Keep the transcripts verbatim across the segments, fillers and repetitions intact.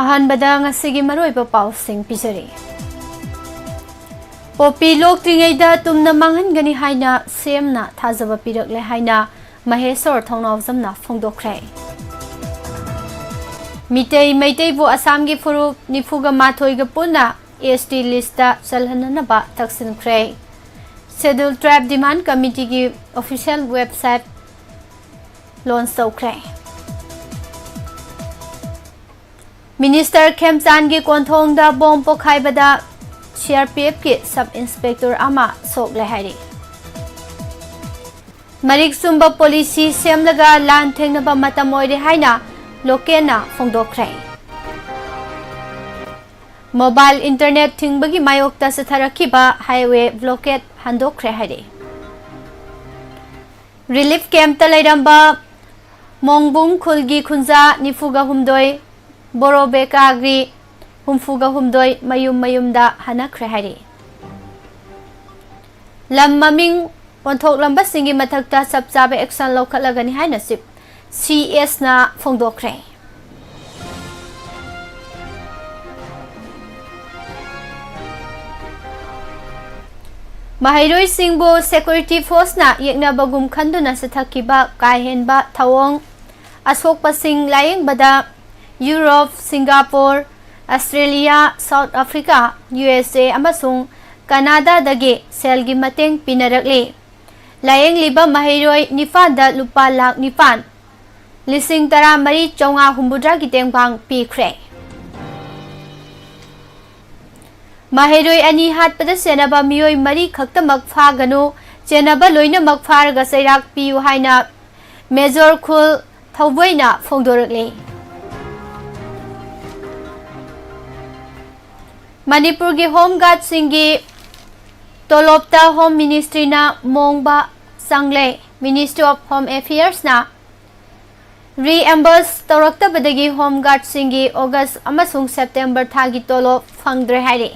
ꯑꯍꯥꯟꯕꯗ ꯉꯁꯤꯒꯤ ꯃꯔꯨꯑꯣꯏꯕ ꯄꯥꯎꯁꯤꯡ ꯄꯤꯖꯔꯤ꯫ ꯄꯣꯄꯤ ꯂꯣꯛꯇ꯭ꯔꯤꯉꯩꯗ ꯇꯨꯝꯅ ꯃꯥꯡꯍꯟꯒꯅꯤ ꯍꯥꯏꯅ ꯁꯤꯑꯦꯝꯅ ꯊꯥꯖꯕ ꯄꯤꯔꯛꯂꯦ ꯍꯥꯏꯅ ꯃꯍꯦꯁꯣꯔ ꯊꯧꯅꯥꯎꯖꯝꯅ ꯐꯣꯡꯗꯣꯛꯈ꯭ꯔꯦ꯫ ꯃꯤꯇꯩ ꯃꯩꯇꯩꯕꯨ ꯑꯁꯥꯝꯒꯤ ꯐꯨꯔꯨꯞ ꯅꯤꯐꯨꯒ ꯃꯥꯊꯣꯏꯒ ꯄꯨꯟꯅ ꯑꯦꯁ ꯇꯤ ꯂꯤꯁꯇ ꯆꯜꯍꯟꯅꯅꯕ ꯇꯛꯁꯤꯟꯈ꯭ꯔꯦ꯫ ꯁꯦꯗꯨꯜ ꯇ꯭ꯔꯥꯏꯕ ꯗꯤꯃꯥꯟ ꯀꯃꯤꯇꯤꯒꯤ ꯑꯣꯐꯤꯁꯤꯌꯦꯜ ꯋꯦꯕꯁꯥꯏꯠ ꯂꯣꯟꯆ ꯇꯧꯈ꯭ꯔꯦ꯫ ꯃꯤꯅꯤꯁꯇꯔ ꯈꯦꯝꯆꯥꯟꯒꯤ ꯀꯣꯟꯊꯣꯡꯗ ꯕꯣꯝ ꯄꯣꯈꯥꯏꯕꯗ ꯁꯤ ꯑꯥꯔ ꯄꯤ ꯑꯦꯐꯀꯤ ꯁꯕ ꯏꯟꯁꯄꯦꯛꯇꯔ ꯑꯃ ꯁꯣꯛꯂꯦ ꯍꯥꯏꯔꯤ꯫ ꯃꯔꯤꯛ ꯆꯨꯝꯕ ꯄꯣꯂꯤꯁꯤ ꯁꯦꯝꯂꯒ ꯂꯥꯟ ꯊꯦꯡꯅꯕ ꯃꯇꯝ ꯑꯣꯏꯔꯦ ꯍꯥꯏꯅ ꯂꯣꯀꯦꯟꯅ ꯐꯣꯡꯗꯣꯛꯈ꯭ꯔꯦ꯫ ꯃꯣꯕꯥꯏꯜ ꯏꯟꯇꯔꯅꯦꯠ ꯊꯤꯡꯕꯒꯤ ꯃꯥꯌꯣꯛꯇ ꯆꯠꯊꯔꯛꯈꯤꯕ ꯍꯥꯏꯋꯦ ꯕ꯭ꯂꯣꯀꯦꯠ ꯍꯟꯗꯣꯛꯈ꯭ꯔꯦ ꯍꯥꯏꯔꯤ꯫ ꯔꯤꯂꯤꯐ ꯀꯦꯝꯞꯇ ꯂꯩꯔꯝꯕ ꯃꯣꯡꯕꯨꯡ ꯈꯨꯜꯒꯤ ꯈꯨꯟꯖꯥ ꯅꯤꯐꯨꯒ ꯍꯨꯝꯗꯣꯏ, ꯕꯣꯔꯣꯕꯦꯀꯥꯒꯤ ꯍꯨꯝꯐꯨꯒ ꯍꯨꯝꯗꯣꯏ ꯃꯌꯨꯝ ꯃꯌꯨꯝꯗ ꯍꯟꯅꯈ꯭ꯔꯦ ꯍꯥꯏꯔꯤ꯫ ꯂꯝ ꯃꯃꯤꯡ ꯑꯣꯟꯊꯣꯛꯂꯝꯕꯁꯤꯡꯒꯤ ꯃꯊꯛꯇ ꯆꯞ ꯆꯥꯕ ꯑꯦꯛꯁꯟ ꯂꯧꯈꯠꯂꯒꯅꯤ ꯍꯥꯏꯅ ꯆꯤꯞ ꯁꯤ ꯑꯦꯁꯅ ꯐꯣꯡꯗꯣꯛꯈ꯭ꯔꯦ꯫ ꯃꯍꯩꯔꯣꯏꯁꯤꯡꯕꯨ ꯁꯦꯀ꯭ꯌꯨꯔꯤꯇꯤ ꯐꯣꯔꯁꯅ ꯌꯦꯛꯅꯕꯒꯨꯝ ꯈꯟꯗꯨꯅ ꯆꯠꯊꯈꯤꯕ ꯀꯥ ꯍꯦꯟꯕ ꯊꯧꯑꯣꯡ ꯑꯁꯣꯛꯄꯁꯤꯡ ꯂꯥꯌꯦꯡꯕꯗ Europe, Singapore, Australia, south Africa, U S A ꯑꯃꯁꯨꯡ ꯀꯅꯥꯗꯥꯗꯒꯤ ꯁꯦꯜꯒꯤ ꯃꯇꯦꯡ ꯄꯤꯅꯔꯛꯂꯤ꯫ ꯂꯥꯌꯦꯡꯂꯤꯕ ꯃꯍꯩꯔꯣꯏ ꯅꯤꯄꯥꯟꯗ ꯂꯨꯄꯥ ꯂꯥꯈ ꯅꯤꯄꯥꯟ, ꯂꯤꯁꯤꯡ ꯇꯔꯥꯃꯔꯤ ꯆꯥꯝꯃꯉꯥ ꯍꯨꯝꯐꯨꯇꯔꯥꯒꯤ ꯇꯦꯡꯕꯥꯡ ꯄꯤꯈ꯭ꯔꯦ꯫ ꯃꯍꯩꯔꯣꯏ ꯑꯅꯤ ꯍꯥꯠꯄꯗ ꯆꯦꯟꯅꯕ ꯃꯤꯑꯣꯏ ꯃꯔꯤ ꯈꯛꯇꯃꯛ ꯐꯥꯒꯅꯨ, ꯆꯦꯟꯅꯕ ꯂꯣꯏꯅꯃꯛ ꯐꯥꯔꯒ ꯆꯩꯔꯥꯛ ꯄꯤꯌꯨ ꯍꯥꯏꯅ ꯃꯦꯖꯣꯔ ꯈꯨꯜ ꯊꯧꯕꯣꯏꯅ ꯐꯣꯡꯗꯣꯔꯛꯂꯤ꯫ ꯃꯅꯤꯄꯨꯔꯒꯤ ꯍꯣꯝ ꯒꯥꯔꯗꯁꯤꯡꯒꯤ ꯇꯣꯂꯣꯞꯇ ꯍꯣꯝ ꯃꯤꯅꯤꯁꯇ꯭ꯔꯤꯅ ꯃꯣꯡꯕ ꯆꯪꯂꯦ꯫ ꯃꯤꯅꯤꯁꯇ꯭ꯔꯤ ꯑꯣꯐ ꯍꯣꯝ ꯑꯦꯐꯤꯌꯔꯁꯅ ꯔꯤꯑꯦꯝꯕꯔꯁ ꯇꯧꯔꯛꯇꯕꯗꯒꯤ ꯍꯣꯝ ꯒꯥꯔꯗꯁꯤꯡꯒꯤ ꯑꯣꯒꯁ ꯑꯃꯁꯨꯡ ꯁꯦꯞꯇꯦꯝꯕꯔ ꯊꯥꯒꯤ ꯇꯣꯂꯣꯞ ꯐꯪꯗ꯭ꯔꯦ ꯍꯥꯏꯔꯤ꯫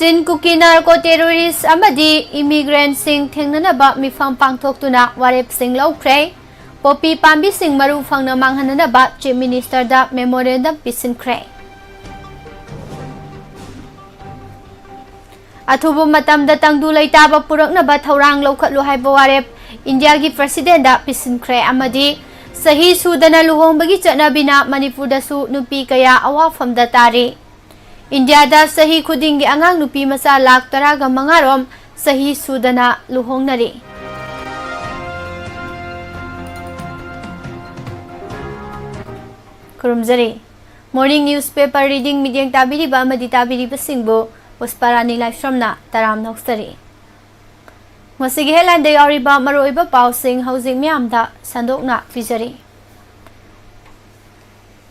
ꯆꯤꯟ ꯀꯨꯀꯤ ꯅꯥꯔꯀꯣ ꯇꯦꯔꯣꯔꯤꯁ ꯑꯃꯗꯤ ꯏꯃꯤꯒ꯭ꯔꯦꯟꯁꯤꯡ ꯊꯦꯡꯅꯅꯕ ꯃꯤꯐꯝ ꯄꯥꯡꯊꯣꯛꯇꯨꯅ ꯋꯥꯔꯦꯞꯁꯤꯡ ꯂꯧꯈ꯭ꯔꯦ꯫ ꯄꯣꯄꯤ ꯄꯥꯝꯕꯤꯁꯤꯡ ꯃꯔꯨ ꯐꯪꯅ ꯃꯥꯡꯍꯟꯅꯅꯕ ꯆꯤꯐ ꯃꯤꯅꯤꯁꯇꯔꯗ ꯃꯦꯃꯣꯔꯦꯟꯗꯝ ꯄꯤꯁꯤꯟꯈ꯭ꯔꯦ꯫ ꯑꯊꯨꯕ ꯃꯇꯝꯗ ꯇꯪꯗꯨ ꯂꯩꯇꯥꯕ ꯄꯨꯔꯛꯅꯕ ꯊꯧꯔꯥꯡ ꯂꯧꯈꯠꯂꯨ ꯍꯥꯏꯕ ꯋꯥꯔꯦꯞ ꯏꯟꯗꯤꯌꯥꯒꯤ ꯄ꯭ꯔꯁꯤꯗꯦꯟꯗ ꯄꯤꯁꯤꯟꯈ꯭ꯔꯦ ꯑꯃꯗꯤ ꯆꯍꯤ ꯁꯨꯗꯅ ꯂꯨꯍꯣꯡꯕꯒꯤ ꯆꯠꯅꯕꯤꯅ ꯃꯅꯤꯄꯨꯔꯗꯁꯨ ꯅꯨꯄꯤ ꯀꯌꯥ ꯑꯋꯥꯐꯝꯗ ꯇꯥꯔꯤ꯫ ꯏꯟꯗꯤꯌꯥꯗ ꯆꯍꯤ ꯈꯨꯗꯤꯡꯒꯤ ꯑꯉꯥꯡ ꯅꯨꯄꯤ ꯃꯆꯥ ꯂꯥꯈ ꯇꯔꯥꯒ ꯃꯉꯥ ꯔꯣꯝ ꯆꯍꯤ ꯁꯨꯗꯅ ꯂꯨꯍꯣꯡꯅꯔꯤ꯫ ꯈꯨꯔꯨꯝꯖꯔꯤ꯫ Morning newspaper reading ꯃꯤꯠꯌꯦꯡ ꯇꯥꯕꯤꯔꯤꯕ ꯑꯃꯗꯤ ꯇꯥꯕꯤꯔꯤꯕꯁꯤꯡꯕꯨ ꯄꯨꯁꯄꯥꯔꯥꯅꯤ ꯂꯥꯏꯁ꯭ꯔꯝꯅ ꯇꯔꯥꯝꯅ ꯑꯣꯛꯆꯔꯤ꯫ ꯉꯁꯤꯒꯤ headlineꯗ ꯌꯥꯎꯔꯤꯕ ꯃꯔꯨꯑꯣꯏꯕ ꯄꯥꯎꯁꯤꯡ ꯍꯧꯖꯤꯛ ꯃꯤꯌꯥꯝꯗ ꯁꯟꯗꯣꯛꯅ ꯄꯤꯖꯔꯤ꯫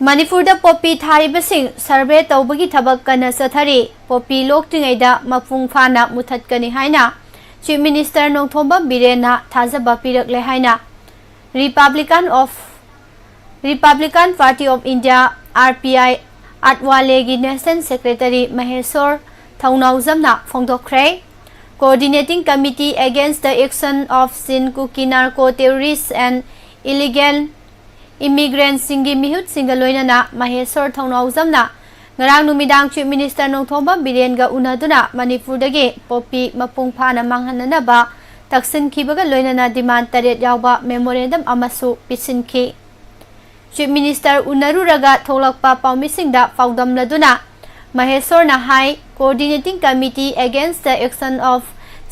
ꯃꯅꯤꯄꯨꯔꯗ ꯄꯣꯄꯤ ꯊꯥꯔꯤꯕꯁꯤꯡ survey ꯇꯧꯕꯒꯤ ꯊꯕꯛ ꯀꯟꯅ ꯆꯠꯊꯔꯤ꯫ ꯄꯣꯄꯤ ꯂꯣꯛꯇ꯭ꯔꯤꯉꯩꯗ ꯃꯄꯨꯡ ꯐꯥꯅ ꯃꯨꯊꯠꯀꯅꯤ ꯍꯥꯏꯅ Chief Minister ꯅꯣꯡꯊꯣꯝꯕꯝ ꯕꯤꯔꯦꯟꯅ ꯊꯥꯖꯕ ꯄꯤꯔꯛꯂꯦ ꯍꯥꯏꯅ Republican of, Republican Party of India, R P I, ꯑꯠꯋꯥꯂꯦꯒꯤ National Secretary Maheshor ꯊꯧꯅꯥꯎꯖꯝꯅ ꯐꯣꯡꯗꯣꯛꯈ꯭ꯔꯦ꯫ Coordinating Committee Against the Action of Chin Kuki Narco Terrorists and Illegal Immigrantꯁꯤꯡꯒꯤ ꯃꯤꯍꯨꯠꯁꯤꯡꯒ ꯂꯣꯏꯅꯅ ꯃꯍꯦꯁꯣꯔ ꯊꯧꯅꯥꯎꯖꯝꯅ ꯉꯔꯥꯡ ꯅꯨꯃꯤꯗꯥꯡ Chief Minister ꯅꯣꯡꯊꯣꯝꯕꯝ ꯕꯤꯔꯦꯟꯒ ꯎꯅꯗꯨꯅ ꯃꯅꯤꯄꯨꯔꯗꯒꯤ ꯄꯣꯄꯤ ꯃꯄꯨꯡ ꯐꯥꯅ ꯃꯥꯡꯍꯟꯅꯅꯕ ꯇꯛꯁꯤꯟꯈꯤꯕꯒ ꯂꯣꯏꯅꯅ demand ꯇꯔꯦꯠ ꯌꯥꯎꯕ memorandum ꯑꯃꯁꯨ ꯄꯤꯁꯤꯟꯈꯤ꯫ Chief Minister ꯎꯅꯔꯨꯔꯒ ꯊꯣꯛꯂꯛꯄ ꯄꯥꯎꯃꯤꯁꯤꯡꯗ ꯄꯥꯎꯗꯝꯂꯗꯨꯅ ꯃꯍꯦꯁꯣꯔꯅ ꯍꯥꯏ, Coordinating Committee Against the Action of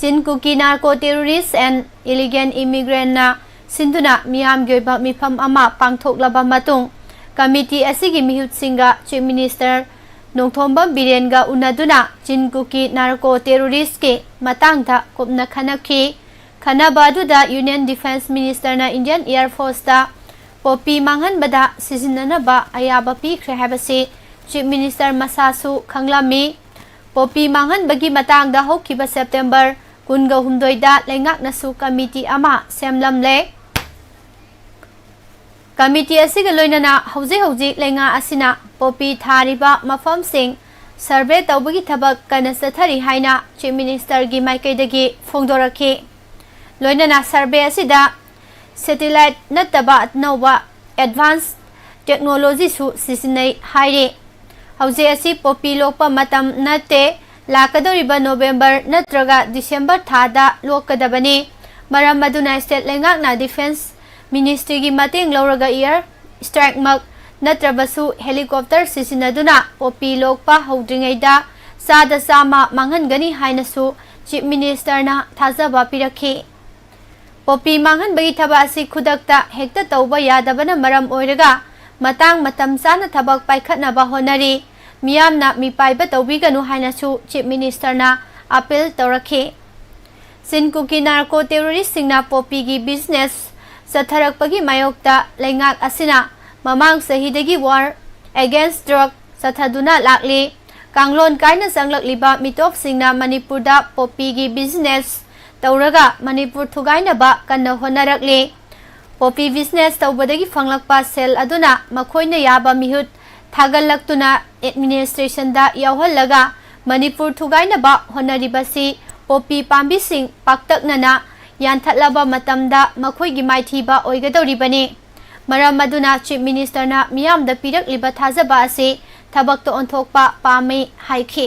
Chin Kuki Narco Terrorists and Illegal Immigrantꯅ ꯁꯤꯟꯗꯨꯅ ꯃꯤꯌꯥꯝꯒꯤ ꯑꯣꯏꯕ ꯃꯤꯐꯝ ꯑꯃ ꯄꯥꯡꯊꯣꯛꯂꯕ ꯃꯇꯨꯡ, committee ꯑꯁꯤꯒꯤ ꯃꯤꯍꯨꯠꯁꯤꯡꯒ Chief Minister ꯅꯣꯡꯊꯣꯝꯕꯝ ꯕꯤꯔꯦꯟꯒ ꯎꯅꯗꯨꯅ ꯆꯤꯟ ꯀꯨꯀꯤ narco terroristꯀꯤ ꯃꯇꯥꯡꯗ ꯀꯨꯞꯅ ꯈꯟꯅꯈꯤ꯫ ꯈꯟꯅꯕ ꯑꯗꯨꯗ Union Defence Ministerꯅ Indian Air Forceꯇ ꯄꯣꯄꯤ ꯃꯥꯡꯍꯟꯕꯗ ꯁꯤꯖꯤꯟꯅꯅꯕ ꯑꯌꯥꯕ ꯄꯤꯈ꯭ꯔꯦ ꯍꯥꯏꯕꯁꯤ Chief Minister ꯃꯁꯥꯁꯨ ꯈꯪꯂꯝꯃꯤ꯫ ꯄꯣꯄꯤ ꯃꯥꯡꯍꯟꯕꯒꯤ ꯃꯇꯥꯡꯗ ꯍꯧꯈꯤꯕ September ꯀꯨꯟꯒ ꯍꯨꯝꯗꯣꯏꯗ ꯂꯩꯉꯥꯛꯅꯁꯨ committee ꯑꯃ ꯁꯦꯝꯂꯝꯂꯦ꯫ Committee ꯑꯁꯤꯒ ꯂꯣꯏꯅꯅ ꯍꯧꯖꯤꯛ ꯍꯧꯖꯤꯛ ꯂꯩꯉꯥꯛ ꯑꯁꯤꯅ ꯄꯣꯄꯤ ꯊꯥꯔꯤꯕ ꯃꯐꯝꯁꯤꯡ ꯁꯔꯚꯦ ꯇꯧꯕꯒꯤ ꯊꯕꯛ ꯀꯟꯅ ꯆꯠꯊꯔꯤ ꯍꯥꯏꯅ ꯆꯤꯐ ꯃꯤꯅꯤꯁꯇꯔꯒꯤ ꯃꯥꯏꯀꯩꯗꯒꯤ ꯐꯣꯡꯗꯣꯔꯛꯈꯤ꯫ ꯂꯣꯏꯅꯅ ꯁꯔꯚꯦ ꯑꯁꯤꯗ ꯁꯦꯇꯤꯂꯥꯏꯠ ꯅꯠꯇꯕ ꯑꯅꯧꯕ ꯑꯦꯗꯚꯥꯟꯁ ꯇꯦꯛꯅꯣꯂꯣꯖꯤꯁꯨ ꯁꯤꯖꯤꯟꯅꯩ ꯍꯥꯏꯔꯤ꯫ ꯍꯧꯖꯤꯛ ꯑꯁꯤ ꯄꯣꯄꯤ ꯂꯣꯛꯄ ꯃꯇꯝ ꯅꯠꯇꯦ, ꯂꯥꯛꯀꯗꯧꯔꯤꯕ ꯅꯣꯕꯦꯝꯕꯔ ꯅꯠꯇ꯭ꯔꯒ ꯗꯤꯁꯦꯝꯕꯔ ꯊꯥꯗ ꯂꯣꯛꯀꯗꯕꯅꯤ꯫ ꯃꯔꯝ ꯑꯗꯨꯅ ꯁ꯭ꯇꯦꯠ ꯂꯩꯉꯥꯛꯅ ꯗꯤꯐꯦꯟꯁ ꯃꯤꯅꯤꯁꯇ꯭ꯔꯤꯒꯤ ꯃꯇꯦꯡ ꯂꯧꯔꯒ ꯏꯌꯔ ꯁ꯭ꯇ꯭ꯔꯥꯏꯛꯃꯛ ꯅꯠꯇ꯭ꯔꯕꯁꯨ ꯍꯦꯂꯤꯀꯣꯞꯇꯔ ꯁꯤꯖꯤꯟꯅꯗꯨꯅ ꯄꯣꯄꯤ ꯂꯣꯛꯄ ꯍꯧꯗ꯭ꯔꯤꯉꯩꯗ ꯆꯥꯗ ꯆꯥꯝꯃ ꯃꯥꯡꯍꯟꯒꯅꯤ ꯍꯥꯏꯅꯁꯨ ꯆꯤꯐ ꯃꯤꯅꯤꯁꯇꯔꯅ ꯊꯥꯖꯕ ꯄꯤꯔꯛꯈꯤ꯫ ꯄꯣꯄꯤ ꯃꯥꯡꯍꯟꯕꯒꯤ ꯊꯕꯛ ꯑꯁꯤ ꯈꯨꯗꯛꯇ ꯍꯦꯛꯇ ꯇꯧꯕ ꯌꯥꯗꯕꯅ ꯃꯔꯝ ꯑꯣꯏꯔꯒ ꯃꯇꯥꯡ ꯃꯇꯝ ꯆꯥꯅ ꯊꯕꯛ ꯄꯥꯏꯈꯠꯅꯕ ꯍꯣꯠꯅꯔꯤ꯫ ꯃꯤꯌꯥꯝꯅ ꯃꯤꯄꯥꯏꯕ ꯇꯧꯕꯤꯒꯅꯨ ꯍꯥꯏꯅꯁꯨ ꯆꯤꯐ ꯃꯤꯅꯤꯁꯇꯔꯅ ꯑꯥꯄꯤꯜ ꯇꯧꯔꯛꯈꯤ꯫ ꯆꯤꯟ ꯀꯨꯀꯤ ꯅꯥꯔꯀꯣ ꯇꯦꯔꯣꯔꯤꯁꯁꯤꯡꯅ ꯄꯣꯄꯤꯒꯤ ꯕꯤꯖꯤꯅꯦꯁ ꯆꯠꯊꯔꯛꯄꯒꯤ ꯃꯥꯌꯣꯛꯇ ꯂꯩꯉꯥꯛ ꯑꯁꯤꯅ ꯃꯃꯥꯡ ꯆꯍꯤꯗꯒꯤ ꯋꯥꯔ ꯑꯦꯒꯦꯟꯁ ꯗ꯭ꯔꯒ ꯆꯠꯊꯗꯨꯅ ꯂꯥꯛꯂꯤ꯫ ꯀꯥꯡꯂꯣꯟ ꯀꯥꯏꯅ ꯆꯪꯂꯛꯂꯤꯕ ꯃꯤꯇꯣꯞꯁꯤꯡꯅ ꯃꯅꯤꯄꯨꯔꯗ ꯄꯣꯄꯤꯒꯤ ꯕꯤꯖꯤꯅꯦꯁ ꯇꯧꯔꯒ ꯃꯅꯤꯄꯨꯔ ꯊꯨꯒꯥꯏꯅꯕ ꯀꯟꯅ ꯍꯣꯠꯅꯔꯛꯂꯤ꯫ ꯄꯣꯄꯤ ꯕꯤꯖꯤꯅꯦꯁ ꯇꯧꯕꯗꯒꯤ ꯐꯪꯂꯛꯄ ꯁꯦꯜ ꯑꯗꯨꯅ ꯃꯈꯣꯏꯅ ꯌꯥꯕ ꯃꯤꯍꯨꯠ ꯊꯥꯒꯠꯂꯛꯇꯨꯅ ꯑꯦꯗꯃꯤꯅꯤꯁꯇ꯭ꯔꯦꯁꯟꯗ ꯌꯥꯎꯍꯜꯂꯒ ꯃꯅꯤꯄꯨꯔ ꯊꯨꯒꯥꯏꯅꯕ ꯍꯣꯠꯅꯔꯤꯕꯁꯤ ꯄꯣꯄꯤ ꯄꯥꯝꯕꯤꯁꯤꯡ ꯄꯥꯛꯇꯛꯅꯅ ꯌꯥꯟꯊꯠꯂꯕ ꯃꯇꯝꯗ ꯃꯈꯣꯏꯒꯤ ꯃꯥꯏꯊꯤꯕ ꯑꯣꯏꯒꯗꯧꯔꯤꯕꯅꯤ꯫ ꯃꯔꯝ ꯑꯗꯨꯅ ꯆꯤꯐ ꯃꯤꯅꯤꯁꯇꯔꯅ ꯃꯤꯌꯥꯝꯗ ꯄꯤꯔꯛꯂꯤꯕ ꯊꯥꯖꯕ ꯑꯁꯤ ꯊꯕꯛꯇ ꯑꯣꯟꯊꯣꯛꯄ ꯄꯥꯝꯃꯤ ꯍꯥꯏꯈꯤ꯫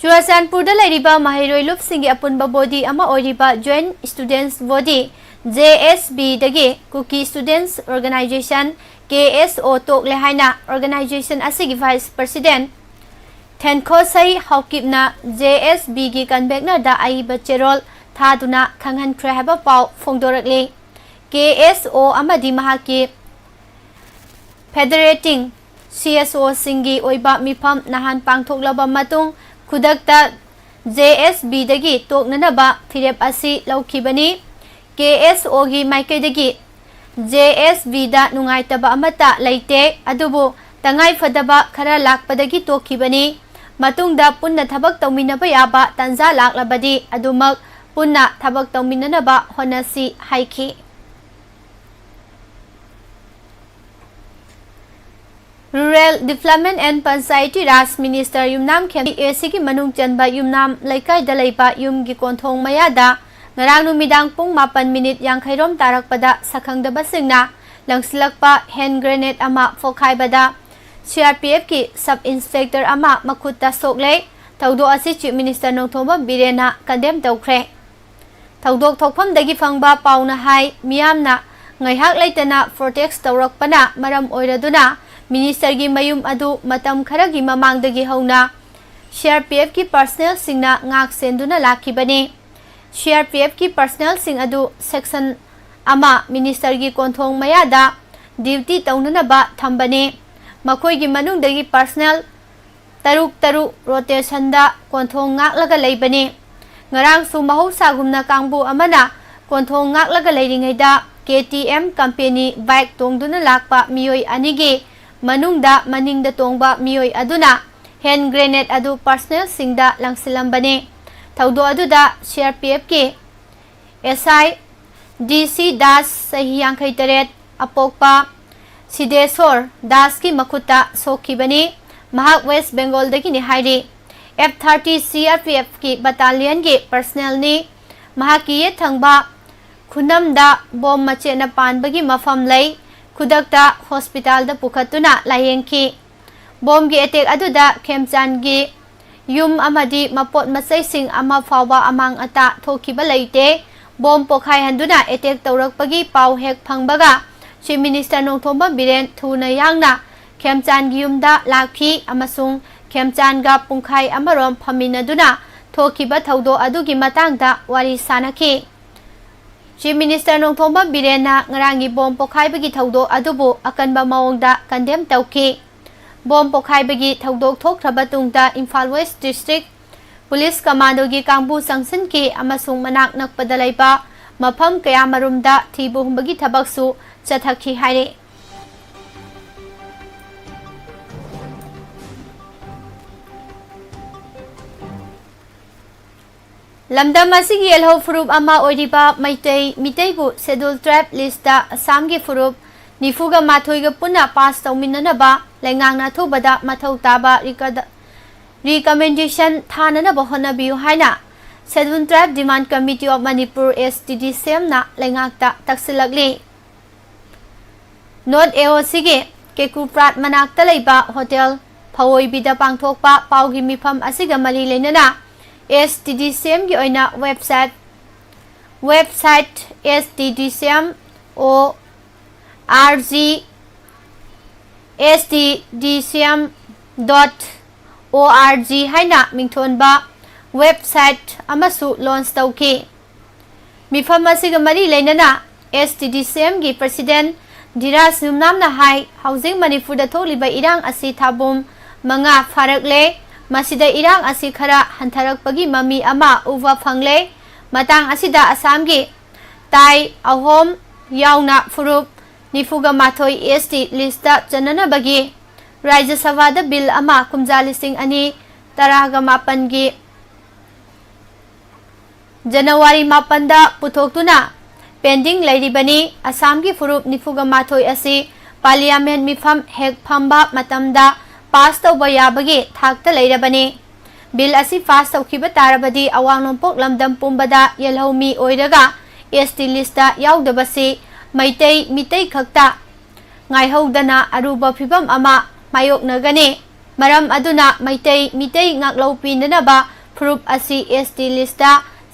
ꯆꯨꯔꯥꯆꯥꯟꯄꯨꯔꯗ ꯂꯩꯔꯤꯕ ꯃꯍꯩꯔꯣꯏ ꯂꯨꯞꯁꯤꯡꯒꯤ ꯑꯄꯨꯟꯕ ꯕꯣꯗꯤ ꯑꯃ ꯑꯣꯏꯔꯤꯕ ꯖꯣꯏꯟꯠ ꯁ꯭ꯇꯨꯗꯦꯟꯠꯁ ꯕꯣꯗꯤ, ꯖꯦ ꯑꯦꯁ ꯕꯤꯗꯒꯤ ꯀꯨꯀꯤ ꯁ꯭ꯇꯨꯗꯦꯟꯠꯁ ꯑꯣꯔꯒꯅꯥꯏꯖꯦꯁꯟ, ꯀꯦ ꯑꯦꯁ ꯑꯣ, ꯇꯣꯛꯂꯦ ꯍꯥꯏꯅ ꯑꯣꯔꯒꯅꯥꯏꯖꯦꯁꯟ ꯑꯁꯤꯒꯤ ꯚꯥꯏꯁ ꯄ꯭ꯔꯁꯤꯗꯦꯟꯠ ꯊꯦꯟꯈꯣꯁꯩ ꯍꯥꯎꯀꯤꯞꯅ ꯖꯦ ꯑꯦꯁ ꯕꯤꯒꯤ ꯀꯟꯚꯦꯅꯔꯗ ꯑꯏꯕ ꯆꯦꯔꯣꯜ ꯊꯥꯗꯨꯅ ꯈꯪꯍꯟꯈ꯭ꯔꯦ ꯍꯥꯏꯕ ꯄꯥꯎ ꯐꯣꯡꯗꯣꯔꯛꯂꯤ꯫ ꯀꯦ ꯑꯦꯁ ꯑꯣ ꯑꯃꯗꯤ ꯃꯍꯥꯛꯀꯤ ꯐꯦꯗꯔꯦꯇꯤꯡ ꯁꯤ ꯑꯦꯁ ꯑꯣꯁꯤꯡꯒꯤ ꯑꯣꯏꯕ ꯃꯤꯐꯝ ꯅꯍꯥꯟ ꯄꯥꯡꯊꯣꯛꯂꯕ ꯃꯇꯨꯡ, ꯈꯨꯗꯛꯇ ꯖꯦ ꯑꯦꯁ ꯕꯤꯗꯒꯤ ꯇꯣꯛꯅꯅꯕ ꯐꯤꯔꯦꯞ ꯑꯁꯤ ꯂꯧꯈꯤꯕꯅꯤ꯫ ꯀꯦ ꯑꯦꯁ ꯑꯣꯒꯤ ꯃꯥꯏꯀꯩꯗꯒꯤ ꯖꯦ ꯑꯦꯁ ꯕꯤꯗ ꯅꯨꯡꯉꯥꯏꯇꯕ ꯑꯃꯠꯇ ꯂꯩꯇꯦ, ꯑꯗꯨꯕꯨ ꯇꯉꯥꯏꯐꯗꯕ ꯈꯔ ꯂꯥꯛꯄꯗꯒꯤ ꯇꯣꯛꯈꯤꯕꯅꯤ꯫ ꯃꯇꯨꯡꯗ ꯄꯨꯟꯅ ꯊꯕꯛ ꯇꯧꯃꯤꯟꯅꯕ ꯌꯥꯕ ꯇꯥꯟꯖꯥ ꯂꯥꯛꯂꯕꯗꯤ ꯑꯗꯨꯃꯛ ꯄꯨꯟꯅ ꯊꯕꯛ ꯇꯧꯃꯤꯟꯅꯅꯕ ꯍꯣꯠꯅꯁꯤ ꯍꯥꯏꯈꯤ꯫ Rural Development and Panchayati Raj Minister ꯌꯨꯝꯅꯥꯝ ꯈꯦꯝꯆꯥꯟ ꯑꯦꯁꯤꯒꯤ ꯃꯅꯨꯡ ꯆꯟꯕ ꯌꯨꯝꯅꯥꯝ ꯂꯩꯀꯥꯏꯗ ꯂꯩꯕ ꯌꯨꯝꯒꯤ ꯀꯣꯟꯊꯣꯡ ꯃꯌꯥꯗ ꯉꯔꯥꯡ ꯅꯨꯃꯤꯗꯥꯡ ꯄꯨꯡ ꯃꯥꯄꯟ ꯃꯤꯅꯤꯠ ꯌꯥꯡꯈꯩꯔꯣꯝ ꯇꯥꯔꯛꯄꯗ ꯁꯛꯈꯪꯗꯕꯁꯤꯡꯅ ꯂꯪꯁꯤꯜꯂꯛꯄ ꯍꯦꯟ ꯒ꯭ꯔꯦꯅꯦꯗ ꯑꯃ ꯄꯣꯈꯥꯏꯕꯗ ꯁꯤ ꯑꯥꯔ ꯄꯤ ꯑꯦꯐꯀꯤ ꯁꯕ ꯏꯟꯁꯄꯦꯛꯇꯔ ꯑꯃ ꯃꯈꯨꯠꯇ ꯁꯣꯛꯂꯦ꯫ ꯊꯧꯗꯣꯛ ꯑꯁꯤ ꯆꯤꯐ ꯃꯤꯅꯤꯁꯇꯔ ꯅꯣꯡꯊꯣꯝꯕꯝ ꯕꯤꯔꯦꯟꯅ ꯀꯟꯗꯦꯝ ꯇꯧꯈ꯭ꯔꯦ꯫ ꯊꯧꯗꯣꯛ ꯊꯣꯛꯐꯝꯗꯒꯤ ꯐꯪꯕ ꯄꯥꯎꯅ ꯍꯥꯏ, ꯃꯤꯌꯥꯝꯅ ꯉꯥꯏꯍꯥꯛ ꯂꯩꯇꯅ ꯄ꯭ꯔꯣꯇꯦꯁ ꯇꯧꯔꯛꯄꯅ ꯃꯔꯝ ꯑꯣꯏꯔꯗꯨꯅ ꯃꯤꯅꯤꯁꯇꯔꯒꯤ ꯃꯌꯨꯝ ꯑꯗꯨ ꯃꯇꯝ ꯈꯔꯒꯤ ꯃꯃꯥꯡꯗꯒꯤ ꯍꯧꯅ ꯁꯤ ꯑꯥꯔ ꯄꯤ ꯑꯦꯐꯀꯤ ꯄꯔꯁꯅꯦꯜꯁꯤꯡꯅ ꯉꯥꯛ ꯁꯦꯟꯗꯨꯅ ꯂꯥꯛꯈꯤꯕꯅꯤ꯫ ꯁꯤ ꯑꯥꯔ ꯄꯤ ꯑꯦꯐꯀꯤ ꯄꯔꯁꯅꯦꯜꯁꯤꯡ ꯑꯗꯨ ꯁꯦꯛꯁꯟ ꯑꯃ ꯃꯤꯅꯤꯁꯇꯔꯒꯤ ꯀꯣꯟꯊꯣꯡ ꯃꯌꯥꯗ ꯗ꯭ꯌꯨꯇꯤ ꯇꯧꯅꯅꯕ ꯊꯝꯕꯅꯤ꯫ ꯃꯈꯣꯏꯒꯤ ꯃꯅꯨꯡꯗꯒꯤ ꯄꯔꯁꯅꯦꯜ ꯇꯔꯨꯛ ꯇꯔꯨꯛ ꯔꯣꯇꯦꯁꯟꯗ ꯀꯣꯟꯊꯣꯡ ꯉꯥꯛꯂꯒ ꯂꯩꯕꯅꯤ꯫ ꯉꯔꯥꯡꯁꯨ ꯃꯍꯧꯁꯥꯒꯨꯝꯅ ꯀꯥꯡꯕꯨ ꯑꯃꯅ ꯀꯣꯟꯊꯣꯡ ꯉꯥꯛꯂꯒ ꯂꯩꯔꯤꯉꯩꯗ ꯀꯦ ꯇꯤ ꯑꯦꯝ ꯀꯝꯄꯦꯅꯤ ꯕꯥꯏꯛ ꯇꯣꯡꯗꯨꯅ ꯂꯥꯛꯄ ꯃꯤꯑꯣꯏ ꯑꯅꯤꯒꯤ ꯃꯅꯨꯡꯗ ꯃꯅꯤꯡꯗ ꯇꯣꯡꯕ ꯃꯤꯑꯣꯏ ꯑꯗꯨꯅ ꯍꯦꯟ ꯒ꯭ꯔꯦꯅꯦꯗ ꯑꯗꯨ ꯄꯔꯁꯅꯦꯜꯁꯤꯡꯗ ꯂꯪꯁꯤꯜꯂꯝꯕꯅꯤ꯫ ꯊꯧꯗꯣꯛ ꯑꯗꯨꯗ ꯁꯤ R P ꯑꯦꯐꯀꯤ S I D ꯁꯤ ꯗꯥꯁ, ꯆꯍꯤ ꯌꯥꯡꯈꯩ ꯇꯔꯦꯠ, ꯑꯄꯣꯛꯄ ꯁꯤꯗꯦꯁꯣꯔ ꯗꯥꯁꯀꯤ ꯃꯈꯨꯠꯇ ꯁꯣꯛꯈꯤꯕꯅꯤ꯫ ꯃꯍꯥꯛ ꯋꯦꯁ ꯕꯦꯡꯒꯣꯜꯗꯒꯤꯅꯤ ꯍꯥꯏꯔꯤ꯫ F thirty C R P ꯑꯦꯐꯀꯤ ꯕꯠꯇꯥꯂꯤꯌꯟꯒꯤ ꯄꯔꯁꯅꯦꯜꯅꯤ꯫ ꯃꯍꯥꯛꯀꯤ ꯌꯦꯠ ꯊꯪꯕ ꯈꯨꯅꯝꯗ ꯕꯣꯝ ꯃꯆꯦꯠꯅ ꯄꯥꯟꯕꯒꯤ ꯃꯐꯝ ꯂꯩ꯫ ꯈꯨꯗꯛꯇ ꯍꯣꯁꯄꯤꯇꯥꯜꯗ ꯄꯨꯈꯠꯇꯨꯅ ꯂꯥꯌꯦꯡꯈꯤ꯫ ꯕꯣꯝꯒꯤ ꯑꯦꯇꯦꯛ ꯑꯗꯨꯗ ꯈꯦꯝꯆꯥꯟꯒꯤ ꯌꯨꯝ ꯑꯃꯗꯤ ꯃꯄꯣꯠ ꯃꯆꯩꯁꯤꯡ ꯑꯃ ꯐꯥꯎꯕ ꯑꯃꯥꯡ ꯑꯇꯥ ꯊꯣꯛꯈꯤꯕ ꯂꯩꯇꯦ꯫ ꯕꯣꯝ ꯄꯣꯈꯥꯏꯍꯟꯗꯨꯅ ꯑꯦꯇꯦꯛ ꯇꯧꯔꯛꯄꯒꯤ ꯄꯥꯎ ꯍꯦꯛ ꯐꯪꯕꯒ ꯆꯤꯐ ꯃꯤꯅꯤꯁꯇꯔ ꯅꯣꯡꯊꯣꯝꯕꯝ ꯕꯤꯔꯦꯟ ꯊꯨꯅ ꯌꯥꯡꯅ ꯈꯦꯝꯆꯥꯟꯒꯤ ꯌꯨꯝꯗ ꯂꯥꯛꯈꯤ ꯑꯃꯁꯨꯡ ꯈꯦꯝꯆꯥꯟꯒ ꯄꯨꯡꯈꯥꯏ ꯑꯃꯔꯣꯝ ꯐꯝꯃꯤꯟꯅꯗꯨꯅ ꯊꯣꯛꯈꯤꯕ ꯊꯧꯗꯣꯛ ꯑꯗꯨꯒꯤ ꯃꯇꯥꯡꯗ ꯋꯥꯔꯤ ꯁꯥꯅꯈꯤ꯫ ꯆꯤꯐ ꯃꯤꯅꯤꯁꯇꯔ ꯅꯣꯡꯊꯣꯝꯕꯝ ꯕꯤꯔꯦꯟꯅ ꯉꯔꯥꯡꯒꯤ ꯕꯣꯝ ꯄꯣꯈꯥꯏꯕꯒꯤ ꯊꯧꯗꯣꯛ ꯑꯗꯨꯕꯨ ꯑꯀꯟꯕ ꯃꯑꯣꯡꯗ ꯀꯟꯗꯦꯝ ꯇꯧꯈꯤ꯫ ꯕꯣꯝ ꯄꯣꯈꯥꯏꯕꯒꯤ ꯊꯧꯗꯣꯛ ꯊꯣꯛꯈ꯭ꯔꯕ ꯇꯨꯡꯗ ꯏꯝꯐꯥꯜ ꯋꯦꯁ ꯗꯤꯁꯇ꯭ꯔꯤꯛ ꯄꯨꯂꯤꯁ ꯀꯃꯥꯟꯗꯣꯒꯤ ꯀꯥꯡꯕꯨ ꯆꯪꯁꯤꯟꯈꯤ ꯑꯃꯁꯨꯡ ꯃꯅꯥꯛ ꯅꯛꯄꯗ ꯂꯩꯕ ꯃꯐꯝ ꯀꯌꯥꯃꯔꯨꯝꯗ ꯊꯤꯕ ꯍꯨꯝꯕꯒꯤ ꯊꯕꯛꯁꯨ ꯆꯠꯊꯈꯤ ꯍꯥꯏꯔꯤ꯫ ꯂꯝꯗꯝ ꯑꯁꯤꯒꯤ ꯌꯦꯜꯍꯧ ꯐꯨꯔꯨꯞ ꯑꯃ ꯑꯣꯏꯔꯤꯕ ꯃꯩꯇꯩ ꯃꯤꯇꯩꯕꯨ ꯁꯦꯗꯨꯜ ꯇ꯭ꯔꯥꯏꯕ ꯂꯤꯁꯇ ꯑꯁꯥꯝꯒꯤ ꯐꯨꯔꯨꯞ ꯅꯤꯐꯨꯒ ꯃꯥꯊꯣꯏꯒ ꯄꯨꯟꯅ ꯄꯥꯁ ꯇꯧꯃꯤꯟꯅꯅꯕ ꯂꯩꯉꯥꯛꯅ ꯑꯊꯨꯕꯗ ꯃꯊꯧ ꯇꯥꯕ ꯔꯤꯀꯗ-, ꯔꯤꯀꯃꯦꯟꯗꯦꯁꯟ ꯊꯥꯅꯅꯕ ꯍꯣꯠꯅꯕꯤꯌꯨ ꯍꯥꯏꯅ Scheduled Tribe Demand Committee of Manipur, S T D C M ꯅ ꯂꯩꯉꯥꯛꯇ ꯇꯛꯁꯤꯜꯂꯛꯂꯤ꯫ ꯅꯣꯔꯠ ꯑꯦ ꯑꯣ ꯁꯤꯒꯤ ꯀꯦꯀꯨꯄ꯭ꯔꯥꯠ ꯃꯅꯥꯛꯇ ꯂꯩꯕ ꯍꯣꯇꯦꯜ ꯐꯑꯣꯏꯕꯤꯗ ꯄꯥꯡꯊꯣꯛꯄ ꯄꯥꯎꯒꯤ ꯃꯤꯐꯝ ꯑꯁꯤꯒ ꯃꯔꯤ ꯂꯩꯅꯅ S T D C M ꯒꯤ ꯑꯣꯏꯅ website, website S T D C M O R G, S T D C M dot O R G ꯍꯥꯏꯅ ꯃꯤꯡꯊꯣꯟꯕ website ꯑꯃꯁꯨ launch ꯇꯧꯈꯤ꯫ ꯃꯤꯐꯝ ꯑꯁꯤꯒ ꯃꯔꯤ ꯂꯩꯅꯅ S T D C M ꯒꯤ President ꯙꯤꯔꯥꯖ ꯌꯨꯝꯅꯥꯝꯅ ꯍꯥꯏ, ꯍꯧꯖꯤꯛ ꯃꯅꯤꯄꯨꯔꯗ ꯊꯣꯛꯂꯤꯕ ꯏꯔꯥꯡ ꯑꯁꯤ ꯊꯥꯕꯨꯝ ꯃꯉꯥ ꯐꯥꯔꯛꯂꯦ꯫ ꯃꯁꯤꯗ ꯏꯔꯥꯡ ꯑꯁꯤ ꯈꯔ ꯍꯟꯊꯔꯛꯄꯒꯤ ꯃꯃꯤ ꯑꯃ ꯎꯕ ꯐꯪꯂꯦ꯫ ꯃꯇꯥꯡ ꯑꯁꯤꯗ ꯑꯁꯥꯝꯒꯤ ꯇꯥꯏ, ꯑꯍꯣꯝ ꯌꯥꯎꯅ ꯐꯨꯔꯨꯞ ꯅꯤꯐꯨꯒ ꯃꯥꯊꯣꯏ S T list ꯆꯟꯅꯅꯕꯒꯤ ꯔꯥꯖ꯭ꯌ ꯁꯚꯥꯗ ꯕꯤꯜ ꯑꯃ ꯀꯨꯝꯖꯥ ꯂꯤꯁꯤꯡ ꯑꯅꯤ ꯇꯔꯥꯒ ꯃꯥꯄꯟꯒꯤ ꯖꯅꯋꯥꯔꯤ ꯃꯥꯄꯟꯗ ꯄꯨꯊꯣꯛꯇꯨꯅ pending ꯂꯩꯔꯤꯕꯅꯤ꯫ ꯑꯁꯥꯝꯒꯤ ꯐꯨꯔꯨꯞ ꯅꯤꯐꯨꯒ ꯃꯥꯊꯣꯏ ꯑꯁꯤ Parliament ꯃꯤꯐꯝ ꯍꯦꯛ ꯐꯝꯕ ꯃꯇꯝꯗ pass ꯇꯧꯕ ꯌꯥꯕꯒꯤ ꯊꯥꯛꯇ ꯂꯩꯔꯕꯅꯤ꯫ ꯕꯤꯜ ꯑꯁꯤ pass ꯇꯧꯈꯤꯕ ꯇꯥꯔꯕꯗꯤ ꯑꯋꯥꯡ ꯅꯣꯡꯄꯣꯛ ꯂꯝꯗꯝ ꯄꯨꯝꯕꯗ ꯌꯦꯜꯍꯧꯃꯤ ꯑꯣꯏꯔꯒ S T list ꯌꯥꯎꯗꯕꯁꯤ Meitei Meitei ꯈꯛꯇ ꯉꯥꯏꯍꯧꯗꯅ ꯑꯔꯨꯕ ꯐꯤꯚꯝ ꯑꯃ ꯃꯥꯌꯣꯛꯅꯒꯅꯤ꯫ ꯃꯔꯝ ꯑꯗꯨꯅ ꯃꯩꯇꯩ ꯃꯤꯇꯩ ꯉꯥꯛꯂꯧ ꯄꯤꯅꯅꯕ ꯐꯨꯔꯨꯞ ꯑꯁꯤ S T list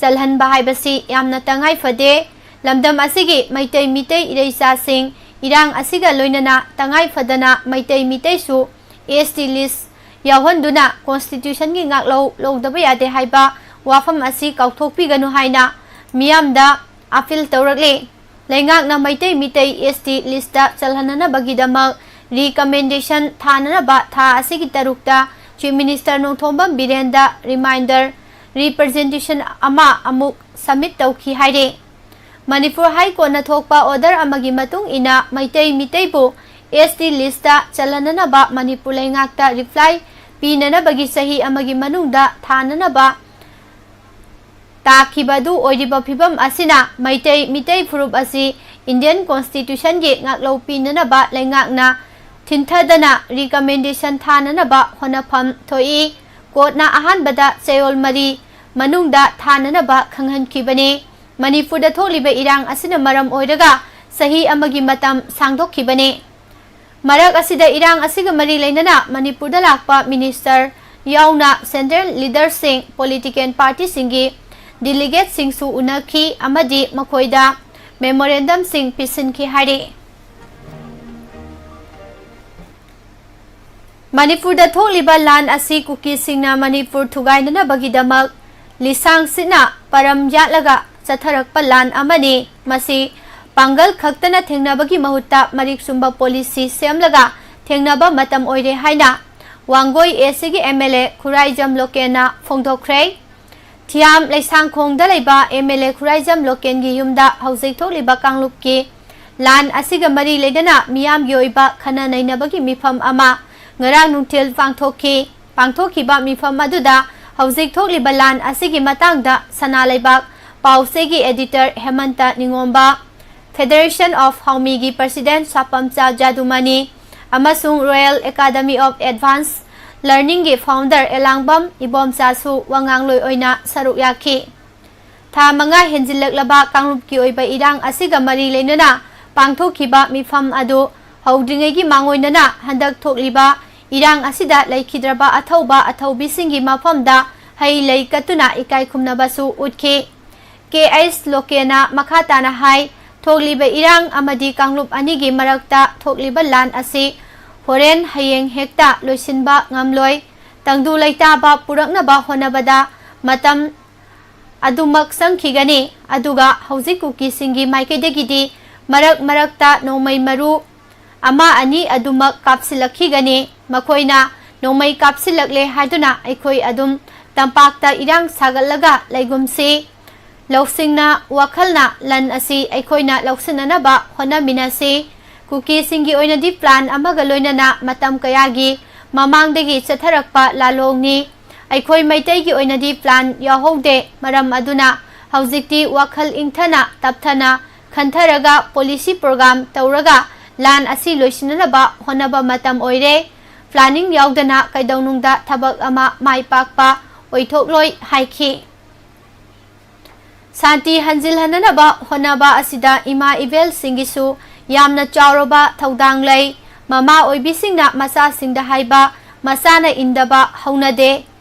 ꯆꯜꯍꯟꯕ ꯍꯥꯏꯕꯁꯤ ꯌꯥꯝꯅ ꯇꯉꯥꯏ ꯐꯗꯦ꯫ ꯂꯝꯗꯝ ꯑꯁꯤꯒꯤ ꯃꯩꯇꯩ ꯃꯤꯇꯩ ꯏꯔꯩꯆꯥꯁꯤꯡ ꯏꯔꯥꯡ ꯑꯁꯤꯒ ꯂꯣꯏꯅꯅ ꯇꯉꯥꯏ ꯐꯗꯅ Meitei ꯃꯤꯇꯩꯁꯨ S T list ꯌꯥꯎꯍꯟꯗꯨꯅ Constitution ꯒꯤ ꯉꯥꯛꯂꯧ ꯂꯧꯗꯕ ꯌꯥꯗꯦ ꯍꯥꯏꯕ ꯋꯥꯐꯝ ꯑꯁꯤ ꯀꯥꯎꯊꯣꯛꯄꯤꯒꯅꯨ ꯍꯥꯏꯅ ꯃꯤꯌꯥꯝꯗ appeal ꯇꯧꯔꯛꯂꯤ꯫ ꯂꯩꯉꯥꯛꯅ Meitei Meitei S T list ꯆꯜꯍꯟꯅꯅꯕꯒꯤꯗꯃꯛ recommendation ꯊꯥꯅꯅꯕ ꯊꯥ ꯑꯁꯤꯒꯤ ꯇꯔꯨꯛꯇ Chief Minister Nongthombam ꯕꯤꯔꯦꯟꯗ reminder representation ꯑꯃ ꯑꯃꯨꯛ submit ꯇꯧꯈꯤ ꯍꯥꯏꯔꯤ꯫ ꯃꯅꯤꯄꯨꯔ High Court ꯅ ꯊꯣꯛꯄ order ꯑꯃꯒꯤ ꯃꯇꯨꯡ ꯏꯟꯅ Meitei ꯃꯤꯇꯩꯕꯨ S T list ꯆꯜꯍꯟꯅꯅꯕ Manipur ꯂꯩꯉꯥꯛꯇ reply ꯄꯤꯅꯅꯕꯒꯤ ꯆꯍꯤ ꯑꯃꯒꯤ ꯃꯅꯨꯡꯗ ꯊꯥꯅꯅꯕ ꯇꯥꯈꯤꯕ ꯑꯗꯨ ꯑꯣꯏꯔꯤꯕ ꯐꯤꯕꯝ ꯑꯁꯤꯅ ꯃꯩꯇꯩ ꯃꯤꯇꯩ ꯐꯨꯔꯨꯞ ꯑꯁꯤ Indian Constitutionꯒꯤ ꯉꯥꯛꯂꯧ ꯄꯤꯅꯅꯕ ꯂꯩꯉꯥꯛꯅ ꯊꯤꯟꯊꯗꯅ recommendation ꯊꯥꯅꯅꯕ ꯍꯣꯠꯅꯐꯝ ꯊꯣꯛꯏ꯫ Courtꯅ ꯑꯍꯥꯟꯕꯗ ꯆꯌꯣꯜ ꯃꯔꯤ ꯃꯅꯨꯡꯗ ꯊꯥꯅꯅꯕ ꯈꯪꯍꯟꯈꯤꯕꯅꯤ꯫ ꯃꯅꯤꯄꯨꯔꯗ ꯊꯣꯛꯂꯤꯕ ꯏꯔꯥꯡ ꯑꯁꯤꯅ ꯃꯔꯝ ꯑꯣꯏꯔꯒ ꯆꯍꯤ ꯑꯃꯒꯤ ꯃꯇꯝ ꯁꯥꯡꯗꯣꯛꯈꯤꯕꯅꯤ꯫ ꯃꯔꯛ ꯑꯁꯤꯗ ꯏꯔꯥꯡ ꯑꯁꯤꯒ ꯃꯔꯤ ꯂꯩꯅꯅ ꯃꯅꯤꯄꯨꯔꯗ ꯂꯥꯛꯄ minister ꯌꯥꯎꯅ central leaderꯁꯤꯡ, political partyꯁꯤꯡꯒꯤ delegateꯁꯤꯡꯁꯨ ꯎꯅꯈꯤ ꯑꯃꯗꯤ ꯃꯈꯣꯏꯗ memorandumꯁꯤꯡ ꯄꯤꯁꯤꯟꯈꯤ ꯍꯥꯏꯔꯤ꯫ ꯃꯅꯤꯄꯨꯔꯗ ꯊꯣꯛꯂꯤꯕ ꯂꯥꯟ ꯑꯁꯤ ꯀꯨꯀꯤꯁꯤꯡꯅ ꯃꯅꯤꯄꯨꯔ ꯊꯨꯒꯥꯏꯅꯅꯕꯒꯤꯗꯃꯛ ꯂꯤꯁꯥꯡ ꯁꯤꯠꯅ ꯄꯔꯝ ꯌꯥꯠꯂꯒ ꯆꯠꯊꯔꯛꯄ ꯂꯥꯟ ꯑꯃꯅꯤ꯫ ꯃꯁꯤ ꯄꯥꯡꯒꯜ ꯈꯛꯇꯅ ꯊꯦꯡꯅꯕꯒꯤ ꯃꯍꯨꯠꯇ ꯃꯔꯤꯛ ꯆꯨꯝꯕ policy ꯁꯦꯝꯂꯒ ꯊꯦꯡꯅꯕ ꯃꯇꯝ ꯑꯣꯏꯔꯦ ꯍꯥꯏꯅ ꯋꯥꯡꯒꯣꯏ ACꯒꯤ MLA ꯈꯨꯔꯥꯏꯖꯝ ꯂꯣꯀꯦꯟꯅ ꯐꯣꯡꯗꯣꯛꯈ꯭ꯔꯦ꯫ ꯊꯤꯌꯥꯝ ꯂꯩꯁꯥꯡꯈꯣꯡꯗ ꯂꯩꯕ MLA ꯈꯨꯔꯥꯏꯖꯝ ꯂꯣꯀꯦꯟꯒꯤ ꯌꯨꯝꯗ ꯍꯧꯖꯤꯛ ꯊꯣꯛꯂꯤꯕ ꯀꯥꯡꯂꯨꯞꯀꯤ ꯂꯥꯟ ꯑꯁꯤꯒ ꯃꯔꯤ ꯂꯩꯅꯅ ꯃꯤꯌꯥꯝꯒꯤ ꯑꯣꯏꯕ ꯈꯟꯅ ꯅꯩꯅꯕꯒꯤ ꯃꯤꯐꯝ ꯑꯃ ꯉꯔꯥꯡ ꯅꯨꯡꯊꯤꯜ ꯄꯥꯡꯊꯣꯛꯈꯤ꯫ ꯄꯥꯡꯊꯣꯛꯈꯤꯕ ꯃꯤꯐꯝ ꯑꯗꯨꯗ ꯍꯧꯖꯤꯛ ꯊꯣꯛꯂꯤꯕ ꯂꯥꯟ ꯑꯁꯤꯒꯤ ꯃꯇꯥꯡꯗ ꯁꯅꯥ ꯂꯩꯕꯥꯛ ꯄꯥꯎꯆꯦꯒꯤ editor ꯍꯦꯃꯟꯇ ꯅꯤꯉꯣꯝꯕ, Federation of ꯍꯥꯎꯃꯤꯒꯤ president ꯁꯥꯄꯝꯆꯥ ꯖꯥꯗꯨꯃꯅꯤ ꯑꯃꯁꯨꯡ Royal Academy of Advanced Learningꯒꯤ founder ꯑꯦꯂꯥꯡꯕꯝ ꯏꯕꯣꯝꯆꯥꯁꯨ ꯋꯥꯉꯥꯡꯂꯣꯏ ꯑꯣꯏꯅ ꯁꯔꯨꯛ ꯌꯥꯈꯤ꯫ ꯊꯥ ꯃꯉꯥ ꯍꯦꯟꯖꯤꯜꯂꯛꯂꯕ ꯀꯥꯡꯂꯨꯞꯀꯤ ꯑꯣꯏꯕ ꯏꯔꯥꯡ ꯑꯁꯤꯒ ꯃꯔꯤ ꯂꯩꯅꯅ ꯄꯥꯡꯊꯣꯛꯈꯤꯕ ꯃꯤꯐꯝ ꯑꯗꯨ ꯍꯧꯗ꯭ꯔꯤꯉꯩꯒꯤ ꯃꯥꯡꯑꯣꯏꯅꯅ ꯍꯟꯗꯛ ꯊꯣꯛꯂꯤꯕ ꯏꯔꯥꯡ ꯑꯁꯤꯗ ꯂꯩꯈꯤꯗ꯭ꯔꯕ ꯑꯊꯧꯕ ꯑꯊꯧꯕꯤꯁꯤꯡꯒꯤ ꯃꯐꯝꯗ ꯍꯩ ꯂꯩ ꯀꯠꯇꯨꯅ ꯏꯀꯥꯏ ꯈꯨꯝꯅꯕꯁꯨ ꯎꯠꯈꯤ꯫ ꯀꯦ ꯑꯩꯆ ꯂꯣꯀꯦꯅ ꯃꯈꯥ ꯇꯥꯅ ꯍꯥꯏ, ꯊꯣꯛꯂꯤꯕ ꯏꯔꯥꯡ ꯑꯃꯗꯤ ꯀꯥꯡꯂꯨꯞ ꯑꯅꯤꯒꯤ ꯃꯔꯛꯇ ꯊꯣꯛꯂꯤꯕ ꯂꯥꯟ ꯑꯁꯤ ꯍꯣꯔꯦꯟ ꯍꯌꯦꯡ ꯍꯦꯛꯇ ꯂꯣꯏꯁꯤꯟꯕ ꯉꯝꯂꯣꯏ꯫ ꯇꯪꯗꯨ ꯂꯩꯇꯥꯕ ꯄꯨꯔꯛꯅꯕ ꯍꯣꯠꯅꯕꯗ ꯃꯇꯝ ꯑꯗꯨꯃꯛ ꯆꯪꯈꯤꯒꯅꯤ꯫ ꯑꯗꯨꯒ ꯍꯧꯖꯤꯛ ꯀꯨꯀꯤꯁꯤꯡꯒꯤ ꯃꯥꯏꯀꯩꯗꯒꯤꯗꯤ ꯃꯔꯛ ꯃꯔꯛꯇ ꯅꯣꯡꯃꯩ ꯃꯔꯨ ꯑꯃ ꯑꯅꯤ ꯑꯗꯨꯃꯛ ꯀꯥꯞꯁꯤꯜꯂꯛꯈꯤꯒꯅꯤ꯫ ꯃꯈꯣꯏꯅ ꯅꯣꯡꯃꯩ ꯀꯥꯞꯁꯤꯜꯂꯛꯂꯦ ꯍꯥꯏꯗꯨꯅ ꯑꯩꯈꯣꯏ ꯑꯗꯨꯝ ꯇꯝꯄꯥꯛꯇ ꯏꯔꯥꯡ ꯁꯥꯒꯠꯂꯒ ꯂꯩꯒꯨꯝꯁꯤ꯫ ꯂꯧꯁꯤꯡꯅ, ꯋꯥꯈꯜꯅ ꯂꯟ ꯑꯁꯤ ꯑꯩꯈꯣꯏꯅ ꯂꯧꯁꯤꯟꯅꯅꯕ ꯍꯣꯠꯅꯃꯤꯟꯅꯁꯤ꯫ ꯀꯨꯀꯤꯁꯤꯡꯒꯤ ꯑꯣꯏꯅꯗꯤ plan ꯑꯃꯒ ꯂꯣꯏꯅꯅ ꯃꯇꯝ ꯀꯌꯥꯒꯤ ꯃꯃꯥꯡꯗꯒꯤ ꯆꯠꯊꯔꯛꯄ ꯂꯥꯂꯣꯡꯅꯤ꯫ ꯑꯩꯈꯣꯏ ꯃꯩꯇꯩꯒꯤ ꯑꯣꯏꯅꯗꯤ plan ꯌꯥꯎꯍꯧꯗꯦ꯫ ꯃꯔꯝ ꯑꯗꯨꯅ ꯍꯧꯖꯤꯛꯇꯤ ꯋꯥꯈꯜ ꯏꯪꯊꯅ, ꯇꯞꯊꯅ ꯈꯟꯊꯔꯒ policy program ꯇꯧꯔꯒ ꯂꯥꯟ ꯑꯁꯤ ꯂꯣꯏꯁꯤꯟꯅꯅꯕ ꯍꯣꯠꯅꯕ ꯃꯇꯝ ꯑꯣꯏꯔꯦ꯫ Planning ꯌꯥꯎꯗꯅ ꯀꯩꯗꯧꯅꯨꯡꯗ ꯊꯕꯛ ꯑꯃ ꯃꯥꯏ ꯄꯥꯛꯄ ꯑꯣꯏꯊꯣꯛꯂꯣꯏ ꯍꯥꯏꯈꯤ꯫ ꯁꯥꯟꯇꯤ ꯍꯟꯖꯤꯜꯍꯟꯅꯅꯕ ꯍꯣꯠꯅꯕ ꯑꯁꯤꯗ ꯏꯃꯥ ꯏꯕꯦꯜꯁꯤꯡꯒꯤꯁꯨ ꯌꯥꯝꯅ ꯆꯥꯎꯔꯕ ꯊꯧꯗꯥꯡ ꯂꯩ꯫ ꯃꯃꯥ ꯑꯣꯏꯕꯤꯁꯤꯡꯅ ꯃꯆꯥꯁꯤꯡꯗ ꯍꯥꯏꯕ, ꯃꯆꯥꯅ ꯏꯟꯗꯕ ꯍꯧꯅꯗꯦ꯫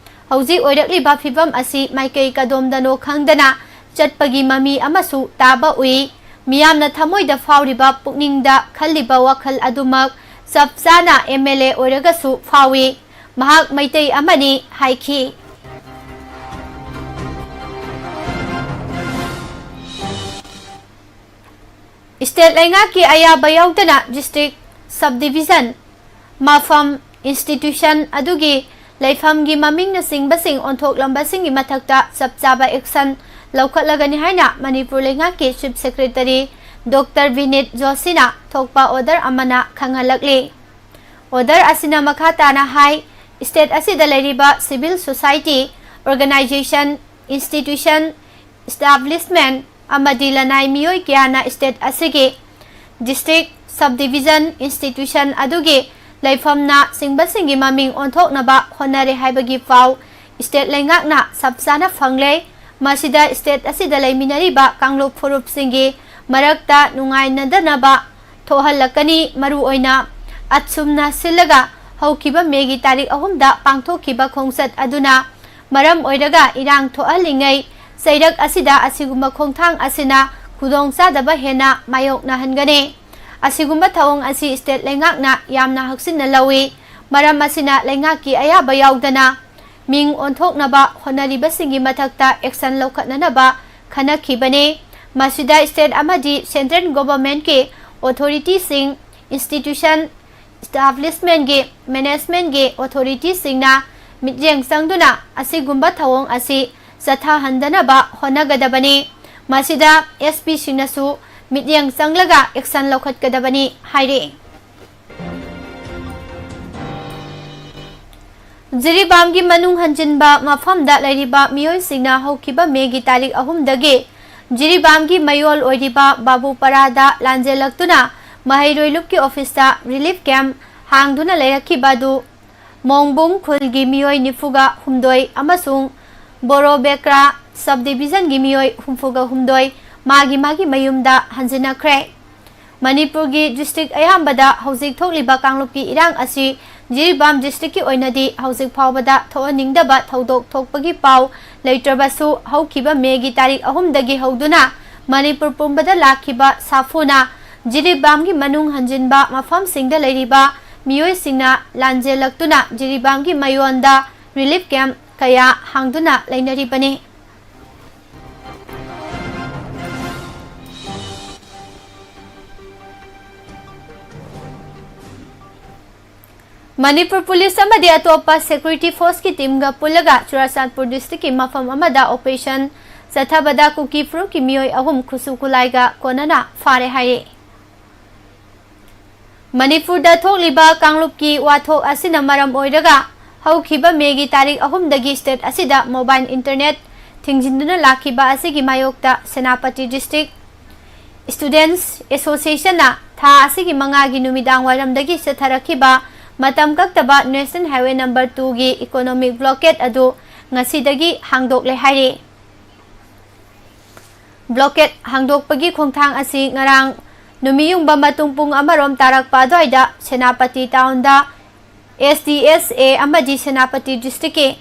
ꯍꯧꯖꯤꯛ ꯑꯣꯏꯔꯛꯂꯤꯕ ꯐꯤꯚꯝ ꯑꯁꯤ ꯃꯥꯏꯀꯩ ꯀꯗꯣꯝꯗꯅꯣ ꯈꯪꯗꯅ ꯆꯠꯄꯒꯤ ꯃꯃꯤ ꯑꯃꯁꯨ ꯇꯥꯕ ꯎꯏ꯫ ꯃꯤꯌꯥꯝꯅ ꯊꯃꯣꯏꯗ ꯐꯥꯎꯔꯤꯕ, ꯄꯨꯛꯅꯤꯡꯗ ꯈꯜꯂꯤꯕ ꯋꯥꯈꯜ ꯑꯗꯨꯃꯛ ꯆꯞ ꯆꯥꯅ M L A ꯑꯣꯏꯔꯒꯁꯨ ꯐꯥꯎꯏ꯫ ꯃꯍꯥꯛ ꯃꯩꯇꯩ ꯑꯃꯅꯤ ꯍꯥꯏꯈꯤ꯫ State ꯂꯩꯉꯥꯛꯀꯤ ꯑꯌꯥꯕ ꯌꯥꯎꯗꯅ district, subdivision, ꯃꯐꯝ, institution ꯑꯗꯨꯒꯤ ꯂꯩꯐꯝꯒꯤ ꯃꯃꯤꯡꯅꯆꯤꯡꯕꯁꯤꯡ ꯑꯣꯟꯊꯣꯛꯂꯝꯕꯁꯤꯡꯒꯤ ꯃꯊꯛꯇ ꯆꯞ ꯆꯥꯕ action ꯂꯧꯈꯠꯂꯒꯅꯤ ꯍꯥꯏꯅ ꯃꯅꯤꯄꯨꯔ ꯂꯩꯉꯥꯛꯀꯤ Chief Secretary Doctor ꯕꯤꯅꯤꯠ ꯖꯣꯁꯤꯅ ꯊꯣꯛꯄ order ꯑꯃꯅ ꯈꯪꯍꯜꯂꯛꯂꯤ꯫ Order ꯑꯁꯤꯅ ꯃꯈꯥ ꯇꯥꯅ ꯍꯥꯏ, state ꯑꯁꯤꯗ ꯂꯩꯔꯤꯕ civil society, organization, institution, establishment ꯑꯃꯗꯤ ꯂꯅꯥꯏ ꯃꯤꯑꯣꯏ ꯀꯌꯥꯅ state ꯑꯁꯤꯒꯤ district, subdivision, institution ꯑꯗꯨꯒꯤ ꯂꯩꯐꯝꯅ ꯆꯤꯡꯕꯁꯤꯡꯒꯤ ꯃꯃꯤꯡ ꯑꯣꯟꯊꯣꯛꯅꯕ ꯍꯣꯠꯅꯔꯦ ꯍꯥꯏꯕꯒꯤ ꯄꯥꯎ state ꯂꯩꯉꯥꯛꯅ ꯆꯞ ꯆꯥꯅ ꯐꯪꯂꯦ꯫ ꯃꯁꯤꯗ state ꯑꯁꯤꯗ ꯂꯩꯃꯤꯟꯅꯔꯤꯕ ꯀꯥꯡꯂꯨꯞ ꯐꯨꯔꯨꯞꯁꯤꯡꯒꯤ ꯃꯔꯛꯇ ꯅꯨꯡꯉꯥꯏꯅꯗꯅꯕ ꯊꯣꯛꯍꯜꯂꯛꯀꯅꯤ꯫ ꯃꯔꯨꯑꯣꯏꯅ ꯑꯁꯨꯝꯅ ꯁꯤꯜꯂꯒ ꯍꯧꯈꯤꯕ ꯃꯦꯒꯤ ꯇꯥꯔꯤꯛ ꯑꯍꯨꯝꯗ ꯄꯥꯡꯊꯣꯛꯈꯤꯕ ꯈꯣꯡꯆꯠ ꯑꯗꯨꯅ ꯃꯔꯝ ꯑꯣꯏꯔꯒ ꯏꯔꯥꯡ ꯊꯣꯛꯍꯜꯂꯤꯉꯩ ꯆꯩꯔꯛ ꯑꯁꯤꯗ ꯑꯁꯤꯒꯨꯝꯕ ꯈꯣꯡꯊꯥꯡ ꯑꯁꯤꯅ ꯈꯨꯗꯣꯡꯆꯥꯗꯕ ꯍꯦꯟꯅ ꯃꯥꯌꯣꯛꯅꯍꯟꯒꯅꯤ꯫ ꯑꯁꯤꯒꯨꯝꯕ ꯊꯧꯑꯣꯡ ꯑꯁꯤ state ꯂꯩꯉꯥꯛꯅ ꯌꯥꯝꯅ ꯍꯛꯆꯤꯟꯅ ꯂꯧꯏ꯫ ꯃꯔꯝ ꯑꯁꯤꯅ ꯂꯩꯉꯥꯛꯀꯤ ꯑꯌꯥꯕ ꯌꯥꯎꯗꯅ ꯃꯤꯡ ꯑꯣꯟꯊꯣꯛꯅꯕ ꯍꯣꯠꯅꯔꯤꯕꯁꯤꯡꯒꯤ ꯃꯊꯛꯇ action ꯂꯧꯈꯠꯅꯅꯕ ꯈꯟꯅꯈꯤꯕꯅꯤ꯫ ꯃꯁꯤꯗ state ꯑꯃꯗꯤ central governmentꯀꯤ authorityꯁꯤꯡ, institution, establishmentꯀꯤ managementꯀꯤ authorityꯁꯤꯡꯅ ꯃꯤꯠꯌꯦꯡ ꯆꯪꯗꯨꯅ ꯑꯁꯤꯒꯨꯝꯕ ꯊꯧꯑꯣꯡ ꯑꯁꯤ ꯆꯠꯊꯍꯟꯗꯅꯕ ꯍꯣꯠꯅꯒꯗꯕꯅꯤ꯫ ꯃꯁꯤꯗ S Pꯁꯤꯡꯅꯁꯨ ꯃꯤꯠꯌꯦꯡ ꯆꯪꯂꯒ action ꯂꯧꯈꯠꯀꯗꯕꯅꯤ ꯍꯥꯏꯔꯤ꯫ ꯖꯤꯔꯤꯕꯥꯝꯒꯤ ꯃꯅꯨꯡ ꯍꯟꯖꯤꯟꯕ ꯃꯐꯝꯗ ꯂꯩꯔꯤꯕ ꯃꯤꯑꯣꯏꯁꯤꯡꯅ ꯍꯧꯈꯤꯕ ꯃꯦꯒꯤ ꯇꯥꯔꯤꯛ ꯑꯍꯨꯝꯗꯒꯤ ꯖꯤꯔꯤꯕꯥꯝꯒꯤ ꯃꯌꯣꯜ ꯑꯣꯏꯔꯤꯕ ꯕꯥꯕꯨꯄꯥꯔꯥꯗ ꯂꯥꯟꯖꯦꯜꯂꯛꯇꯨꯅ ꯃꯍꯩꯔꯣꯏ ꯂꯨꯞꯀꯤ ꯑꯣꯐꯤꯁꯇ ꯔꯤꯂꯤꯐ ꯀꯦꯝꯞ ꯍꯥꯡꯗꯨꯅ ꯂꯩꯔꯛꯈꯤꯕ ꯑꯗꯨ ꯃꯣꯡꯕꯨꯡ ꯈꯨꯜꯒꯤ ꯃꯤꯑꯣꯏ ꯅꯤꯐꯨꯒ ꯍꯨꯝꯗꯣꯏ ꯑꯃꯁꯨꯡ ꯕꯣꯔꯣꯕꯦꯀ꯭ꯔꯥ ꯁꯕ ꯗꯤꯕꯤꯖꯟꯒꯤ ꯃꯤꯑꯣꯏ ꯍꯨꯝꯐꯨꯒ ꯍꯨꯝꯗꯣꯏ ꯃꯥꯒꯤ ꯃꯥꯒꯤ ꯃꯌꯨꯝꯗ ꯍꯟꯖꯤꯟꯅꯈ꯭ꯔꯦ꯫ ꯃꯅꯤꯄꯨꯔꯒꯤ ꯗꯤꯁꯇ꯭ꯔꯤꯛ ꯑꯌꯥꯝꯕꯗ ꯍꯧꯖꯤꯛ ꯊꯣꯛꯂꯤꯕ ꯀꯥꯡꯂꯨꯞꯀꯤ ꯏꯔꯥꯡ ꯑꯁꯤ ꯖꯤꯔꯤꯕꯥꯝ ꯗꯤꯁꯇ꯭ꯔꯤꯛꯀꯤ ꯑꯣꯏꯅꯗꯤ ꯍꯧꯖꯤꯛ ꯐꯥꯎꯕꯗ ꯊꯣꯛꯍꯟꯅꯤꯡꯗꯕ ꯊꯧꯗꯣꯛ ꯊꯣꯛꯄꯒꯤ ꯄꯥꯎ ꯂꯩꯇ꯭ꯔꯕꯁꯨ, ꯍꯧꯈꯤꯕ ꯃꯦꯒꯤ ꯇꯥꯔꯤꯛ ꯑꯍꯨꯝꯗꯒꯤ ꯍꯧꯗꯨꯅ ꯃꯅꯤꯄꯨꯔ ꯄꯨꯝꯕꯗ ꯂꯥꯛꯈꯤꯕ ꯁꯥꯐꯨꯅ ꯖꯤꯔꯤꯕꯥꯝꯒꯤ ꯃꯅꯨꯡ ꯍꯟꯖꯤꯟꯕ ꯃꯐꯝꯁꯤꯡꯗ ꯂꯩꯔꯤꯕ ꯃꯤꯑꯣꯏꯁꯤꯡꯅ ꯂꯥꯟꯖꯦꯜꯂꯛꯇꯨꯅ ꯖꯤꯔꯤꯕꯥꯝꯒꯤ ꯃꯌꯣꯟꯗ ꯔꯤꯂꯤꯐ ꯀꯦꯝꯞ ꯀꯌꯥ ꯍꯥꯡꯗꯨꯅ ꯂꯩꯅꯔꯤꯕꯅꯤ꯫ ꯃꯅꯤꯄꯨꯔ ꯄꯨꯂꯤꯁ ꯑꯃꯗꯤ ꯑꯇꯣꯞꯄ ꯁꯦꯀ꯭ꯌꯨꯔꯤꯇꯤ ꯐꯣꯔꯁꯀꯤ ꯇꯤꯝꯒ ꯄꯨꯜꯂꯒ ꯆꯨꯔꯥꯆꯥꯟꯄꯨꯔ ꯗꯤꯁꯇ꯭ꯔꯤꯛꯀꯤ ꯃꯐꯝ ꯑꯃꯗ ꯑꯣꯄꯔꯦꯁꯟ ꯆꯠꯊꯕꯗ ꯀꯨꯀꯤ ꯐꯨꯔꯨꯞꯀꯤ ꯃꯤꯑꯣꯏ ꯑꯍꯨꯝ ꯈꯨꯠꯁꯨ ꯈꯨꯠꯂꯥꯏꯒ ꯀꯣꯟꯅꯅ ꯐꯥꯔꯦ ꯍꯥꯏꯔꯤ꯫ ꯃꯅꯤꯄꯨꯔꯗ ꯊꯣꯛꯂꯤꯕ ꯀꯥꯡꯂꯨꯞꯀꯤ ꯋꯥꯊꯣꯛ ꯑꯁꯤꯅ ꯃꯔꯝ ꯑꯣꯏꯔꯒ ꯍꯧꯈꯤꯕ ꯃꯦꯒꯤ ꯇꯥꯔꯤꯛ ꯑꯍꯨꯝꯗꯒꯤ ꯁ꯭ꯇꯦꯠ ꯑꯁꯤꯗ ꯃꯣꯕꯥꯏꯜ ꯏꯟꯇꯔꯅꯦꯠ ꯊꯤꯡꯖꯤꯟꯗꯨꯅ ꯂꯥꯛꯈꯤꯕ ꯑꯁꯤꯒꯤ ꯃꯥꯌꯣꯛꯇ ꯁꯦꯅꯥꯄꯇꯤ ꯗꯤꯁꯇ꯭ꯔꯤꯛ ꯁ꯭ꯇꯨꯗꯦꯟꯠꯁ ꯑꯦꯁꯣꯁꯤꯌꯦꯁꯟꯅ ꯊꯥ ꯑꯁꯤꯒꯤ ꯃꯉꯥꯒꯤ ꯅꯨꯃꯤꯗꯥꯡ ꯋꯥꯏꯔꯝꯗꯒꯤ ꯆꯠꯊꯔꯛꯈꯤꯕ ꯃꯇꯝ ꯀꯛꯇꯕ ꯅꯦꯁꯅꯦꯜ ꯍꯥꯏꯋꯦ ꯅꯝꯕꯔ ꯇꯨꯒꯤ ꯏꯀꯣꯅꯣꯃꯤꯛ ꯕ꯭ꯂꯣꯀꯦꯠ ꯑꯗꯨ ꯉꯁꯤꯗꯒꯤ ꯍꯥꯡꯗꯣꯛꯂꯦ ꯍꯥꯏꯔꯤ꯫ ꯕ꯭ꯂꯣꯀꯦꯠ ꯍꯥꯡꯗꯣꯛꯄꯒꯤ ꯈꯣꯡꯊꯥꯡ ꯑꯁꯤ ꯉꯔꯥꯡ ꯅꯨꯃꯤꯠꯌꯨꯡꯕ ꯃꯇꯨꯡ ꯄꯨꯡ ꯑꯃꯔꯣꯝ ꯇꯥꯔꯛꯄ ꯑꯗꯨꯋꯥꯏꯗ ꯁꯦꯅꯥꯄꯇꯤ ꯇꯥꯎꯟꯗ ꯑꯦꯁ ꯗꯤ ꯑꯦꯁ ꯑꯦ ꯑꯃꯗꯤ ꯁꯦꯅꯥꯄꯇꯤ ꯗꯤꯁꯇ꯭ꯔꯤꯛꯀꯤ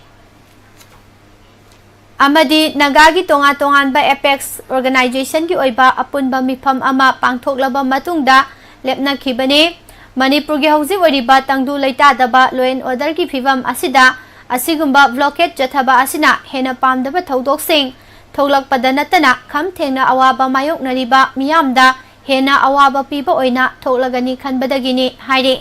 ꯑꯃꯗꯤ ꯅꯥꯒꯥꯒꯤ ꯇꯣꯉꯥꯟ ꯇꯣꯉꯥꯟꯕ ꯑꯦꯄꯦꯛꯁ ꯑꯣꯔꯒꯅꯥꯏꯖꯦꯁꯟꯒꯤ ꯑꯣꯏꯕ ꯑꯄꯨꯟꯕ ꯃꯤꯐꯝ ꯑꯃ ꯄꯥꯡꯊꯣꯛꯂꯕ ꯃꯇꯨꯡꯗ ꯂꯦꯞꯅꯈꯤꯕꯅꯤ꯫ ꯃꯅꯤꯄꯨꯔꯒꯤ ꯍꯧꯖꯤꯛ ꯑꯣꯏꯔꯤꯕ ꯇꯪꯗꯨ ꯂꯩꯇꯥꯗꯕ law and orderꯒꯤ ꯐꯤꯚꯝ ꯑꯁꯤꯗ ꯑꯁꯤꯒꯨꯝꯕ ꯕ꯭ꯂꯣꯀꯦꯠ ꯆꯠꯊꯕ ꯑꯁꯤꯅ ꯍꯦꯟꯅ ꯄꯥꯝꯗꯕ ꯊꯧꯗꯣꯛꯁꯤꯡ ꯊꯣꯛꯂꯛꯄꯗ ꯅꯠꯇꯅ ꯈꯝ ꯊꯦꯡꯅ ꯑꯋꯥꯕ ꯃꯥꯌꯣꯛꯅꯔꯤꯕ ꯃꯤꯌꯥꯝꯗ ꯍꯦꯟꯅ ꯑꯋꯥꯕ ꯄꯤꯕ ꯑꯣꯏꯅ ꯊꯣꯛꯂꯒꯅꯤ ꯈꯟꯕꯗꯒꯤꯅꯤ ꯍꯥꯏꯔꯤ꯫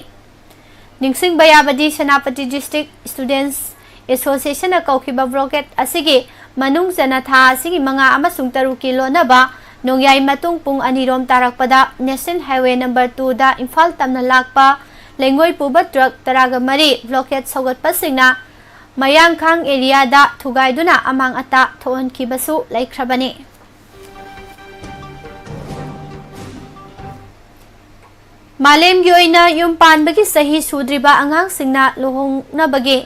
ꯅꯤꯡꯁꯤꯡꯕ ꯌꯥꯕꯗꯤ, ꯁꯦꯅꯥꯄꯇꯤ ꯗꯤꯁꯇ꯭ꯔꯤꯛ ꯁ꯭ꯇꯨꯗꯦꯟꯠꯁ ꯑꯦꯁꯣꯁꯤꯌꯦꯁꯟꯅ ꯀꯧꯈꯤꯕ ꯕ꯭ꯂꯣꯀꯦꯠ ꯑꯁꯤꯒꯤ ꯃꯅꯨꯡ ꯆꯟꯅ ꯊꯥ ꯑꯁꯤꯒꯤ ꯃꯉꯥ ꯑꯃꯁꯨꯡ ꯇꯔꯨꯛꯀꯤ ꯂꯣꯟꯅꯕ ꯅꯣꯡꯌꯥꯏ ꯃꯇꯨꯡ ꯄꯨꯡ ꯑꯅꯤꯔꯣꯝ ꯇꯥꯔꯛꯄꯗ ꯅꯦꯁꯅꯦꯜ ꯍꯥꯏꯋꯦ ꯅꯝꯕꯔ ꯇꯨꯗ ꯏꯝꯐꯥꯜ ꯇꯝꯅ ꯂꯥꯛꯄ ꯂꯩꯉꯣꯏ ꯄꯨꯕ ꯇ꯭ꯔꯛ ꯇꯔꯥꯒ ꯃꯔꯤ ꯕ꯭ꯂꯣꯀꯦꯠ ꯁꯧꯒꯠꯄꯁꯤꯡꯅ ꯃꯌꯥꯡꯈꯥꯡ ꯑꯦꯔꯤꯌꯥꯗ ꯊꯨꯒꯥꯏꯗꯨꯅ ꯑꯃꯥꯡ ꯑꯇꯥ ꯊꯣꯛꯍꯟꯈꯤꯕꯁꯨ ꯂꯩꯈ꯭ꯔꯕꯅꯤ꯫ ꯃꯥꯂꯦꯝꯒꯤ ꯑꯣꯏꯅ ꯌꯨꯝ ꯄꯥꯟꯕꯒꯤ ꯆꯍꯤ ꯁꯨꯗ꯭ꯔꯤꯕ ꯑꯉꯥꯡꯁꯤꯡꯅ ꯂꯨꯍꯣꯡꯅꯕꯒꯤ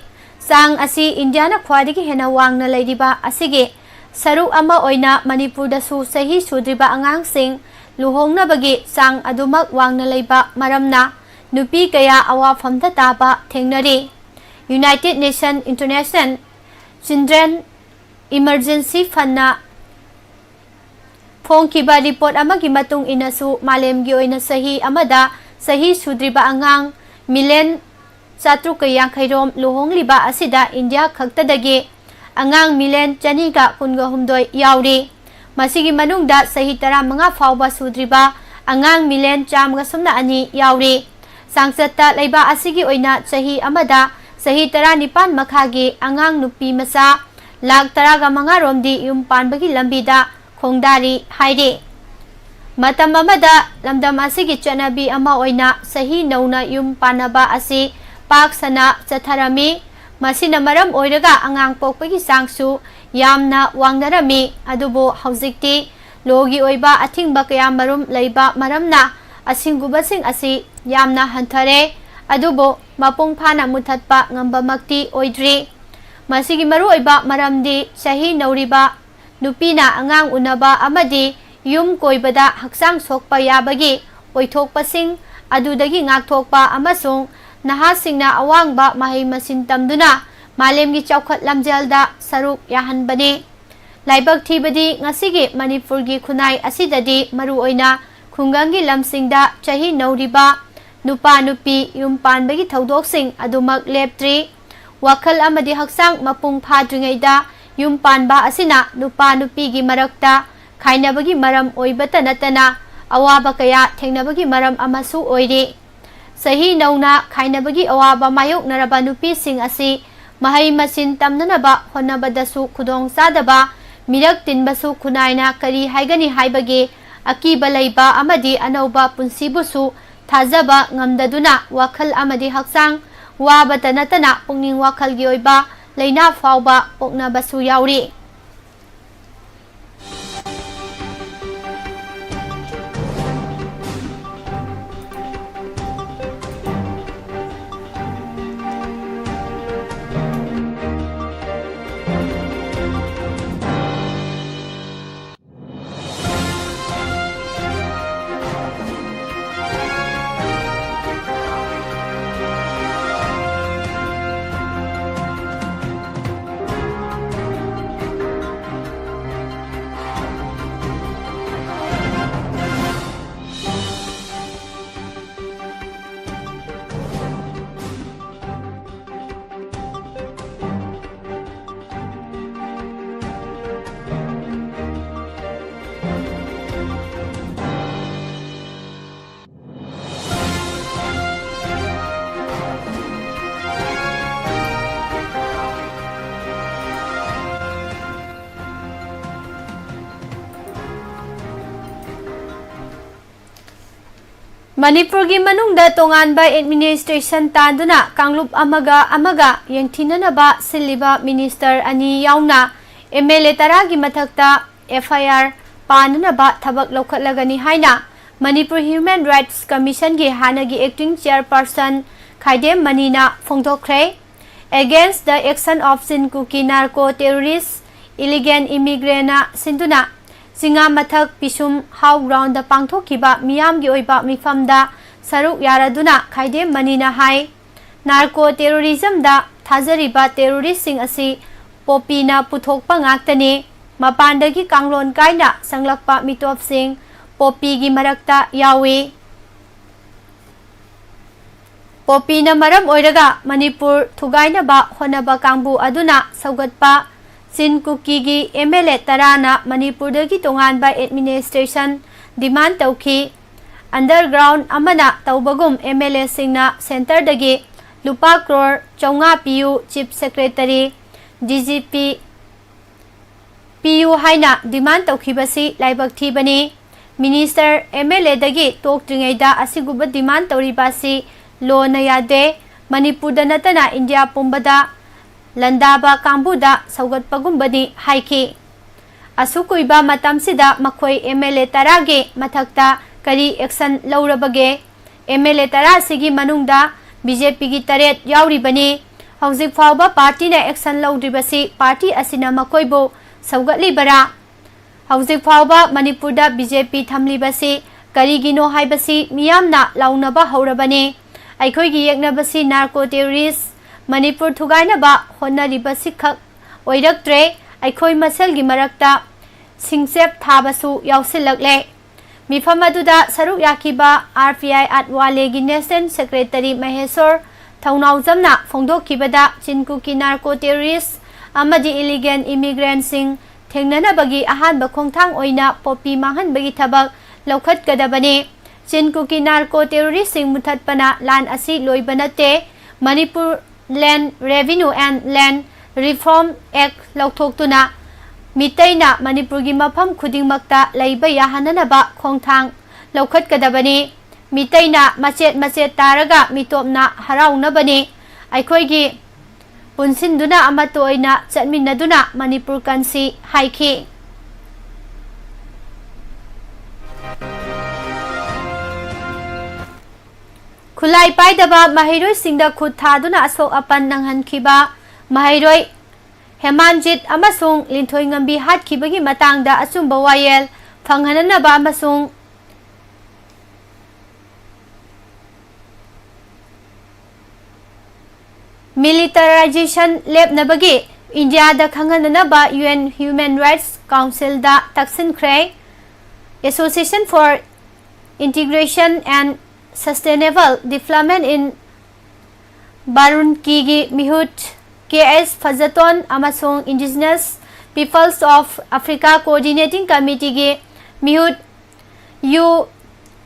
ꯆꯥꯡ ꯑꯁꯤ ꯏꯟꯗꯤꯌꯥꯅ ꯈ꯭ꯋꯥꯏꯗꯒꯤ ꯍꯦꯟꯅ ꯋꯥꯡꯅ ꯂꯩꯔꯤꯕ ꯑꯁꯤꯒꯤ ꯁꯔꯨꯛ ꯑꯃ ꯑꯣꯏꯅ ꯃꯅꯤꯄꯨꯔꯗꯁꯨ ꯆꯍꯤ ꯁꯨꯗ꯭ꯔꯤꯕ ꯑꯉꯥꯡꯁꯤꯡ ꯂꯨꯍꯣꯡꯅꯕꯒꯤ ꯆꯥꯡ ꯑꯗꯨꯃꯛ ꯋꯥꯡꯅ ꯂꯩꯕ ꯃꯔꯝꯅ ꯅꯨꯄꯤ ꯀꯌꯥ ꯑꯋꯥꯐꯝꯗ ꯇꯥꯕ ꯊꯦꯡꯅꯔꯤ꯫ United Nation International Children Emergency Fundꯅ ꯐꯣꯡꯈꯤꯕ ꯔꯤꯄꯣꯔꯠ ꯑꯃꯒꯤ ꯃꯇꯨꯡ ꯏꯟꯅꯁꯨ, ꯃꯥꯂꯦꯝꯒꯤ ꯑꯣꯏꯅ ꯆꯍꯤ ꯑꯃꯗ ꯆꯍꯤ ꯁꯨꯗ꯭ꯔꯤꯕ ꯑꯉꯥꯡ ꯃꯤꯂꯤꯌꯟ ꯆꯥꯇ꯭ꯔꯨꯛꯀ ꯌꯥꯡꯈꯩ ꯔꯣꯝ ꯂꯨꯍꯣꯡꯂꯤꯕ ꯑꯁꯤꯗ ꯏꯟꯗꯤꯌꯥ ꯈꯛꯇꯗꯒꯤ ꯑꯉꯥꯡ ꯃꯤꯂꯤꯌꯟ ꯆꯅꯤꯒ ꯀꯨꯟꯒ ꯍꯨꯝꯗꯣꯏ ꯌꯥꯎꯔꯤ꯫ ꯃꯁꯤꯒꯤ ꯃꯅꯨꯡꯗ ꯆꯍꯤ ꯇꯔꯥꯃꯉꯥ ꯐꯥꯎꯕ ꯁꯨꯗ꯭ꯔꯤꯕ ꯑꯉꯥꯡ ꯃꯤꯂꯤꯌꯟ ꯆꯥꯝꯃꯒ ꯁꯨꯞꯅ ꯑꯅꯤ ꯌꯥꯎꯔꯤ꯫ ꯆꯥꯡꯆꯠꯇ ꯂꯩꯕꯥꯛ ꯑꯁꯤꯒꯤ ꯑꯣꯏꯅ ꯆꯍꯤ ꯑꯃꯗ ꯆꯍꯤ ꯇꯔꯥꯅꯤꯄꯥꯟ ꯃꯈꯥꯒꯤ ꯑꯉꯥꯡ ꯅꯨꯄꯤ ꯃꯆꯥ ꯂꯥꯈ ꯇꯔꯥꯒ ꯃꯉꯥ ꯔꯣꯝꯗꯤ ꯌꯨꯝ ꯄꯥꯟꯕꯒꯤ ꯂꯝꯕꯤꯗ ꯈꯣꯡꯗꯥꯔꯤ ꯍꯥꯏꯔꯤ꯫ ꯃꯇꯝ ꯑꯃꯗ ꯂꯝꯗꯝ ꯑꯁꯤꯒꯤ ꯆꯠꯅꯕꯤ ꯑꯃ ꯑꯣꯏꯅ ꯆꯍꯤ ꯅꯧꯅ ꯌꯨꯝ ꯄꯥꯟꯅꯕ ꯑꯁꯤ ꯄꯥꯛ ꯁꯟꯅ ꯆꯠꯊꯔꯝꯃꯤ꯫ ꯃꯁꯤꯅ ꯃꯔꯝ ꯑꯣꯏꯔꯒ ꯑꯉꯥꯡ ꯄꯣꯛꯄꯒꯤ ꯆꯥꯡꯁꯨ ꯌꯥꯝꯅ ꯋꯥꯡꯅꯔꯝꯃꯤ꯫ ꯑꯗꯨꯕꯨ ꯍꯧꯖꯤꯛꯇꯤ ꯂꯣꯒꯤ ꯑꯣꯏꯕ ꯑꯊꯤꯡꯕ ꯀꯌꯥ ꯃꯔꯨꯝ ꯂꯩꯕ ꯃꯔꯝꯅ ꯑꯁꯤꯒꯨꯝꯕꯁꯤꯡ ꯑꯁꯤ ꯌꯥꯝꯅ ꯍꯟꯊꯔꯦ꯫ ꯑꯗꯨꯕꯨ ꯃꯄꯨꯡ ꯐꯥꯅ ꯃꯨꯊꯠꯄ ꯉꯝꯕꯃꯛꯇꯤ ꯑꯣꯏꯗ꯭ꯔꯤ꯫ ꯃꯁꯤꯒꯤ ꯃꯔꯨꯑꯣꯏꯕ ꯃꯔꯝꯗꯤ ꯆꯍꯤ ꯅꯧꯔꯤꯕ ꯅꯨꯄꯤꯅ ꯑꯉꯥꯡ ꯎꯅꯕ ꯑꯃꯗꯤ ꯌꯨꯝ ꯀꯣꯏꯕꯗ ꯍꯛꯆꯥꯡ ꯁꯣꯛꯄ ꯌꯥꯕꯒꯤ ꯑꯣꯏꯊꯣꯛꯄꯁꯤꯡ ꯑꯗꯨꯗꯒꯤ ꯉꯥꯛꯊꯣꯛꯄ ꯑꯃꯁꯨꯡ ꯅꯍꯥꯁꯤꯡꯅ ꯑꯋꯥꯡꯕ ꯃꯍꯩ ꯃꯁꯤꯡ ꯇꯝꯗꯨꯅ ꯃꯥꯂꯦꯝꯒꯤ ꯆꯥꯎꯈꯠ ꯂꯝꯖꯦꯜꯗ ꯁꯔꯨꯛ ꯌꯥꯍꯟꯕꯅꯤ꯫ ꯂꯥꯏꯕꯛ ꯊꯤꯕꯗꯤ ꯉꯁꯤꯒꯤ ꯃꯅꯤꯄꯨꯔꯒꯤ ꯈꯨꯟꯅꯥꯏ ꯑꯁꯤꯗꯗꯤ ꯃꯔꯨꯑꯣꯏꯅ ꯈꯨꯡꯒꯪꯒꯤ ꯂꯝꯁꯤꯡꯗ ꯆꯍꯤ ꯅꯧꯔꯤꯕ ꯅꯨꯄꯥ ꯅꯨꯄꯤ ꯌꯨꯝ ꯄꯥꯟꯕꯒꯤ ꯊꯧꯗꯣꯛꯁꯤꯡ ꯑꯗꯨꯃꯛ ꯂꯦꯞꯇ꯭ꯔꯤ꯫ ꯋꯥꯈꯜ ꯑꯃꯗꯤ ꯍꯛꯆꯥꯡ ꯃꯄꯨꯡ ꯐꯥꯗ꯭ꯔꯤꯉꯩꯗ ꯌꯨꯝ ꯄꯥꯟꯕ ꯑꯁꯤꯅ ꯅꯨꯄꯥ ꯅꯨꯄꯤꯒꯤ ꯃꯔꯛꯇ ꯈꯥꯏꯅꯕꯒꯤ ꯃꯔꯝ ꯑꯣꯏꯕꯇ ꯅꯠꯇꯅ ꯑꯋꯥꯕ ꯀꯌꯥ ꯊꯦꯡꯅꯕꯒꯤ ꯃꯔꯝ ꯑꯃꯁꯨ ꯑꯣꯏꯔꯤ꯫ ꯆꯍꯤ ꯅꯧꯅ ꯈꯥꯏꯅꯕꯒꯤ ꯑꯋꯥꯕ ꯃꯥꯌꯣꯛꯅꯔꯕ ꯅꯨꯄꯤꯁꯤꯡ ꯑꯁꯤ ꯃꯍꯩ ꯃꯁꯤꯡ ꯇꯝꯅꯅꯕ ꯍꯣꯠꯅꯕꯗꯁꯨ ꯈꯨꯗꯣꯡ ꯆꯥꯗꯕ, ꯃꯤꯔꯛ ꯇꯤꯟꯕꯁꯨ ꯈꯨꯟꯅꯥꯏꯅ ꯀꯔꯤ ꯍꯥꯏꯒꯅꯤ ꯍꯥꯏꯕꯒꯤ ꯑꯀꯤꯕ ꯂꯩꯕ ꯑꯃꯗꯤ ꯑꯅꯧꯕ ꯄꯨꯟꯁꯤꯕꯨꯁꯨ ꯊꯥꯖꯕ ꯉꯝꯗꯗꯨꯅ ꯋꯥꯈꯜ ꯑꯃꯗꯤ ꯍꯛꯆꯥꯡ ꯋꯥꯕꯇ ꯅꯠꯇꯅ ꯄꯨꯛꯅꯤꯡ ꯋꯥꯈꯜꯒꯤ ꯑꯣꯏꯕ ꯂꯥꯏꯅꯥ ꯐꯥꯎꯕ ꯄꯣꯛꯅꯕꯁꯨ ꯌꯥꯎꯔꯤ꯫ ꯃꯅꯤꯄꯨꯔꯒꯤ ꯃꯅꯨꯡꯗ ꯇꯣꯉꯥꯟꯕ administration ꯇꯥꯟꯗꯨꯅ ꯀꯥꯡꯂꯨꯞ ꯑꯃꯒ ꯑꯃꯒ ꯌꯦꯡꯊꯤꯅꯅꯕ ꯁꯤꯜꯂꯤꯕ minister ꯑꯅꯤ ꯌꯥꯎꯅ MLA ꯇꯔꯥꯒꯤ ꯃꯊꯛꯇ FIR ꯄꯥꯟꯅꯅꯕ ꯊꯕꯛ ꯂꯧꯈꯠꯂꯒꯅꯤ ꯍꯥꯏꯅ ꯃꯅꯤꯄꯨꯔ Human Rights Commissionꯒꯤ ꯍꯥꯟꯅꯒꯤ acting chairperson Khaidem ꯃꯅꯤꯅ ꯐꯣꯡꯗꯣꯛꯈ꯭ꯔꯦ꯫ Against the action of Chin Kuki narco terrorist, illegal immigrantꯅ ꯁꯤꯟꯗꯨꯅ ꯆꯤꯉꯥ ꯃꯊꯛ ꯄꯤꯁꯨꯝ ꯍꯥꯎ groundꯗ ꯄꯥꯡꯊꯣꯛꯈꯤꯕ ꯃꯤꯌꯥꯝꯒꯤ ꯑꯣꯏꯕ ꯃꯤꯐꯝꯗ ꯁꯔꯨꯛ ꯌꯥꯔꯗꯨꯅ ꯈꯥꯏꯗꯦꯝ ꯃꯅꯤꯅ ꯍꯥꯏ, narco terrorismꯗ ꯊꯥꯖꯔꯤꯕ terroristꯁꯤꯡ ꯑꯁꯤ ꯄꯣꯄꯤꯅ ꯄꯨꯊꯣꯛꯄ ꯉꯥꯛꯇꯅꯤ꯫ ꯃꯄꯥꯟꯗꯒꯤ ꯀꯥꯡꯂꯣꯟ ꯀꯥꯏꯅ ꯆꯪꯂꯛꯄ ꯃꯤꯇꯣꯞꯁꯤꯡ ꯄꯣꯄꯤꯒꯤ ꯃꯔꯛꯇ ꯌꯥꯎꯏ꯫ ꯄꯣꯄꯤꯅ ꯃꯔꯝ ꯑꯣꯏꯔꯒ ꯃꯅꯤꯄꯨꯔ ꯊꯨꯒꯥꯏꯅꯕ ꯍꯣꯠꯅꯕ ꯀꯥꯡꯕꯨ ꯑꯗꯨꯅ ꯁꯧꯒꯠꯄ ꯆꯤꯟ ꯀꯨꯀꯤꯒꯤ MLA ꯇꯔꯥꯅ ꯃꯅꯤꯄꯨꯔꯗꯒꯤ ꯇꯣꯉꯥꯟꯕ administration demand ꯇꯧꯈꯤ꯫ Underground ꯑꯃꯅ ꯇꯧꯕꯒꯨꯝ MLAꯁꯤꯡꯅ centreꯗꯒꯤ ꯂꯨꯄꯥ ꯀ꯭ꯔꯣꯔ ꯆꯥꯝꯃꯉꯥ ꯄꯤꯌꯨ, Chief Secretary, DGP ꯄꯤꯌꯨ ꯍꯥꯏꯅ demand ꯇꯧꯈꯤꯕꯁꯤ ꯂꯥꯏꯕꯛ ꯊꯤꯕꯅꯤ꯫ ꯃꯤꯅꯤꯁꯇꯔ, ꯑꯦꯝ ꯑꯦꯜ ꯑꯦꯗꯒꯤ ꯇꯣꯛꯇ꯭ꯔꯤꯉꯩꯗ ꯑꯁꯤꯒꯨꯝꯕ demand ꯇꯧꯔꯤꯕ ꯑꯁꯤ ꯂꯣꯅ ꯌꯥꯗꯦ, ꯃꯅꯤꯄꯨꯔꯗ ꯅꯠꯇꯅ ꯏꯟꯗꯤꯌꯥ ꯄꯨꯝꯕꯗ ꯂꯥꯟꯗꯥꯕ ꯀꯥꯡꯕꯨꯗ ꯁꯧꯒꯠꯄꯒꯨꯝꯕꯅꯤ ꯍꯥꯏꯈꯤ꯫ ꯑꯁꯨꯛ ꯀꯨꯏꯕ ꯃꯇꯝꯁꯤꯗ ꯃꯈꯣꯏ ꯑꯦꯝ ꯑꯦꯜ ꯑꯦ ꯇꯔꯥꯒꯤ ꯃꯊꯛꯇ ꯀꯔꯤ action ꯂꯧꯔꯕꯒꯦ? ꯑꯦꯝ ꯑꯦꯜ ꯑꯦ ꯇꯔꯥ ꯑꯁꯤꯒꯤ ꯃꯅꯨꯡꯗ ꯕꯤ ꯖꯦ ꯄꯤꯒꯤ ꯇꯔꯦꯠ ꯌꯥꯎꯔꯤꯕꯅꯤ꯫ ꯍꯧꯖꯤꯛ ꯐꯥꯎꯕ ꯄꯥꯔꯇꯤꯅ action ꯂꯧꯗ꯭ꯔꯤꯕꯁꯤ ꯄꯥꯔꯇꯤ ꯑꯁꯤꯅ ꯃꯈꯣꯏꯕꯨ ꯁꯧꯒꯠꯂꯤꯕꯔꯥ? ꯍꯧꯖꯤꯛ ꯐꯥꯎꯕ ꯃꯅꯤꯄꯨꯔꯗ ꯕꯤ ꯖꯦ ꯄꯤ ꯊꯝꯂꯤꯕꯁꯤ ꯀꯔꯤꯒꯤꯅꯣ ꯍꯥꯏꯕꯁꯤ ꯃꯤꯌꯥꯝꯅ ꯂꯥꯎꯅꯕ ꯍꯧꯔꯕꯅꯤ꯫ ꯑꯩꯈꯣꯏꯒꯤ ꯌꯦꯛꯅꯕꯁꯤ narco terrorist, ꯃꯅꯤꯄꯨꯔ ꯊꯨꯒꯥꯏꯅꯕ ꯍꯣꯠꯅꯔꯤꯕꯁꯤꯈꯛ ꯑꯣꯏꯔꯛꯇ꯭ꯔꯦ, ꯑꯩꯈꯣꯏ ꯃꯁꯦꯜꯒꯤ ꯃꯔꯛꯇ ꯁꯤꯡꯆꯦꯞ ꯊꯥꯕꯁꯨ ꯌꯥꯎꯁꯤꯜꯂꯛꯂꯦ꯫ ꯃꯤꯐꯝ ꯑꯗꯨꯗ ꯁꯔꯨꯛ ꯌꯥꯈꯤꯕ ꯑꯥꯔ ꯄꯤ ꯑꯥꯏ ꯑꯠꯋꯥꯂꯦꯒꯤ National Secretary ꯃꯍꯦꯁꯣꯔ ꯊꯧꯅꯥꯎꯖꯝꯅ ꯐꯣꯡꯗꯣꯛꯈꯤꯕꯗ, ꯆꯤꯟ ꯀꯨꯀꯤ narco terrorist ꯑꯃꯗꯤ illegal immigrantꯁꯤꯡ ꯊꯦꯡꯅꯅꯕꯒꯤ ꯑꯍꯥꯟꯕ ꯈꯣꯡꯊꯥꯡ ꯑꯣꯏꯅ ꯄꯣꯄꯤ ꯃꯥꯡꯍꯟꯕꯒꯤ ꯊꯕꯛ ꯂꯧꯈꯠꯀꯗꯕꯅꯤ꯫ ꯆꯤꯟ ꯀꯨꯀꯤ narco terroristꯁꯤꯡ ꯃꯨꯊꯠꯄꯅ ꯂꯥꯟ ꯑꯁꯤ ꯂꯣꯏꯕ ꯅꯠꯇꯦ꯫ Manipur Land Revenue and Land Reform Act ꯂꯧꯊꯣꯛꯇꯨꯅ ꯃꯤꯇꯩꯅ ꯃꯅꯤꯄꯨꯔꯒꯤ ꯃꯐꯝ ꯈꯨꯗꯤꯡꯃꯛꯇ ꯂꯩꯕ ꯌꯥꯍꯟꯅꯅꯕ ꯈꯣꯡꯊꯥꯡ ꯂꯧꯈꯠꯀꯗꯕꯅꯤ꯫ ꯃꯤꯇꯩꯅ ꯃꯆꯦꯠ ꯃꯆꯦꯠ ꯇꯥꯔꯒ ꯃꯤꯇꯣꯞꯅ ꯍꯔꯥꯎꯅꯕꯅꯤ꯫ ꯑꯩꯈꯣꯏꯒꯤ ꯄꯨꯟꯁꯤꯟꯗꯨꯅ ꯑꯃꯠꯇ ꯑꯣꯏꯅ ꯆꯠꯃꯤꯟꯅꯗꯨꯅ ꯃꯅꯤꯄꯨꯔ ꯀꯟꯁꯤ ꯍꯥꯏꯈꯤ꯫ ꯈꯨꯠꯂꯥꯏ ꯄꯥꯏꯗꯕ ꯃꯍꯩꯔꯣꯏꯁꯤꯡꯗ ꯈꯨꯠ ꯊꯥꯗꯨꯅ ꯑꯁꯣꯛ ꯑꯄꯟ ꯅꯪꯍꯟꯈꯤꯕ ꯃꯍꯩꯔꯣꯏ ꯍꯦꯃꯥꯟꯖꯤꯠ ꯑꯃꯁꯨꯡ ꯂꯤꯟꯊꯣꯏꯉꯝꯕꯤ ꯍꯥꯠꯈꯤꯕꯒꯤ ꯃꯇꯥꯡꯗ ꯑꯆꯨꯝꯕ ꯋꯥꯌꯦꯜ ꯐꯪꯍꯟꯅꯅꯕ ꯑꯃꯁꯨꯡ militarization ꯂꯦꯞꯅꯕꯒꯤ ꯏꯟꯗꯤꯌꯥꯗ ꯈꯪꯍꯟꯅꯅꯕ U N Human Rights Councilꯗ ꯇꯛꯁꯤꯟꯈ꯭ꯔꯦ꯫ Association for Integration and Sustainable Development in ꯕꯥꯔꯨꯟꯀꯤꯒꯤ ꯃꯤꯍꯨꯠ ꯀꯦ ꯑꯦꯁ ꯐꯖꯇꯣꯟ ꯑꯃꯁꯨꯡ Indigenous Peoples of Africa Coordinating Committeeꯒꯤ ꯃꯤꯍꯨꯠ ꯌꯨ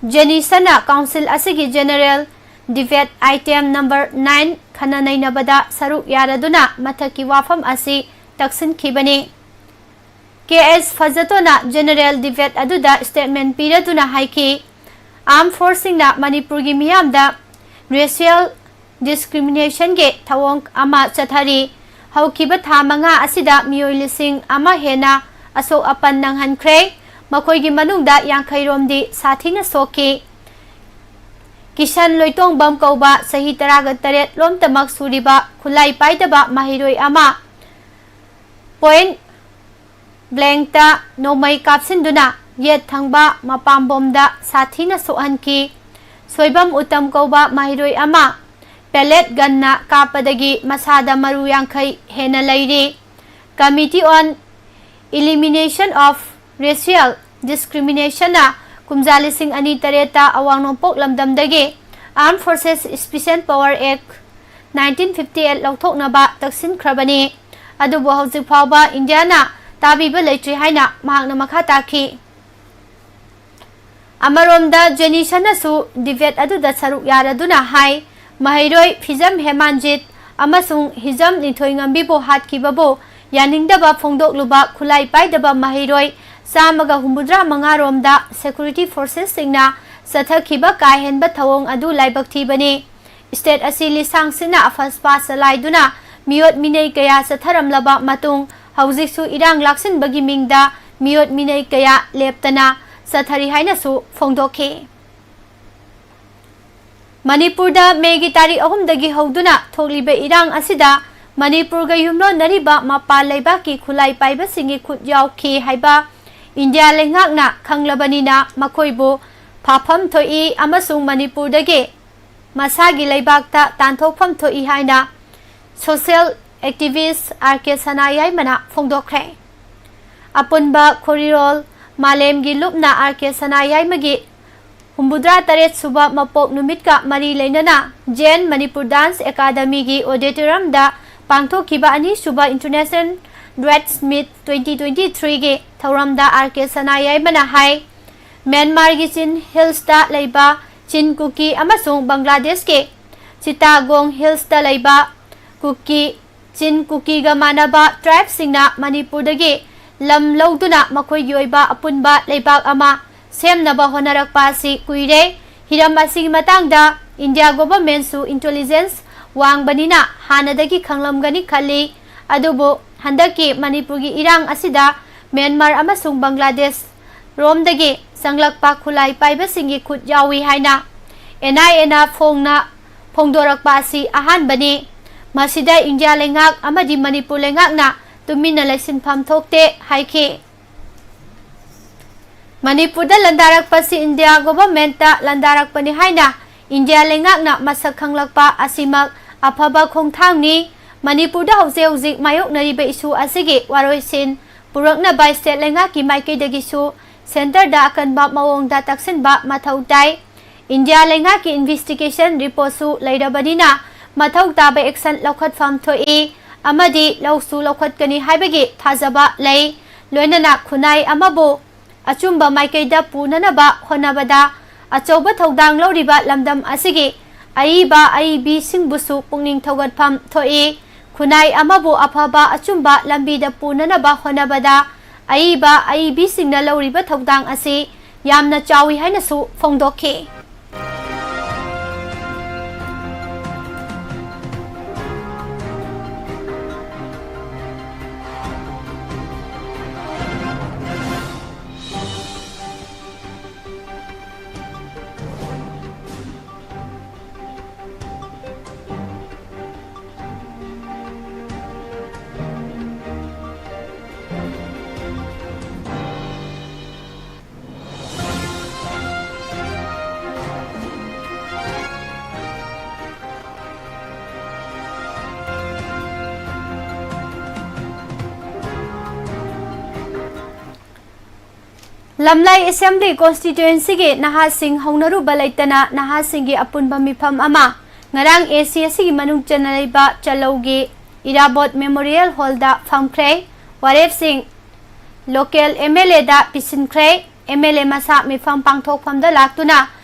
ꯖꯦꯅꯤꯁꯟꯅ council ꯑꯁꯤꯒꯤ general debate item number nine ꯈꯟꯅ ꯅꯩꯅꯕꯗ ꯁꯔꯨꯛ ꯌꯥꯔꯗꯨꯅ ꯃꯊꯛꯀꯤ ꯋꯥꯐꯝ ꯑꯁꯤ ꯇꯛꯁꯤꯟꯈꯤꯕꯅꯤ꯫ ꯀꯦ ꯑꯦꯁ ꯐꯖꯇꯣꯅ general debate ꯑꯗꯨꯗ statement ꯄꯤꯔꯗꯨꯅ ꯍꯥꯏꯈꯤ, armed forceꯁꯤꯡꯅ ꯃꯅꯤꯄꯨꯔꯒꯤ ꯃꯤꯌꯥꯝꯗ racial discriminationꯒꯤ ꯊꯧꯑꯣꯡ ꯑꯃ ꯆꯠꯊꯔꯤ꯫ ꯍꯧꯈꯤꯕ ꯊꯥ ꯃꯉꯥ ꯑꯁꯤꯗ ꯃꯤꯑꯣꯏ ꯂꯤꯁꯤꯡ ꯑꯃ ꯍꯦꯟꯅ ꯑꯁꯣꯛ ꯑꯄꯟ ꯅꯪꯍꯟꯈ꯭ꯔꯦ꯫ ꯃꯈꯣꯏꯒꯤ ꯃꯅꯨꯡꯗ ꯌꯥꯡꯈꯩ ꯔꯣꯝꯗꯤ ꯁꯥꯊꯤꯅ ꯁꯣꯛꯈꯤ꯫ ꯀꯤꯁꯟ ꯂꯣꯏꯇꯣꯡꯕꯝ ꯀꯧꯕ ꯆꯍꯤ ꯇꯔꯥꯒ ꯇꯔꯦꯠ ꯂꯣꯝꯇꯃꯛ ꯁꯨꯔꯤꯕ ꯈꯨꯠꯂꯥꯏ ꯄꯥꯏꯗꯕ ꯃꯍꯩꯔꯣꯏ ꯑꯃ point blankꯇ ꯅꯣꯡꯃꯩ ꯀꯥꯞꯁꯤꯟꯗꯨꯅ ꯌꯦꯠ ꯊꯪꯕ ꯃꯄꯥꯝꯕꯣꯝꯗ ꯁꯥꯊꯤꯅ ꯁꯣꯛꯍꯟꯈꯤ꯫ ꯁꯣꯏꯕꯝ ꯎꯇꯝ ꯀꯧꯕ ꯃꯍꯩꯔꯣꯏ ꯑꯃ pellet gunꯅ ꯀꯥꯞꯄꯗꯒꯤ ꯃꯁꯥꯗ ꯃꯔꯨ ꯌꯥꯡꯈꯩ ꯍꯦꯟꯅ ꯂꯩꯔꯤ꯫ Committee on Elimination of Racial Discriminationꯅ ꯀꯨꯝꯖꯥ ꯂꯤꯁꯤꯡ ꯑꯅꯤ ꯇꯔꯦꯠꯇ ꯑꯋꯥꯡ ꯅꯣꯡꯄꯣꯛ ꯂꯝꯗꯝꯗꯒꯤ Armed Forces Special Power Act nineteen fifty eight ꯂꯧꯊꯣꯛꯅꯕ ꯇꯛꯁꯤꯟꯈ꯭ꯔꯕꯅꯤ꯫ ꯑꯗꯨꯕꯨ ꯍꯧꯖꯤꯛ ꯐꯥꯎꯕ ꯏꯟꯗꯤꯌꯥꯅ ꯇꯥꯕꯤꯕ ꯂꯩꯇ꯭ꯔꯤ ꯍꯥꯏꯅ ꯃꯍꯥꯛꯅ ꯃꯈꯥ ꯇꯥꯈꯤ꯫ ꯑꯃꯔꯣꯝꯗ ꯖꯦꯅꯤꯁꯟꯅꯁꯨ debate ꯑꯗꯨꯗ ꯁꯔꯨꯛ ꯌꯥꯔꯗꯨꯅ ꯍꯥꯏ, ꯃꯍꯩꯔꯣꯏ ꯐꯤꯖꯝ ꯍꯦꯃꯥꯟꯖꯤꯠ ꯑꯃꯁꯨꯡ ꯍꯤꯖꯝ ꯅꯤꯊꯣꯏꯉꯝꯕꯤꯕꯨ ꯍꯥꯠꯈꯤꯕꯕꯨ ꯌꯥꯅꯤꯡꯗꯕ ꯐꯣꯡꯗꯣꯛꯂꯨꯕ ꯈꯨꯠꯂꯥꯏ ꯄꯥꯏꯗꯕ ꯃꯍꯩꯔꯣꯏ ꯆꯥꯝꯃꯒ ꯍꯨꯝꯐꯨꯇꯔꯥ ꯃꯉꯥ ꯔꯣꯝꯗ security forcesꯁꯤꯡꯅ ꯆꯠꯊꯈꯤꯕ ꯀꯥ ꯍꯦꯟꯕ ꯊꯧꯑꯣꯡ ꯑꯗꯨ ꯂꯥꯏꯕꯛ ꯊꯤꯕꯅꯤ꯫ State ꯑꯁꯤ ꯂꯤꯁꯥꯡ ꯁꯤꯠꯅ ꯑꯐꯁꯄꯥ ꯆꯂꯥꯏꯗꯨꯅ ꯃꯤꯑꯣꯠ ꯃꯤꯅꯩ ꯀꯌꯥ ꯆꯠꯊꯔꯝꯂꯕ ꯃꯇꯨꯡ, ꯍꯧꯖꯤꯛꯁꯨ ꯏꯔꯥꯡ ꯂꯥꯛꯁꯤꯟꯕꯒꯤ ꯃꯤꯡꯗ ꯃꯤꯑꯣꯠ ꯃꯤꯅꯩ ꯀꯌꯥ ꯂꯦꯞꯇꯅ ꯆꯠꯊꯔꯤ ꯍꯥꯏꯅꯁꯨ ꯐꯣꯡꯗꯣꯛꯈꯤ꯫ ꯃꯅꯤꯄꯨꯔꯗ ꯃꯦꯒꯤ ꯇꯥꯔꯤꯛ ꯑꯍꯨꯝꯗꯒꯤ ꯍꯧꯗꯨꯅ ꯊꯣꯛꯂꯤꯕ ꯏꯔꯥꯡ ꯑꯁꯤꯗ ꯃꯅꯤꯄꯨꯔꯒ ꯌꯨꯝꯂꯣꯟꯅꯔꯤꯕ ꯃꯄꯥꯟ ꯂꯩꯕꯥꯛꯀꯤ ꯈꯨꯠꯂꯥꯏ ꯄꯥꯏꯕꯁꯤꯡꯒꯤ ꯈꯨꯠ ꯌꯥꯎꯈꯤ ꯍꯥꯏꯕ ꯏꯟꯗꯤꯌꯥ ꯂꯩꯉꯥꯛꯅ ꯈꯪꯂꯕꯅꯤꯅ ꯃꯈꯣꯏꯕꯨ ꯐꯥꯐꯝ ꯊꯣꯛꯏ ꯑꯃꯁꯨꯡ ꯃꯅꯤꯄꯨꯔꯗꯒꯤ ꯃꯁꯥꯒꯤ ꯂꯩꯕꯥꯛꯇ ꯇꯥꯟꯊꯣꯛꯐꯝ ꯊꯣꯛꯏ ꯍꯥꯏꯅ social activist ꯑꯥꯔ ꯀꯦ ꯁꯅꯥꯌꯥꯏꯃꯅ ꯐꯣꯡꯗꯣꯛꯈ꯭ꯔꯦ꯫ ꯑꯄꯨꯟꯕ ꯈꯣꯔꯤꯔꯣꯜ ꯃꯥꯂꯦꯝꯒꯤ ꯂꯨꯞꯅ ꯑꯥꯔ ꯀꯦ ꯁꯅꯥꯌꯥꯏꯃꯒꯤ ꯍꯨꯝꯐꯨꯇꯔꯥ ꯇꯔꯦꯠ ꯁꯨꯕ ꯃꯄꯣꯛ ꯅꯨꯃꯤꯠꯀ ꯃꯔꯤ ꯂꯩꯅꯅ J N Manipur Dance Academyꯒꯤ auditoriumꯗ ꯄꯥꯡꯊꯣꯛꯈꯤꯕ ꯑꯅꯤꯁꯨꯕ International Duets Meet twenty twenty threeꯒꯤ ꯊꯧꯔꯝꯗ ꯑꯥꯔ ꯀꯦ ꯁꯅꯥꯌꯥꯏꯃꯅ ꯍꯥꯏ, ꯃ꯭ꯌꯥꯟꯃꯥꯔꯒꯤ ꯆꯤꯟ ꯍꯤꯜꯁꯇ ꯂꯩꯕ ꯆꯤꯟ ꯀꯨꯀꯤ ꯑꯃꯁꯨꯡ ꯕꯪꯒ꯭ꯂꯥꯗꯦꯁꯀꯤ ꯆꯤꯇꯥꯒꯣꯡ ꯍꯤꯜꯁꯇ ꯂꯩꯕ ꯀꯨꯀꯤ, ꯆꯤꯟ ꯀꯨꯀꯤꯒ ꯃꯥꯟꯅꯕ tribeꯁꯤꯡꯅ ꯃꯅꯤꯄꯨꯔꯗꯒꯤ ꯂꯝ ꯂꯧꯗꯨꯅ ꯃꯈꯣꯏꯒꯤ ꯑꯣꯏꯕ ꯑꯄꯨꯟꯕ ꯂꯩꯕꯥꯛ ꯑꯃ ꯁꯦꯝꯅꯕ ꯍꯣꯠꯅꯔꯛꯄ ꯑꯁꯤ ꯀꯨꯏꯔꯦ꯫ ꯍꯤꯔꯝ ꯑꯁꯤꯒꯤ ꯃꯇꯥꯡꯗ ꯏꯟꯗꯤꯌꯥ ꯒꯣꯚꯔꯟꯃꯦꯟꯠꯁꯨ ꯏꯟꯇꯦꯂꯤꯖꯦꯟꯁ ꯋꯥꯡꯕꯅꯤꯅ ꯍꯥꯟꯅꯗꯒꯤ ꯈꯪꯂꯝꯒꯅꯤ ꯈꯜꯂꯤ꯫ ꯑꯗꯨꯕꯨ ꯍꯟꯗꯛꯀꯤ ꯃꯅꯤꯄꯨꯔꯒꯤ ꯏꯔꯥꯡ ꯑꯁꯤꯗ ꯃ꯭ꯌꯥꯟꯃꯥꯔ ꯑꯃꯁꯨꯡ ꯕꯪꯒ꯭ꯂꯥꯗꯦꯁ ꯔꯣꯝꯗꯒꯤ ꯆꯪꯂꯛꯄ ꯈꯨꯠꯂꯥꯏ ꯄꯥꯏꯕꯁꯤꯡꯒꯤ ꯈꯨꯠ ꯌꯥꯎꯏ ꯍꯥꯏꯅ ꯑꯦꯟ ꯑꯥꯏ ꯑꯦꯅ ꯐꯣꯡꯅ ꯐꯣꯡꯗꯣꯔꯛꯄ ꯑꯁꯤ ꯑꯍꯥꯟꯕꯅꯤ꯫ ꯃꯁꯤꯗ ꯏꯟꯗꯤꯌꯥ ꯂꯩꯉꯥꯛ ꯑꯃꯗꯤ ꯃꯅꯤꯄꯨꯔ ꯂꯩꯉꯥꯛꯅ ꯇꯨꯃꯤꯟꯅ ꯂꯩꯁꯤꯟꯐꯝ ꯊꯣꯛꯇꯦ ꯍꯥꯏꯈꯤ꯫ ꯃꯅꯤꯄꯨꯔꯗ ꯂꯥꯟꯗꯥꯔꯛꯄꯁꯤ ꯏꯟꯗꯤꯌꯥ ꯒꯣꯚꯔꯟꯃꯦꯟꯠꯇ ꯂꯥꯟꯗꯥꯔꯛꯄꯅꯤ ꯍꯥꯏꯅ ꯏꯟꯗꯤꯌꯥ ꯂꯩꯉꯥꯛꯅ ꯃꯁꯛ ꯈꯪꯂꯛꯄ ꯑꯁꯤꯃꯛ ꯑꯐꯕ ꯈꯣꯡꯊꯥꯡꯅꯤ꯫ ꯃꯅꯤꯄꯨꯔꯗ ꯍꯧꯖꯤꯛ ꯍꯧꯖꯤꯛ ꯃꯥꯌꯣꯛꯅꯔꯤꯕ ꯏꯁꯨ ꯑꯁꯤꯒꯤ ꯋꯥꯔꯣꯏꯁꯤꯟ ꯄꯨꯔꯛꯅꯕ ꯁ꯭ꯇꯦꯠ ꯂꯩꯉꯥꯛꯀꯤ ꯃꯥꯏꯀꯩꯗꯒꯤꯁꯨ ꯁꯦꯟꯇꯔꯗ ꯑꯀꯟꯕ ꯃꯑꯣꯡꯗ ꯇꯛꯁꯤꯟꯕ ꯃꯊꯧ ꯇꯥꯏ꯫ ꯏꯟꯗꯤꯌꯥ ꯂꯩꯉꯥꯛꯀꯤ ꯏꯟꯚꯦꯁꯇꯤꯒꯦꯁꯟ ꯔꯤꯄꯣꯔꯠꯁꯨ ꯂꯩꯔꯕꯅꯤꯅ ꯃꯊꯧ ꯇꯥꯕ ꯑꯦꯛꯁꯟ ꯂꯧꯈꯠꯐꯝ ꯊꯣꯛꯏ ꯑꯃꯗꯤ ꯂꯧꯁꯨ ꯂꯧꯈꯠꯀꯅꯤ ꯍꯥꯏꯕꯒꯤ ꯊꯥꯖꯕ ꯂꯩ꯫ ꯂꯣꯏꯅꯅ ꯈꯨꯟꯅꯥꯏ ꯑꯃꯕꯨ ꯑꯆꯨꯝꯕ ꯃꯥꯏꯀꯩꯗ ꯄꯨꯅꯅꯕ ꯍꯣꯠꯅꯕꯗ ꯑꯆꯧꯕ ꯊꯧꯗꯥꯡ ꯂꯧꯔꯤꯕ ꯂꯝꯗꯝ ꯑꯁꯤꯒꯤ ꯑꯏꯕ ꯑꯏꯕꯤꯁꯤꯡꯕꯨꯁꯨ ꯄꯨꯛꯅꯤꯡ ꯊꯧꯒꯠꯐꯝ ꯊꯣꯛꯏ꯫ ꯈꯨꯟꯅꯥꯏ ꯑꯃꯕꯨ ꯑꯐꯕ ꯑꯆꯨꯝꯕ ꯂꯝꯕꯤꯗ ꯄꯨꯅꯅꯕ ꯍꯣꯠꯅꯕꯗ ꯑꯏꯕ ꯑꯏꯕꯤꯁꯤꯡꯅ ꯂꯧꯔꯤꯕ ꯊꯧꯗꯥꯡ ꯑꯁꯤ ꯌꯥꯝꯅ ꯆꯥꯎꯏ ꯍꯥꯏꯅꯁꯨ ꯐꯣꯡꯗꯣꯛꯈꯤ꯫ ꯂꯝꯂꯥꯏ ꯑꯦꯁꯦꯝꯕ꯭ꯂꯤ ꯀꯣꯟꯁꯇꯤꯇ꯭ꯋꯦꯟꯁꯤꯒꯤ ꯅꯍꯥꯁꯤꯡ ꯍꯧꯅꯔꯨꯕ ꯂꯩꯇꯅ ꯅꯍꯥꯁꯤꯡꯒꯤ ꯑꯄꯨꯟꯕ ꯃꯤꯐꯝ ꯑꯃ ꯉꯔꯥꯡ ꯑꯦ ꯁꯤ ꯑꯁꯤꯒꯤ ꯃꯅꯨꯡ ꯆꯟꯅ ꯂꯩꯕ ꯆꯂꯧꯒꯤ ꯏꯔꯥꯕꯣꯠ ꯃꯦꯃꯣꯔꯤꯌꯦꯜ ꯍꯣꯜꯗ ꯐꯝꯈ꯭ꯔꯦ꯫ ꯋꯥꯔꯦꯞꯁꯤꯡ ꯂꯣꯀꯦꯜ ꯑꯦꯝ ꯑꯦꯜ ꯑꯦꯗ ꯄꯤꯁꯤꯟꯈ꯭ꯔꯦ꯫ ꯑꯦꯝ ꯑꯦꯜ ꯑꯦ ꯃꯁꯥ ꯃꯤꯐꯝ ꯄꯥꯡꯊꯣꯛꯐꯝꯗ ꯂꯥꯛꯇꯨꯅ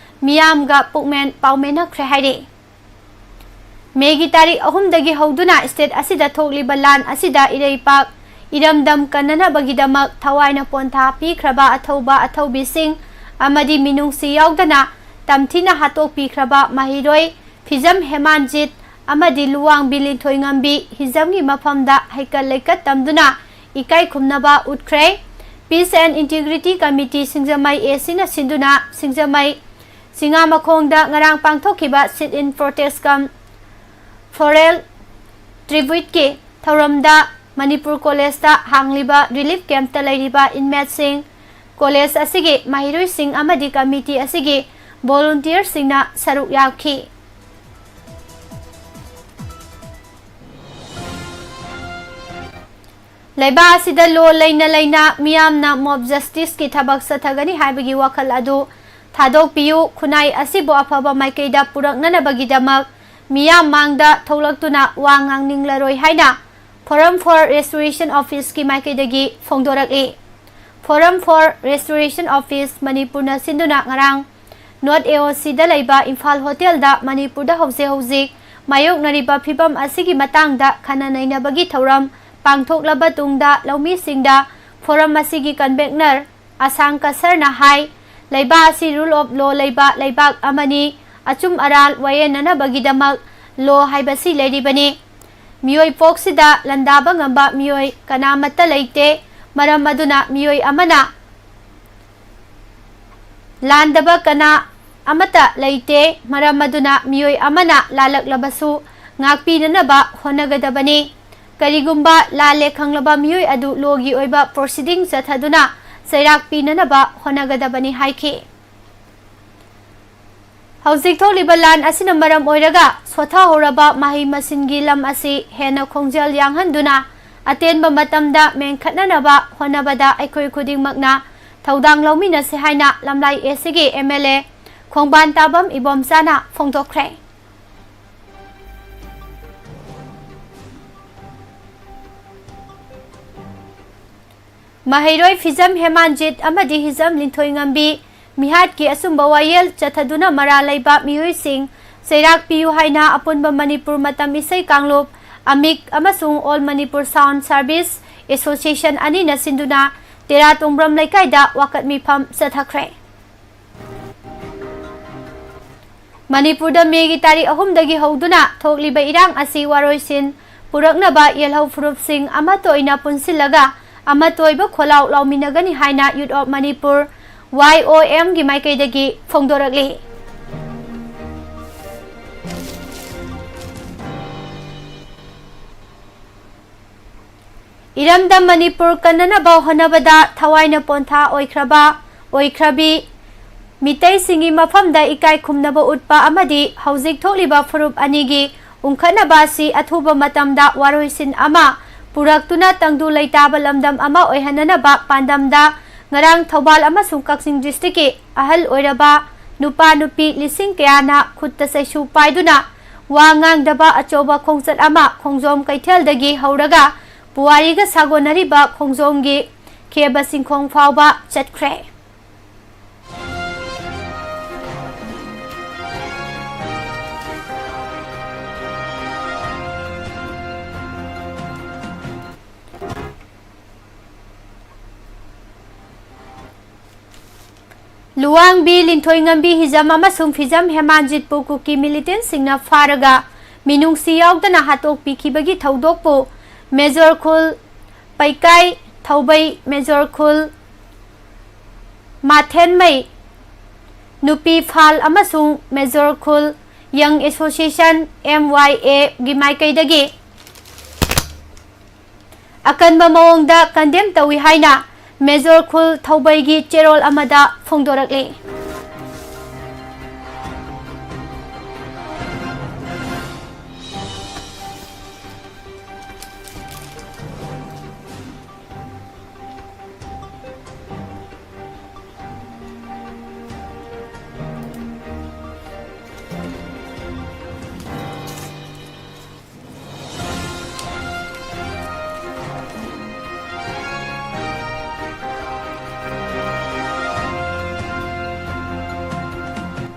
ꯃꯤꯌꯥꯝꯒ ꯄꯨꯛꯃꯦꯟ ꯄꯥꯎꯃꯤꯟꯅꯈ꯭ꯔꯦ ꯍꯥꯏꯔꯤ꯫ ꯃꯦꯒꯤ ꯇꯥꯔꯤꯛ ꯑꯍꯨꯝꯗꯒꯤ ꯍꯧꯗꯨꯅ ꯁ꯭ꯇꯦꯠ ꯑꯁꯤꯗ ꯊꯣꯛꯂꯤꯕ ꯂꯥꯟ ꯑꯁꯤꯗ ꯏꯔꯩꯄꯥꯛ ꯏꯔꯝꯗꯝ ꯀꯟꯅꯅꯕꯒꯤꯗꯃꯛ ꯊꯋꯥꯏꯅ ꯄꯣꯟꯊꯥ ꯄꯤꯈ꯭ꯔꯕ ꯑꯊꯧꯕ ꯑꯊꯧꯕꯤꯁꯤꯡ ꯑꯃꯗꯤ ꯃꯤꯅꯨꯡꯁꯤ ꯌꯥꯎꯗꯅ ꯇꯝꯊꯤꯅ ꯍꯥꯠꯇꯣꯛꯄꯤꯈ꯭ꯔꯕ ꯃꯍꯩꯔꯣꯏ ꯐꯤꯖꯝ ꯍꯦꯃꯥꯟꯖꯤꯠ ꯑꯃꯗꯤ ꯂꯨꯋꯥꯡꯕꯤ ꯂꯤꯟꯊꯣꯏꯉꯝꯕꯤ ꯍꯤꯖꯝꯒꯤ ꯃꯐꯝꯗ ꯍꯩꯀꯠ ꯂꯩꯀꯠ ꯇꯝꯗꯨꯅ ꯏꯀꯥꯏ ꯈꯨꯝꯅꯕ ꯎꯠꯈ꯭ꯔꯦ꯫ Peace and Integrity Committee Singjamei A Cꯅ ꯁꯤꯟꯗꯨꯅ ꯁꯤꯡꯖꯃꯩ ꯆꯤꯉꯥꯃꯈꯣꯡꯗ ꯉꯔꯥꯡ ꯄꯥꯡꯊꯣꯛꯈꯤꯕ sit-in protest cum floral tribute ꯀꯤ ꯊꯧꯔꯝꯗ ꯃꯅꯤꯄꯨꯔ ꯀꯣꯂꯦꯖꯇ ꯍꯥꯡꯂꯤꯕ relief camp ꯇ ꯂꯩꯔꯤꯕ inmate ꯁꯤꯡ, ꯀꯣꯂꯦꯖ ꯑꯁꯤꯒꯤ ꯃꯍꯩꯔꯣꯏꯁꯤꯡ ꯑꯃꯗꯤ committee ꯑꯁꯤꯒꯤ volunteer ꯁꯤꯡꯅ ꯁꯔꯨꯛ ꯌꯥꯈꯤ꯫ ꯂꯩꯕꯥꯛ ꯑꯁꯤꯗ law ꯂꯩꯅ ꯂꯩꯅ ꯃꯤꯌꯥꯝꯅ mob justice ꯀꯤ ꯊꯕꯛ ꯆꯠꯊꯒꯅꯤ ꯍꯥꯏꯕꯒꯤ ꯋꯥꯈꯜ ꯑꯗꯨ ꯊꯥꯗꯣꯛꯄꯤꯌꯨ꯫ ꯈꯨꯟꯅꯥꯏ ꯑꯁꯤꯕꯨ ꯑꯐꯕ ꯃꯥꯏꯀꯩꯗ ꯄꯨꯔꯛꯅꯅꯕꯒꯤꯗꯃꯛ ꯃꯤꯌꯥꯝ ꯃꯥꯡꯗ ꯊꯣꯛꯂꯛꯇꯨꯅ ꯋꯥ ꯉꯥꯡꯅꯤꯡꯂꯔꯣꯏ ꯍꯥꯏꯅ Forum for Restoration Office ꯀꯤ ꯃꯥꯏꯀꯩꯗꯒꯤ ꯐꯣꯡꯗꯣꯔꯛꯂꯤ꯫ Forum for Restoration Office ꯃꯅꯤꯄꯨꯔꯅ ꯁꯤꯟꯗꯨꯅ ꯉꯔꯥꯡ North A O C ꯗ ꯂꯩꯕ ꯏꯝꯐꯥꯜ ꯍꯣꯇꯦꯜꯗ ꯃꯅꯤꯄꯨꯔꯗ ꯍꯧꯖꯤꯛ ꯍꯧꯖꯤꯛ ꯃꯥꯌꯣꯛꯅꯔꯤꯕ ꯐꯤꯚꯝ ꯑꯁꯤꯒꯤ ꯃꯇꯥꯡꯗ ꯈꯟꯅ ꯅꯩꯅꯕꯒꯤ ꯊꯧꯔꯝ ꯄꯥꯡꯊꯣꯛꯂꯕ ꯇꯨꯡꯗ ꯂꯧꯃꯤꯁꯤꯡꯗ forum ꯑꯁꯤꯒꯤ convener ꯑꯁꯥꯡ ꯀꯁꯔꯅ ꯍꯥꯏ, ꯂꯩꯕꯥꯛ ꯑꯁꯤ rule of law ꯂꯩꯕ ꯂꯩꯕꯥꯛ ꯑꯃꯅꯤ꯫ ꯑꯆꯨꯝ ꯑꯔꯥꯜ ꯋꯥꯌꯦꯟꯅꯅꯕꯒꯤꯗꯃꯛ law ꯍꯥꯏꯕꯁꯤ ꯂꯩꯔꯤꯕꯅꯤ꯫ ꯃꯤꯑꯣꯏ ꯄꯣꯛꯁꯤꯗ ꯂꯥꯟꯗꯥꯕ ꯉꯝꯕ ꯃꯤꯑꯣꯏ ꯀꯅꯥꯃꯠꯇ ꯂꯩꯇꯦ꯫ ꯃꯔꯝ ꯑꯗꯨꯅ ꯃꯤꯑꯣꯏ ꯑꯃꯅ ꯂꯥꯟꯗꯕ ꯀꯅꯥ ꯑꯃꯠꯇ ꯂꯩꯇꯦ꯫ ꯃꯔꯝ ꯑꯗꯨꯅ ꯃꯤꯑꯣꯏ ꯑꯃꯅ ꯂꯥꯜꯂꯛꯂꯕꯁꯨ ꯉꯥꯛꯄꯤꯅꯅꯕ ꯍꯣꯠꯅꯒꯗꯕꯅꯤ꯫ ꯀꯔꯤꯒꯨꯝꯕ ꯂꯥꯜꯂꯦ ꯈꯪꯂꯕ ꯃꯤꯑꯣꯏ ꯑꯗꯨ law ꯒꯤ ꯑꯣꯏꯕ proceeding ꯆꯠꯊꯗꯨꯅ ꯆꯩꯔꯥꯛ ꯄꯤꯅꯅꯕ ꯍꯣꯠꯅꯒꯗꯕꯅꯤ ꯍꯥꯏꯈꯤ꯫ ꯍꯧꯖꯤꯛ ꯊꯣꯛꯂꯤꯕ ꯂꯥꯟ ꯑꯁꯤꯅ ꯃꯔꯝ ꯑꯣꯏꯔꯒ ꯁꯣꯊꯍꯧꯔꯕ ꯃꯍꯩ ꯃꯁꯤꯡꯒꯤ ꯂꯝ ꯑꯁꯤ ꯍꯦꯟꯅ ꯈꯣꯡꯖꯦꯜ ꯌꯥꯡꯍꯟꯗꯨꯅ ꯑꯇꯦꯟꯕ ꯃꯇꯝꯗ ꯃꯦꯟꯈꯠꯅꯅꯕ ꯍꯣꯠꯅꯕꯗ ꯑꯩꯈꯣꯏ ꯈꯨꯗꯤꯡꯃꯛꯅ ꯊꯧꯗꯥꯡ ꯂꯧꯃꯤꯟꯅꯁꯤ ꯍꯥꯏꯅ ꯂꯝꯂꯥꯏ A C ꯒꯤ M L A ꯈꯣꯡꯕꯥꯟ ꯇꯥꯕꯝ ꯏꯕꯣꯝꯆꯥꯅ ꯐꯣꯡꯗꯣꯛꯈ꯭ꯔꯦ꯫ ꯃꯍꯩꯔꯣꯏ ꯐꯤꯖꯝ ꯍꯦꯃꯥꯟꯖꯤꯠ ꯑꯃꯗꯤ ꯍꯤꯖꯝ ꯂꯤꯟꯊꯣꯏꯉꯝꯕꯤ ꯃꯤꯍꯥꯠꯀꯤ ꯑꯆꯨꯝꯕ ꯋꯥꯌꯦꯜ ꯆꯠꯊꯗꯨꯅ ꯃꯔꯥꯜ ꯂꯩꯕ ꯃꯤꯑꯣꯏꯁꯤꯡ ꯆꯩꯔꯥꯛ ꯄꯤꯌꯨ ꯍꯥꯏꯅ ꯑꯄꯨꯟꯕ ꯃꯅꯤꯄꯨꯔ ꯃꯇꯝ ꯏꯁꯩ ꯀꯥꯡꯂꯨꯞ, ꯑꯃꯤꯛ ꯑꯃꯁꯨꯡ All Manipur Sound Service, association ꯑꯅꯤꯅ ꯁꯤꯟꯗꯨꯅ ꯇꯦꯔꯥ ꯇꯣꯡꯕ꯭ꯔꯝ ꯂꯩꯀꯥꯏꯗ ꯋꯥꯀꯠ ꯃꯤꯐꯝ ꯆꯠꯊꯈ꯭ꯔꯦ꯫ ꯃꯅꯤꯄꯨꯔꯗ ꯃꯦꯒꯤ ꯇꯥꯔꯤꯛ ꯑꯍꯨꯝꯗꯒꯤ ꯍꯧꯗꯨꯅ ꯊꯣꯛꯂꯤꯕ ꯏꯔꯥꯡ ꯑꯁꯤ ꯋꯥꯔꯣꯏꯁꯤꯟ ꯄꯨꯔꯛꯅꯕ ꯌꯦꯜꯍꯧ ꯐꯨꯔꯨꯞꯁꯤꯡ ꯑꯃꯠꯇ ꯑꯣꯏꯅ ꯄꯨꯟꯁꯤꯜꯂꯒ ꯑꯃꯠꯇ ꯑꯣꯏꯕ ꯈꯣꯜꯂꯥꯎ ꯂꯥꯎꯃꯤꯟꯅꯒꯅꯤ ꯍꯥꯏꯅ Youth of Manipur, Y O M, ꯒꯤ ꯃꯥꯏꯀꯩꯗꯒꯤ ꯐꯣꯡꯗꯣꯔꯛꯂꯤ꯫ ꯏꯔꯝꯗꯝ ꯃꯅꯤꯄꯨꯔ ꯀꯟꯅꯅꯕ ꯍꯣꯠꯅꯕꯗ ꯊꯋꯥꯏꯅ ꯄꯣꯟꯊꯥ ꯑꯣꯏꯈ꯭ꯔꯕ, ꯑꯣꯏꯈ꯭ꯔꯕꯤ ꯃꯤꯇꯩꯁꯤꯡꯒꯤ ꯃꯐꯝꯗ ꯏꯀꯥꯏ ꯈꯨꯝꯅꯕ ꯎꯠꯄ ꯑꯃꯗꯤ ꯍꯧꯖꯤꯛ ꯊꯣꯛꯂꯤꯕ ꯐꯨꯔꯨꯞ ꯑꯅꯤꯒꯤ ꯎꯪꯈꯠꯅꯕ ꯑꯁꯤ ꯑꯊꯨꯕ ꯃꯇꯝꯗ ꯋꯥꯔꯣꯏꯁꯤꯟ ꯑꯃ ꯄꯨꯔꯛꯇꯨꯅ ꯇꯪꯗꯨ ꯂꯩꯇꯥꯕ ꯂꯝꯗꯝ ꯑꯃ ꯑꯣꯏꯍꯟꯅꯅꯕ ꯄꯥꯟꯗꯝꯗ ꯉꯔꯥꯡ ꯊꯧꯕꯥꯜ ꯑꯃꯁꯨꯡ ꯀꯛꯆꯤꯡ ꯗꯤꯁꯇ꯭ꯔꯤꯛꯀꯤ ꯑꯍꯜ ꯑꯣꯏꯔꯕ ꯅꯨꯄꯥ ꯅꯨꯄꯤ ꯂꯤꯁꯤꯡ ꯀꯌꯥꯅ ꯈꯨꯠꯇ ꯆꯩꯁꯨ ꯄꯥꯏꯗꯨꯅ ꯋꯥ ꯉꯥꯡꯗꯕ ꯑꯆꯧꯕ ꯈꯣꯡꯆꯠ ꯑꯃ ꯈꯣꯡꯖꯣꯝ ꯀꯩꯊꯦꯜꯗꯒꯤ ꯍꯧꯔꯒ ꯄꯨꯋꯥꯔꯤꯒ ꯁꯥꯒꯣꯟꯅꯔꯤꯕ ꯈꯣꯡꯖꯣꯝꯒꯤ ꯈꯦꯕ ꯆꯤꯡꯈꯣꯡ ꯐꯥꯎꯕ ꯆꯠꯈ꯭ꯔꯦ꯫ ꯂꯨꯋꯥꯡꯕꯤ ꯂꯤꯟꯊꯣꯏꯉꯝꯕꯤ ꯍꯤꯖꯝ ꯑꯃꯁꯨꯡ ꯐꯤꯖꯝ ꯍꯦꯃꯥꯟꯖꯤꯠꯄꯨ ꯀꯨꯀꯤ ꯃꯤꯂꯤꯇꯦꯟꯁꯤꯡꯅ ꯐꯥꯔꯒ ꯃꯤꯅꯨꯡꯁꯤ ꯌꯥꯎꯗꯅ ꯍꯥꯠꯇꯣꯛꯄꯤꯈꯤꯕꯒꯤ ꯊꯧꯗꯣꯛꯄꯨ ꯃꯦꯖꯣꯔ ꯈꯨꯜ ꯄꯩꯀꯥꯏ, ꯊꯧꯕꯩ ꯃꯦꯖꯣꯔ ꯈꯨꯜ ꯃꯥꯊꯦꯟꯃꯩ ꯅꯨꯄꯤ ꯐꯥꯜ ꯑꯃꯁꯨꯡ ꯃꯦꯖꯣꯔ ꯈꯨꯜ ꯌꯪ ꯑꯦꯁꯣꯁꯤꯌꯦꯁꯟ, M Y A, ꯒꯤ ꯃꯥꯏꯀꯩꯗꯒꯤ ꯑꯀꯟꯕ ꯃꯑꯣꯡꯗ ꯀꯟꯗꯦꯝ ꯇꯧꯏ ꯍꯥꯏꯅ ꯃꯦꯖꯣꯔ ꯈꯨꯜ ꯊꯧꯕꯩꯒꯤ ꯆꯦꯔꯣꯜ ꯑꯃꯗ ꯐꯣꯡꯗꯣꯔꯛꯂꯤ꯫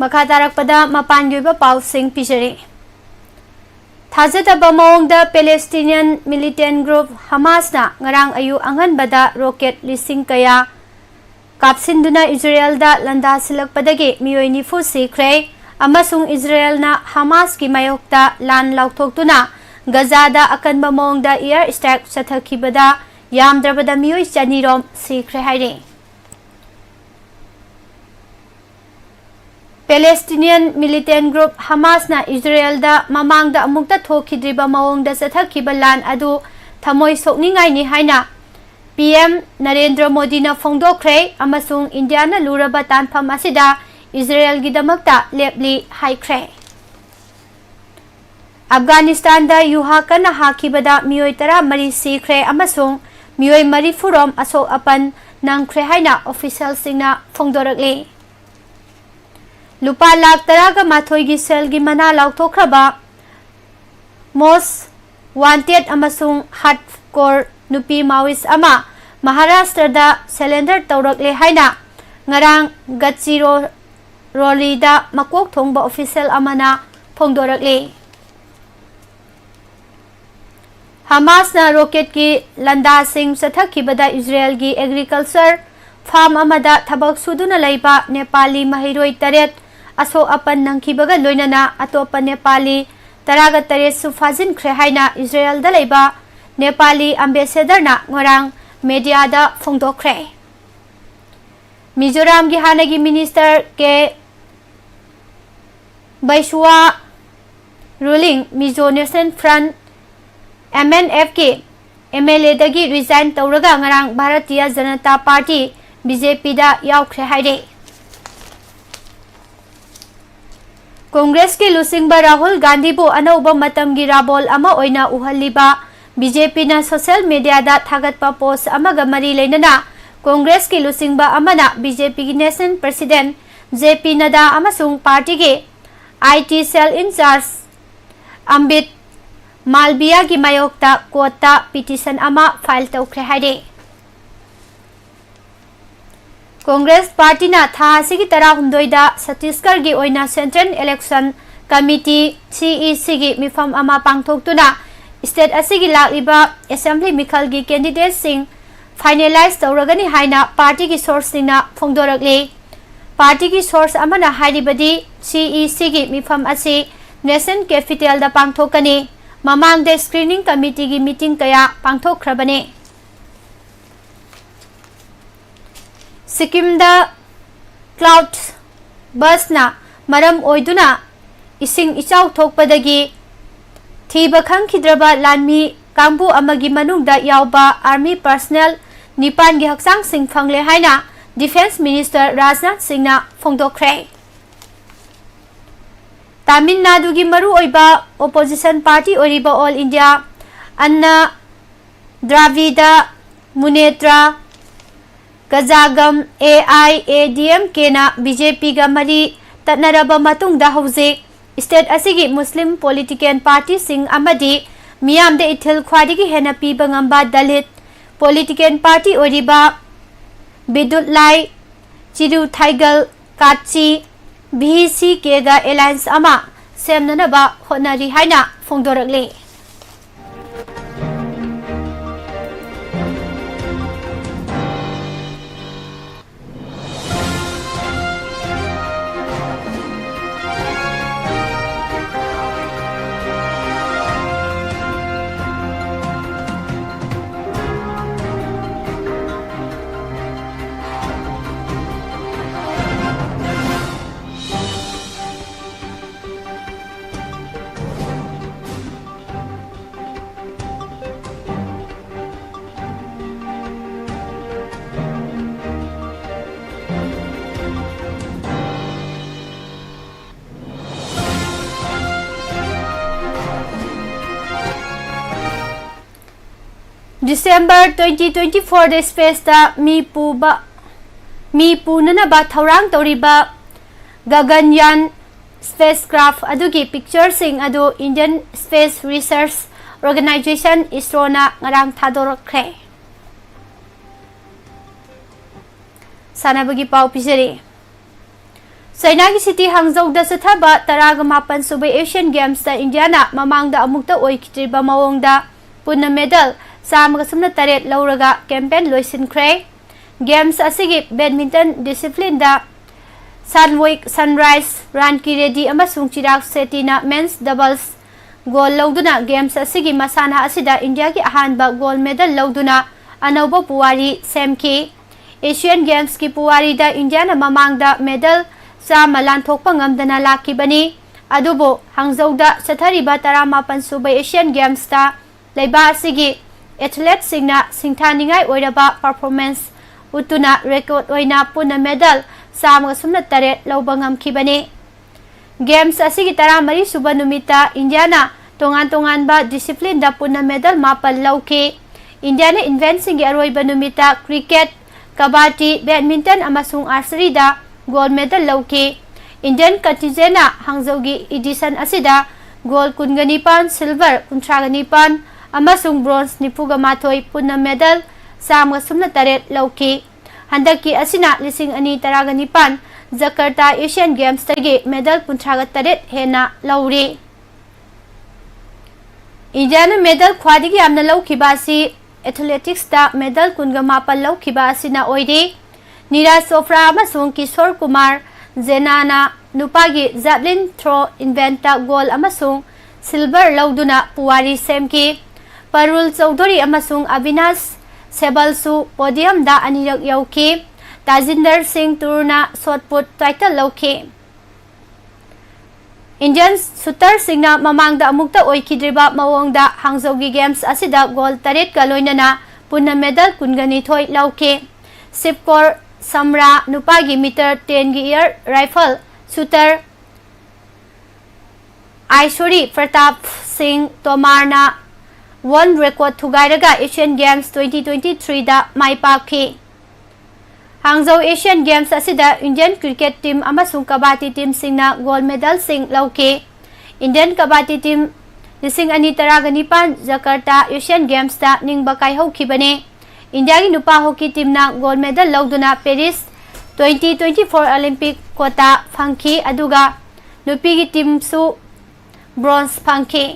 ꯃꯈꯥ ꯇꯥꯔꯛꯄꯗ ꯃꯄꯥꯟꯒꯤ ꯑꯣꯏꯕ ꯄꯥꯎꯁꯤꯡ ꯄꯤꯖꯔꯤ꯫ ꯊꯥꯖꯗꯕ ꯃꯑꯣꯡꯗ Palestinian militant group Hamasꯅ ꯉꯔꯥꯡ ꯑꯌꯨꯛ ꯑꯉꯟꯕꯗ rocket ꯂꯤꯁꯤꯡ ꯀꯌꯥ ꯀꯥꯞꯁꯤꯟꯗꯨꯅ ꯏꯖꯔꯦꯜꯗ ꯂꯥꯟꯗꯥꯁꯤꯜꯂꯛꯄꯗꯒꯤ ꯃꯤꯑꯣꯏ ꯅꯤꯐꯨ ꯁꯤꯈ꯭ꯔꯦ ꯑꯃꯁꯨꯡ ꯏꯖꯔꯦꯜꯅ ꯍꯃꯥꯁꯀꯤ ꯃꯥꯌꯣꯛꯇ ꯂꯥꯟ ꯂꯥꯎꯊꯣꯛꯇꯨꯅ ꯒꯖꯥꯗ ꯑꯀꯟꯕ ꯃꯑꯣꯡꯗ air strike ꯆꯠꯊꯈꯤꯕꯗ ꯌꯥꯝꯗ꯭ꯔꯕꯗ ꯃꯤꯑꯣꯏ ꯆꯅꯤꯔꯣꯝ ꯁꯤꯈ꯭ꯔꯦ ꯍꯥꯏꯔꯤ꯫ Palestinian militant group Hamasꯅ ꯏꯖꯔꯦꯜꯗ ꯃꯃꯥꯡꯗ ꯑꯃꯨꯛꯇ ꯊꯣꯛꯈꯤꯗ꯭ꯔꯤꯕ ꯃꯑꯣꯡꯗ ꯆꯠꯊꯈꯤꯕ ꯂꯥꯟ ꯑꯗꯨ ꯊꯃꯣꯏ ꯁꯣꯛꯅꯤꯡꯉꯥꯏꯅꯤ ꯍꯥꯏꯅ P M ꯅꯔꯦꯟꯗ꯭ꯔ ꯃꯣꯗꯤꯅ ꯐꯣꯡꯗꯣꯛꯈ꯭ꯔꯦ ꯑꯃꯁꯨꯡ ꯏꯟꯗꯤꯌꯥꯅ ꯂꯨꯔꯕ ꯇꯥꯟꯐꯝ ꯑꯁꯤꯗ ꯏꯖꯔꯦꯜꯒꯤꯗꯃꯛꯇ ꯂꯦꯞꯂꯤ ꯍꯥꯏꯈ꯭ꯔꯦ꯫ ꯑꯐꯒꯥꯅꯤꯁꯇꯥꯟꯗ ꯌꯨꯍꯥ ꯀꯟꯅ ꯍꯥꯈꯤꯕꯗ ꯃꯤꯑꯣꯏ ꯇꯔꯥꯃꯔꯤ ꯁꯤꯈ꯭ꯔꯦ ꯑꯃꯁꯨꯡ ꯃꯤꯑꯣꯏ ꯃꯔꯤꯐꯨ ꯔꯣꯝ ꯑꯁꯣꯛ ꯑꯄꯟ ꯅꯪꯈ꯭ꯔꯦ ꯍꯥꯏꯅ officialꯁꯤꯡꯅ ꯐꯣꯡꯗꯣꯔꯛꯂꯤ꯫ ꯂꯨꯄꯥ ꯂꯥꯈ ꯇꯔꯥꯒ ꯃꯥꯊꯣꯏꯒꯤ ꯁꯦꯜꯒꯤ ꯃꯅꯥ ꯂꯥꯎꯊꯣꯛꯈ꯭ꯔꯕ most wanted ꯑꯃꯁꯨꯡ hardcore ꯅꯨꯄꯤ Maoist ꯑꯃ ꯃꯍꯥꯔꯥꯁꯇ꯭ꯔꯗ surrender ꯇꯧꯔꯛꯂꯦ ꯍꯥꯏꯅ ꯉꯔꯥꯡ ꯒꯗꯆꯤꯔꯣꯂꯤꯗ ꯃꯀꯣꯛ ꯊꯣꯡꯕ official ꯑꯃꯅ ꯐꯣꯡꯗꯣꯔꯛꯂꯤ꯫ ꯍꯃꯥꯁꯅ rocketꯀꯤ ꯂꯥꯟꯗꯥꯁꯤꯡ ꯆꯠꯊꯈꯤꯕꯗ ꯏꯖꯔꯦꯜꯒꯤ agriculture farm ꯑꯃꯗ ꯊꯕꯛ ꯁꯨꯗꯨꯅ ꯂꯩꯕ ꯅꯦꯄꯥꯂꯤ ꯃꯍꯩꯔꯣꯏ ꯇꯔꯦꯠ ꯑꯁꯣꯛ ꯑꯄꯟ ꯅꯪꯈꯤꯕꯒ ꯂꯣꯏꯅꯅ ꯑꯇꯣꯞꯄ ꯅꯦꯄꯥꯂꯤ ꯇꯔꯥꯒ ꯇꯔꯦꯠꯁꯨ ꯐꯥꯖꯤꯟꯈ꯭ꯔꯦ ꯍꯥꯏꯅ ꯏꯖꯔꯦꯜꯗ ꯂꯩꯕ ꯅꯦꯄꯥꯂꯤ ambassadorꯅ ꯉꯔꯥꯡ mediaꯗ ꯐꯣꯡꯗꯣꯛꯈ꯭ꯔꯦ꯫ ꯃꯤꯖꯣꯔꯥꯝꯒꯤ ꯍꯥꯟꯅꯒꯤ minister K ꯕꯩꯁꯨꯋꯥ ruling Mizo National Front, M N Fꯀꯤ M L Aꯗꯒꯤ resign ꯇꯧꯔꯒ ꯉꯔꯥꯡ ꯚꯥꯔꯇꯤꯌ ꯖꯅꯇꯥ ꯄꯥꯔꯇꯤ, BJPꯗ ꯌꯥꯎꯈ꯭ꯔꯦ ꯍꯥꯏꯔꯦ꯫ ꯀꯣꯡꯒ꯭ꯔꯦꯁꯀꯤ ꯂꯨꯆꯤꯡꯕ ꯔꯥꯍꯨꯜ ꯒꯥꯟꯙꯤꯕꯨ ꯑꯅꯧꯕ ꯃꯇꯝꯒꯤ ꯔꯥꯕꯣꯜ ꯑꯃ ꯑꯣꯏꯅ ꯎꯍꯜꯂꯤꯕ BJPꯅ social mediaꯗ ꯊꯥꯒꯠꯄ post ꯑꯃꯒ ꯃꯔꯤ ꯂꯩꯅꯅ ꯀꯣꯡꯒ꯭ꯔꯦꯁꯀꯤ ꯂꯨꯆꯤꯡꯕ ꯑꯃꯅ BJPꯒꯤ national president J P ꯅꯗꯥ ꯑꯃꯁꯨꯡ ꯄꯥꯔꯇꯤꯒꯤ IT cell in charge ꯑꯝꯕꯤꯠ ꯃꯥꯜꯕꯤꯌꯥꯒꯤ ꯃꯥꯌꯣꯛꯇ courtꯇ petition ꯑꯃ file ꯇꯧꯈ꯭ꯔꯦ ꯍꯥꯏꯔꯦ꯫ ꯀꯣꯡꯒ꯭ꯔꯦꯁ ꯄꯥꯔꯇꯤꯅ ꯊꯥ ꯑꯁꯤꯒꯤ ꯇꯔꯥꯍꯨꯝꯗꯣꯏꯗ ꯁꯠꯇꯤꯁꯒꯔꯒꯤ ꯑꯣꯏꯅ Central Election Committee, C E C ꯒꯤ ꯃꯤꯐꯝ ꯑꯃ ꯄꯥꯡꯊꯣꯛꯇꯨꯅ state ꯑꯁꯤꯒꯤ ꯂꯥꯛꯂꯤꯕ assembly ꯃꯤꯈꯜꯒꯤ candidateꯁꯤꯡ finalize ꯇꯧꯔꯒꯅꯤ ꯍꯥꯏꯅ ꯄꯥꯔꯇꯤꯒꯤ sourceꯁꯤꯡꯅ ꯐꯣꯡꯗꯣꯔꯛꯂꯤ꯫ ꯄꯥꯔꯇꯤꯒꯤ source ꯑꯃꯅ ꯍꯥꯏꯔꯤꯕꯗꯤ, C E C ꯒꯤ ꯃꯤꯐꯝ ꯑꯁꯤ National Capitalꯗ ꯄꯥꯡꯊꯣꯛꯀꯅꯤ꯫ ꯃꯃꯥꯡꯗ screening committeeꯒꯤ meeting ꯀꯌꯥ ꯄꯥꯡꯊꯣꯛꯈ꯭ꯔꯕꯅꯤ꯫ ꯁꯤꯛꯀꯤꯝꯗ cloud burstꯅ ꯃꯔꯝ ꯑꯣꯏꯗꯨꯅ ꯏꯁꯤꯡ ꯏꯆꯥꯎ ꯊꯣꯛꯄꯗꯒꯤ ꯊꯤꯕ ꯈꯪꯈꯤꯗ꯭ꯔꯕ ꯂꯥꯟꯃꯤ ꯀꯥꯡꯕꯨ ꯑꯃꯒꯤ ꯃꯅꯨꯡꯗ ꯌꯥꯎꯕ army personnel ꯅꯤꯄꯥꯟꯒꯤ ꯍꯛꯆꯥꯡꯁꯤꯡ ꯐꯪꯂꯦ ꯍꯥꯏꯅ Defence Minister ꯔꯥꯖꯅꯥꯊ ꯁꯤꯡꯅ ꯐꯣꯡꯗꯣꯛꯈ꯭ꯔꯦ꯫ ꯇꯥꯃꯤꯜ ꯅꯥꯗꯨꯒꯤ ꯃꯔꯨꯑꯣꯏꯕ opposition party ꯑꯣꯏꯔꯤꯕ All India Anna Dravida Munnetra Kazhagam, A I A D M Kꯅ B J Pꯒ ꯃꯔꯤ ꯇꯠꯅꯔꯕ ꯃꯇꯨꯡꯗ ꯍꯧꯖꯤꯛ state ꯑꯁꯤꯒꯤ Muslim political partyꯁꯤꯡ ꯑꯃꯗꯤ ꯃꯤꯌꯥꯝꯗ ꯏꯊꯤꯜ ꯈ꯭ꯋꯥꯏꯗꯒꯤ ꯍꯦꯟꯅ ꯄꯤꯕ ꯉꯝꯕ Dalit political party ꯑꯣꯏꯔꯤꯕ Vidyuthalai Chiruthaigal Katchi, V C Kꯒ alliance ꯑꯃ ꯁꯦꯝꯅꯅꯕ ꯍꯣꯠꯅꯔꯤ ꯍꯥꯏꯅ ꯐꯣꯡꯗꯣꯔꯛꯂꯤ꯫ December twenty twenty-fourꯗ spaceꯇ ꯃꯤ ꯄꯨꯕ, ꯃꯤ ꯄꯨꯅꯅꯕ ꯊꯧꯔꯥꯡ ꯇꯧꯔꯤꯕ Gaganyaan spacecraft ꯑꯗꯨꯒꯤ pictureꯁꯤꯡ ꯑꯗꯨ Indian Space Research Organisation, ISROꯅ ꯉꯔꯥꯡ ꯊꯥꯗꯣꯔꯛꯈ꯭ꯔꯦ꯫ ꯁꯥꯟꯅꯕꯒꯤ ꯄꯥꯎ ꯄꯤꯖꯔꯤ꯫ ꯆꯥꯏꯅꯥꯒꯤ city ꯍꯥꯡꯖꯧꯗ ꯆꯠꯊꯕ ꯇꯔꯥꯒ ꯃꯥꯄꯟ ꯁꯨꯕ Asian Gamesꯇ ꯏꯟꯗꯤꯌꯥꯅ ꯃꯃꯥꯡꯗ ꯑꯃꯨꯛꯇ ꯑꯣꯏꯈꯤꯗ꯭ꯔꯤꯕ ꯃꯑꯣꯡꯗ ꯄꯨꯟꯅ medal ꯆꯥꯝꯃꯒ ꯁꯨꯞꯅ ꯇꯔꯦꯠ ꯂꯧꯔꯒ campaign ꯂꯣꯏꯁꯤꯟꯈ꯭ꯔꯦ꯫ Games ꯑꯁꯤꯒꯤ badminton disciplineꯗ Sanwik Sunrise, Ranki Reddy ꯑꯃꯁꯨꯡ Chirag Shettyꯅ men's doubles gold ꯂꯧꯗꯨꯅ Games ꯑꯁꯤꯒꯤ ꯃꯁꯥꯟꯅ ꯑꯁꯤꯗ ꯏꯟꯗꯤꯌꯥꯒꯤ ꯑꯍꯥꯟꯕ gold medal ꯂꯧꯗꯨꯅ ꯑꯅꯧꯕ ꯄꯨꯋꯥꯔꯤ ꯁꯦꯝꯈꯤ꯫ Asian Gamesꯀꯤ ꯄꯨꯋꯥꯔꯤꯗ ꯏꯟꯗꯤꯌꯥꯅ ꯃꯃꯥꯡꯗ medal ꯆꯥꯝꯃ ꯂꯥꯟꯊꯣꯛꯄ ꯉꯝꯗꯅ ꯂꯥꯛꯈꯤꯕꯅꯤ꯫ ꯑꯗꯨꯕꯨ ꯍꯥꯡꯖꯧꯗ ꯆꯠꯊꯔꯤꯕ ꯇꯔꯥꯃꯥꯄꯟ ꯁꯨꯕ Asian Gamesꯇ ꯂꯩꯕꯥꯛ ꯑꯁꯤꯒꯤ athleteꯁꯤꯡꯅ ꯁꯤꯡꯊꯥꯅꯤꯡꯉꯥꯏ ꯑꯣꯏꯔꯕ performance ꯎꯠꯇꯨꯅ record ꯑꯣꯏꯅ ꯄꯨꯟꯅ medal ꯆꯥꯝꯃꯒ ꯁꯨꯞꯅ ꯇꯔꯦꯠ ꯂꯧꯕ ꯉꯝꯈꯤꯕꯅꯤ꯫ Games ꯑꯁꯤꯒꯤ ꯇꯔꯥꯃꯔꯤ ꯁꯨꯕ ꯅꯨꯃꯤꯠꯇ ꯏꯟꯗꯤꯌꯥꯅ ꯇꯣꯉꯥꯟ ꯇꯣꯉꯥꯟꯕ disciplineꯗ ꯄꯨꯟꯅ medal ꯃꯥꯄꯜ ꯂꯧꯈꯤ꯫ ꯏꯟꯗꯤꯌꯥꯅ eventꯁꯤꯡꯒꯤ ꯑꯔꯣꯏꯕ ꯅꯨꯃꯤꯠꯇ cricket, ꯀꯕꯥꯗꯤ, badminton ꯑꯃꯁꯨꯡ archeryꯗ gold medal ꯂꯧꯈꯤ꯫ Indian contingentꯅ ꯍꯥꯡꯖꯧꯒꯤ edition ꯑꯁꯤꯗ gold ꯀꯨꯟꯒ ꯅꯤꯄꯥꯟ, silver ꯀꯨꯟꯊ꯭ꯔꯥꯒ ꯅꯤꯄꯥꯟ ꯑꯃꯁꯨꯡ bronze ꯅꯤꯐꯨꯒ ꯃꯥꯊꯣꯏ, ꯄꯨꯟꯅ medal ꯆꯥꯝꯃꯒ ꯁꯨꯞꯅ ꯇꯔꯦꯠ ꯂꯧꯈꯤ꯫ ꯍꯟꯗꯛꯀꯤ ꯑꯁꯤꯅ ꯂꯤꯁꯤꯡ ꯑꯅꯤ ꯇꯔꯥꯒ ꯅꯤꯄꯥꯟ Jakarta Asian Gamesꯇꯒꯤ medal ꯀꯨꯟꯊ꯭ꯔꯥꯒ ꯇꯔꯦꯠ ꯍꯦꯟꯅ ꯂꯧꯔꯤ꯫ ꯏꯟꯗꯤꯌꯥꯅ medal ꯈ꯭ꯋꯥꯏꯗꯒꯤ ꯌꯥꯝꯅ ꯂꯧꯈꯤꯕ ꯑꯁꯤ athleticsꯇ medal ꯀꯨꯟꯒ ꯃꯥꯄꯜ ꯂꯧꯈꯤꯕ ꯑꯁꯤꯅ ꯑꯣꯏꯔꯤ꯫ ꯅꯤꯔꯖ ꯆꯣꯄ꯭ꯔꯥ ꯑꯃꯁꯨꯡ ꯀꯤꯁꯣꯔ ꯀꯨꯃꯥꯔ ꯖꯦꯅꯥꯅ ꯅꯨꯄꯥꯒꯤ javelin throw eventꯇ gold ꯑꯃꯁꯨꯡ silver ꯂꯧꯗꯨꯅ ꯄꯨꯋꯥꯔꯤ ꯁꯦꯝꯈꯤ꯫ ꯄꯔꯨꯜ ꯆꯧꯙꯨꯔꯤ ꯑꯃꯁꯨꯡ ꯑꯕꯤꯅꯥꯁ ꯁꯦꯕꯜꯁꯨ podiumꯗ ꯑꯅꯤꯔꯛ ꯌꯧꯈꯤ꯫ ꯇꯥꯖꯤꯟꯗꯔ ꯁꯤꯡ ꯇꯨꯔꯅ shot put title ꯂꯧꯈꯤ꯫ Indian shooterꯁꯤꯡꯅ ꯃꯃꯥꯡꯗ ꯑꯃꯨꯛꯇ ꯑꯣꯏꯈꯤꯗ꯭ꯔꯤꯕ ꯃꯑꯣꯡꯗ ꯍꯥꯡꯖꯧꯒꯤ Games ꯑꯁꯤꯗ gold ꯇꯔꯦꯠꯀ ꯂꯣꯏꯅꯅ ꯄꯨꯟꯅ medal ꯀꯨꯟꯒ ꯅꯤꯊꯣꯏ ꯂꯧꯈꯤ꯫ ꯁꯤꯕꯀꯣꯔ ꯁꯝꯔꯥ ꯅꯨꯄꯥꯒꯤ meter tenꯒꯤ air rifle shooter ꯑꯥꯏꯁꯣꯔꯤ Pratap ꯁꯤꯡ ꯇꯣꯃꯥꯔꯅ world record ꯊꯨꯒꯥꯏꯔꯒ Asian Games twenty twenty threeꯗ ꯃꯥꯏ ꯄꯥꯛꯈꯤ꯫ ꯍꯥꯡꯖꯧ Asian Games ꯑꯁꯤꯗ Indian cricket team ꯑꯃꯁꯨꯡ ꯀꯕꯥꯗꯤ teamꯁꯤꯡꯅ gold medalꯁꯤꯡ ꯂꯧꯈꯤ꯫ Indian ꯀꯕꯥꯗꯤ team ꯂꯤꯁꯤꯡ ꯑꯅꯤ ꯇꯔꯥꯒ ꯅꯤꯄꯥꯟ Jakarta Asian Gamesꯇ ꯅꯤꯡꯕ ꯀꯥꯏꯍꯧꯈꯤꯕꯅꯤ꯫ ꯏꯟꯗꯤꯌꯥꯒꯤ ꯅꯨꯄꯥ ꯍꯣꯀꯤ ꯇꯤꯝꯅ ꯒꯣꯜꯗ ꯃꯦꯗꯜ ꯂꯧꯗꯨꯅ Paris twenty twenty-four Olympic quota ꯐꯪꯈꯤ, ꯑꯗꯨꯒ ꯅꯨꯄꯤꯒꯤ ꯇꯤꯝꯁꯨ ꯕ꯭ꯔꯣꯟꯖ ꯐꯪꯈꯤ꯫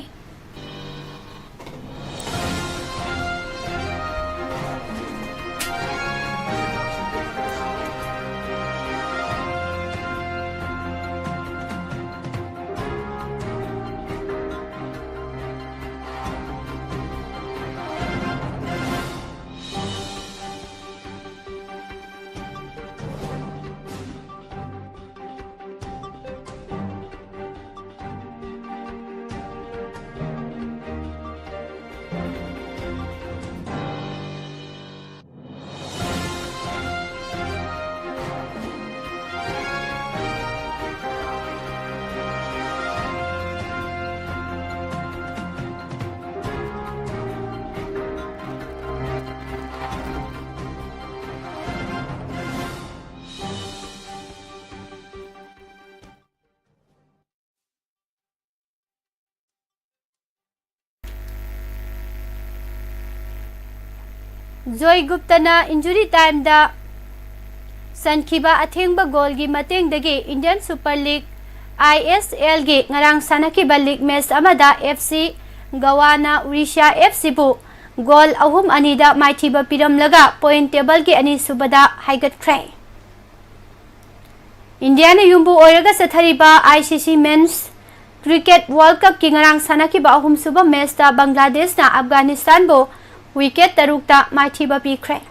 ꯖꯣꯏ ꯒꯨꯞꯇꯅ injury timeꯗ ꯆꯟꯈꯤꯕ ꯑꯊꯦꯡꯕ ꯒꯣꯜꯒꯤ ꯃꯇꯦꯡꯗꯒꯤ Indian Super League, ISLꯒꯤ ꯉꯔꯥꯡ ꯁꯥꯟꯅꯈꯤꯕ league match ꯑꯃꯗ FC ꯒꯋꯥꯅ ꯎꯔꯤꯁ꯭ꯌꯥ FCꯕꯨ ꯒꯣꯜ ꯑꯍꯨꯝ ꯑꯅꯤꯗ ꯃꯥꯏꯊꯤꯕ ꯄꯤꯔꯝꯂꯒ point tableꯒꯤ ꯑꯅꯤꯁꯨꯕꯗ ꯍꯥꯏꯒꯠꯈ꯭ꯔꯦ꯫ ꯏꯟꯗꯤꯌꯥꯅ ꯌꯨꯝꯕꯨ ꯑꯣꯏꯔꯒ ꯆꯠꯊꯔꯤꯕ ICC Men's Cricket World Cupꯀꯤ ꯉꯔꯥꯡ ꯁꯥꯟꯅꯈꯤꯕ ꯑꯍꯨꯝꯁꯨꯕ matchꯇ ꯕꯪꯒ꯭ꯂꯥꯗꯦꯁꯅ ꯑꯐꯒꯥꯅꯤꯁꯇꯥꯟꯕꯨ wicket ꯇꯔꯨꯛꯇ ꯃꯥꯏꯊꯤꯕ ꯄꯤꯈ꯭ꯔꯦ꯫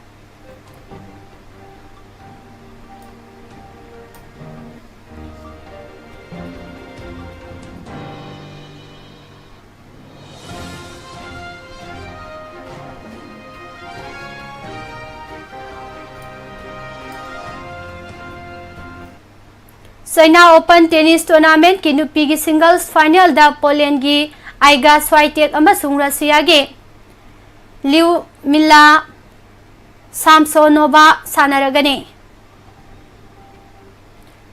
China Open Tennis Tournamentꯀꯤ ꯅꯨꯄꯤꯒꯤ singles finalꯗ Polandꯒꯤ Iga Swiatek ꯑꯃꯁꯨꯡ Russiaꯒꯤ Lyudmila Samsonova ꯁꯥꯟꯅꯔꯒꯅꯤ꯫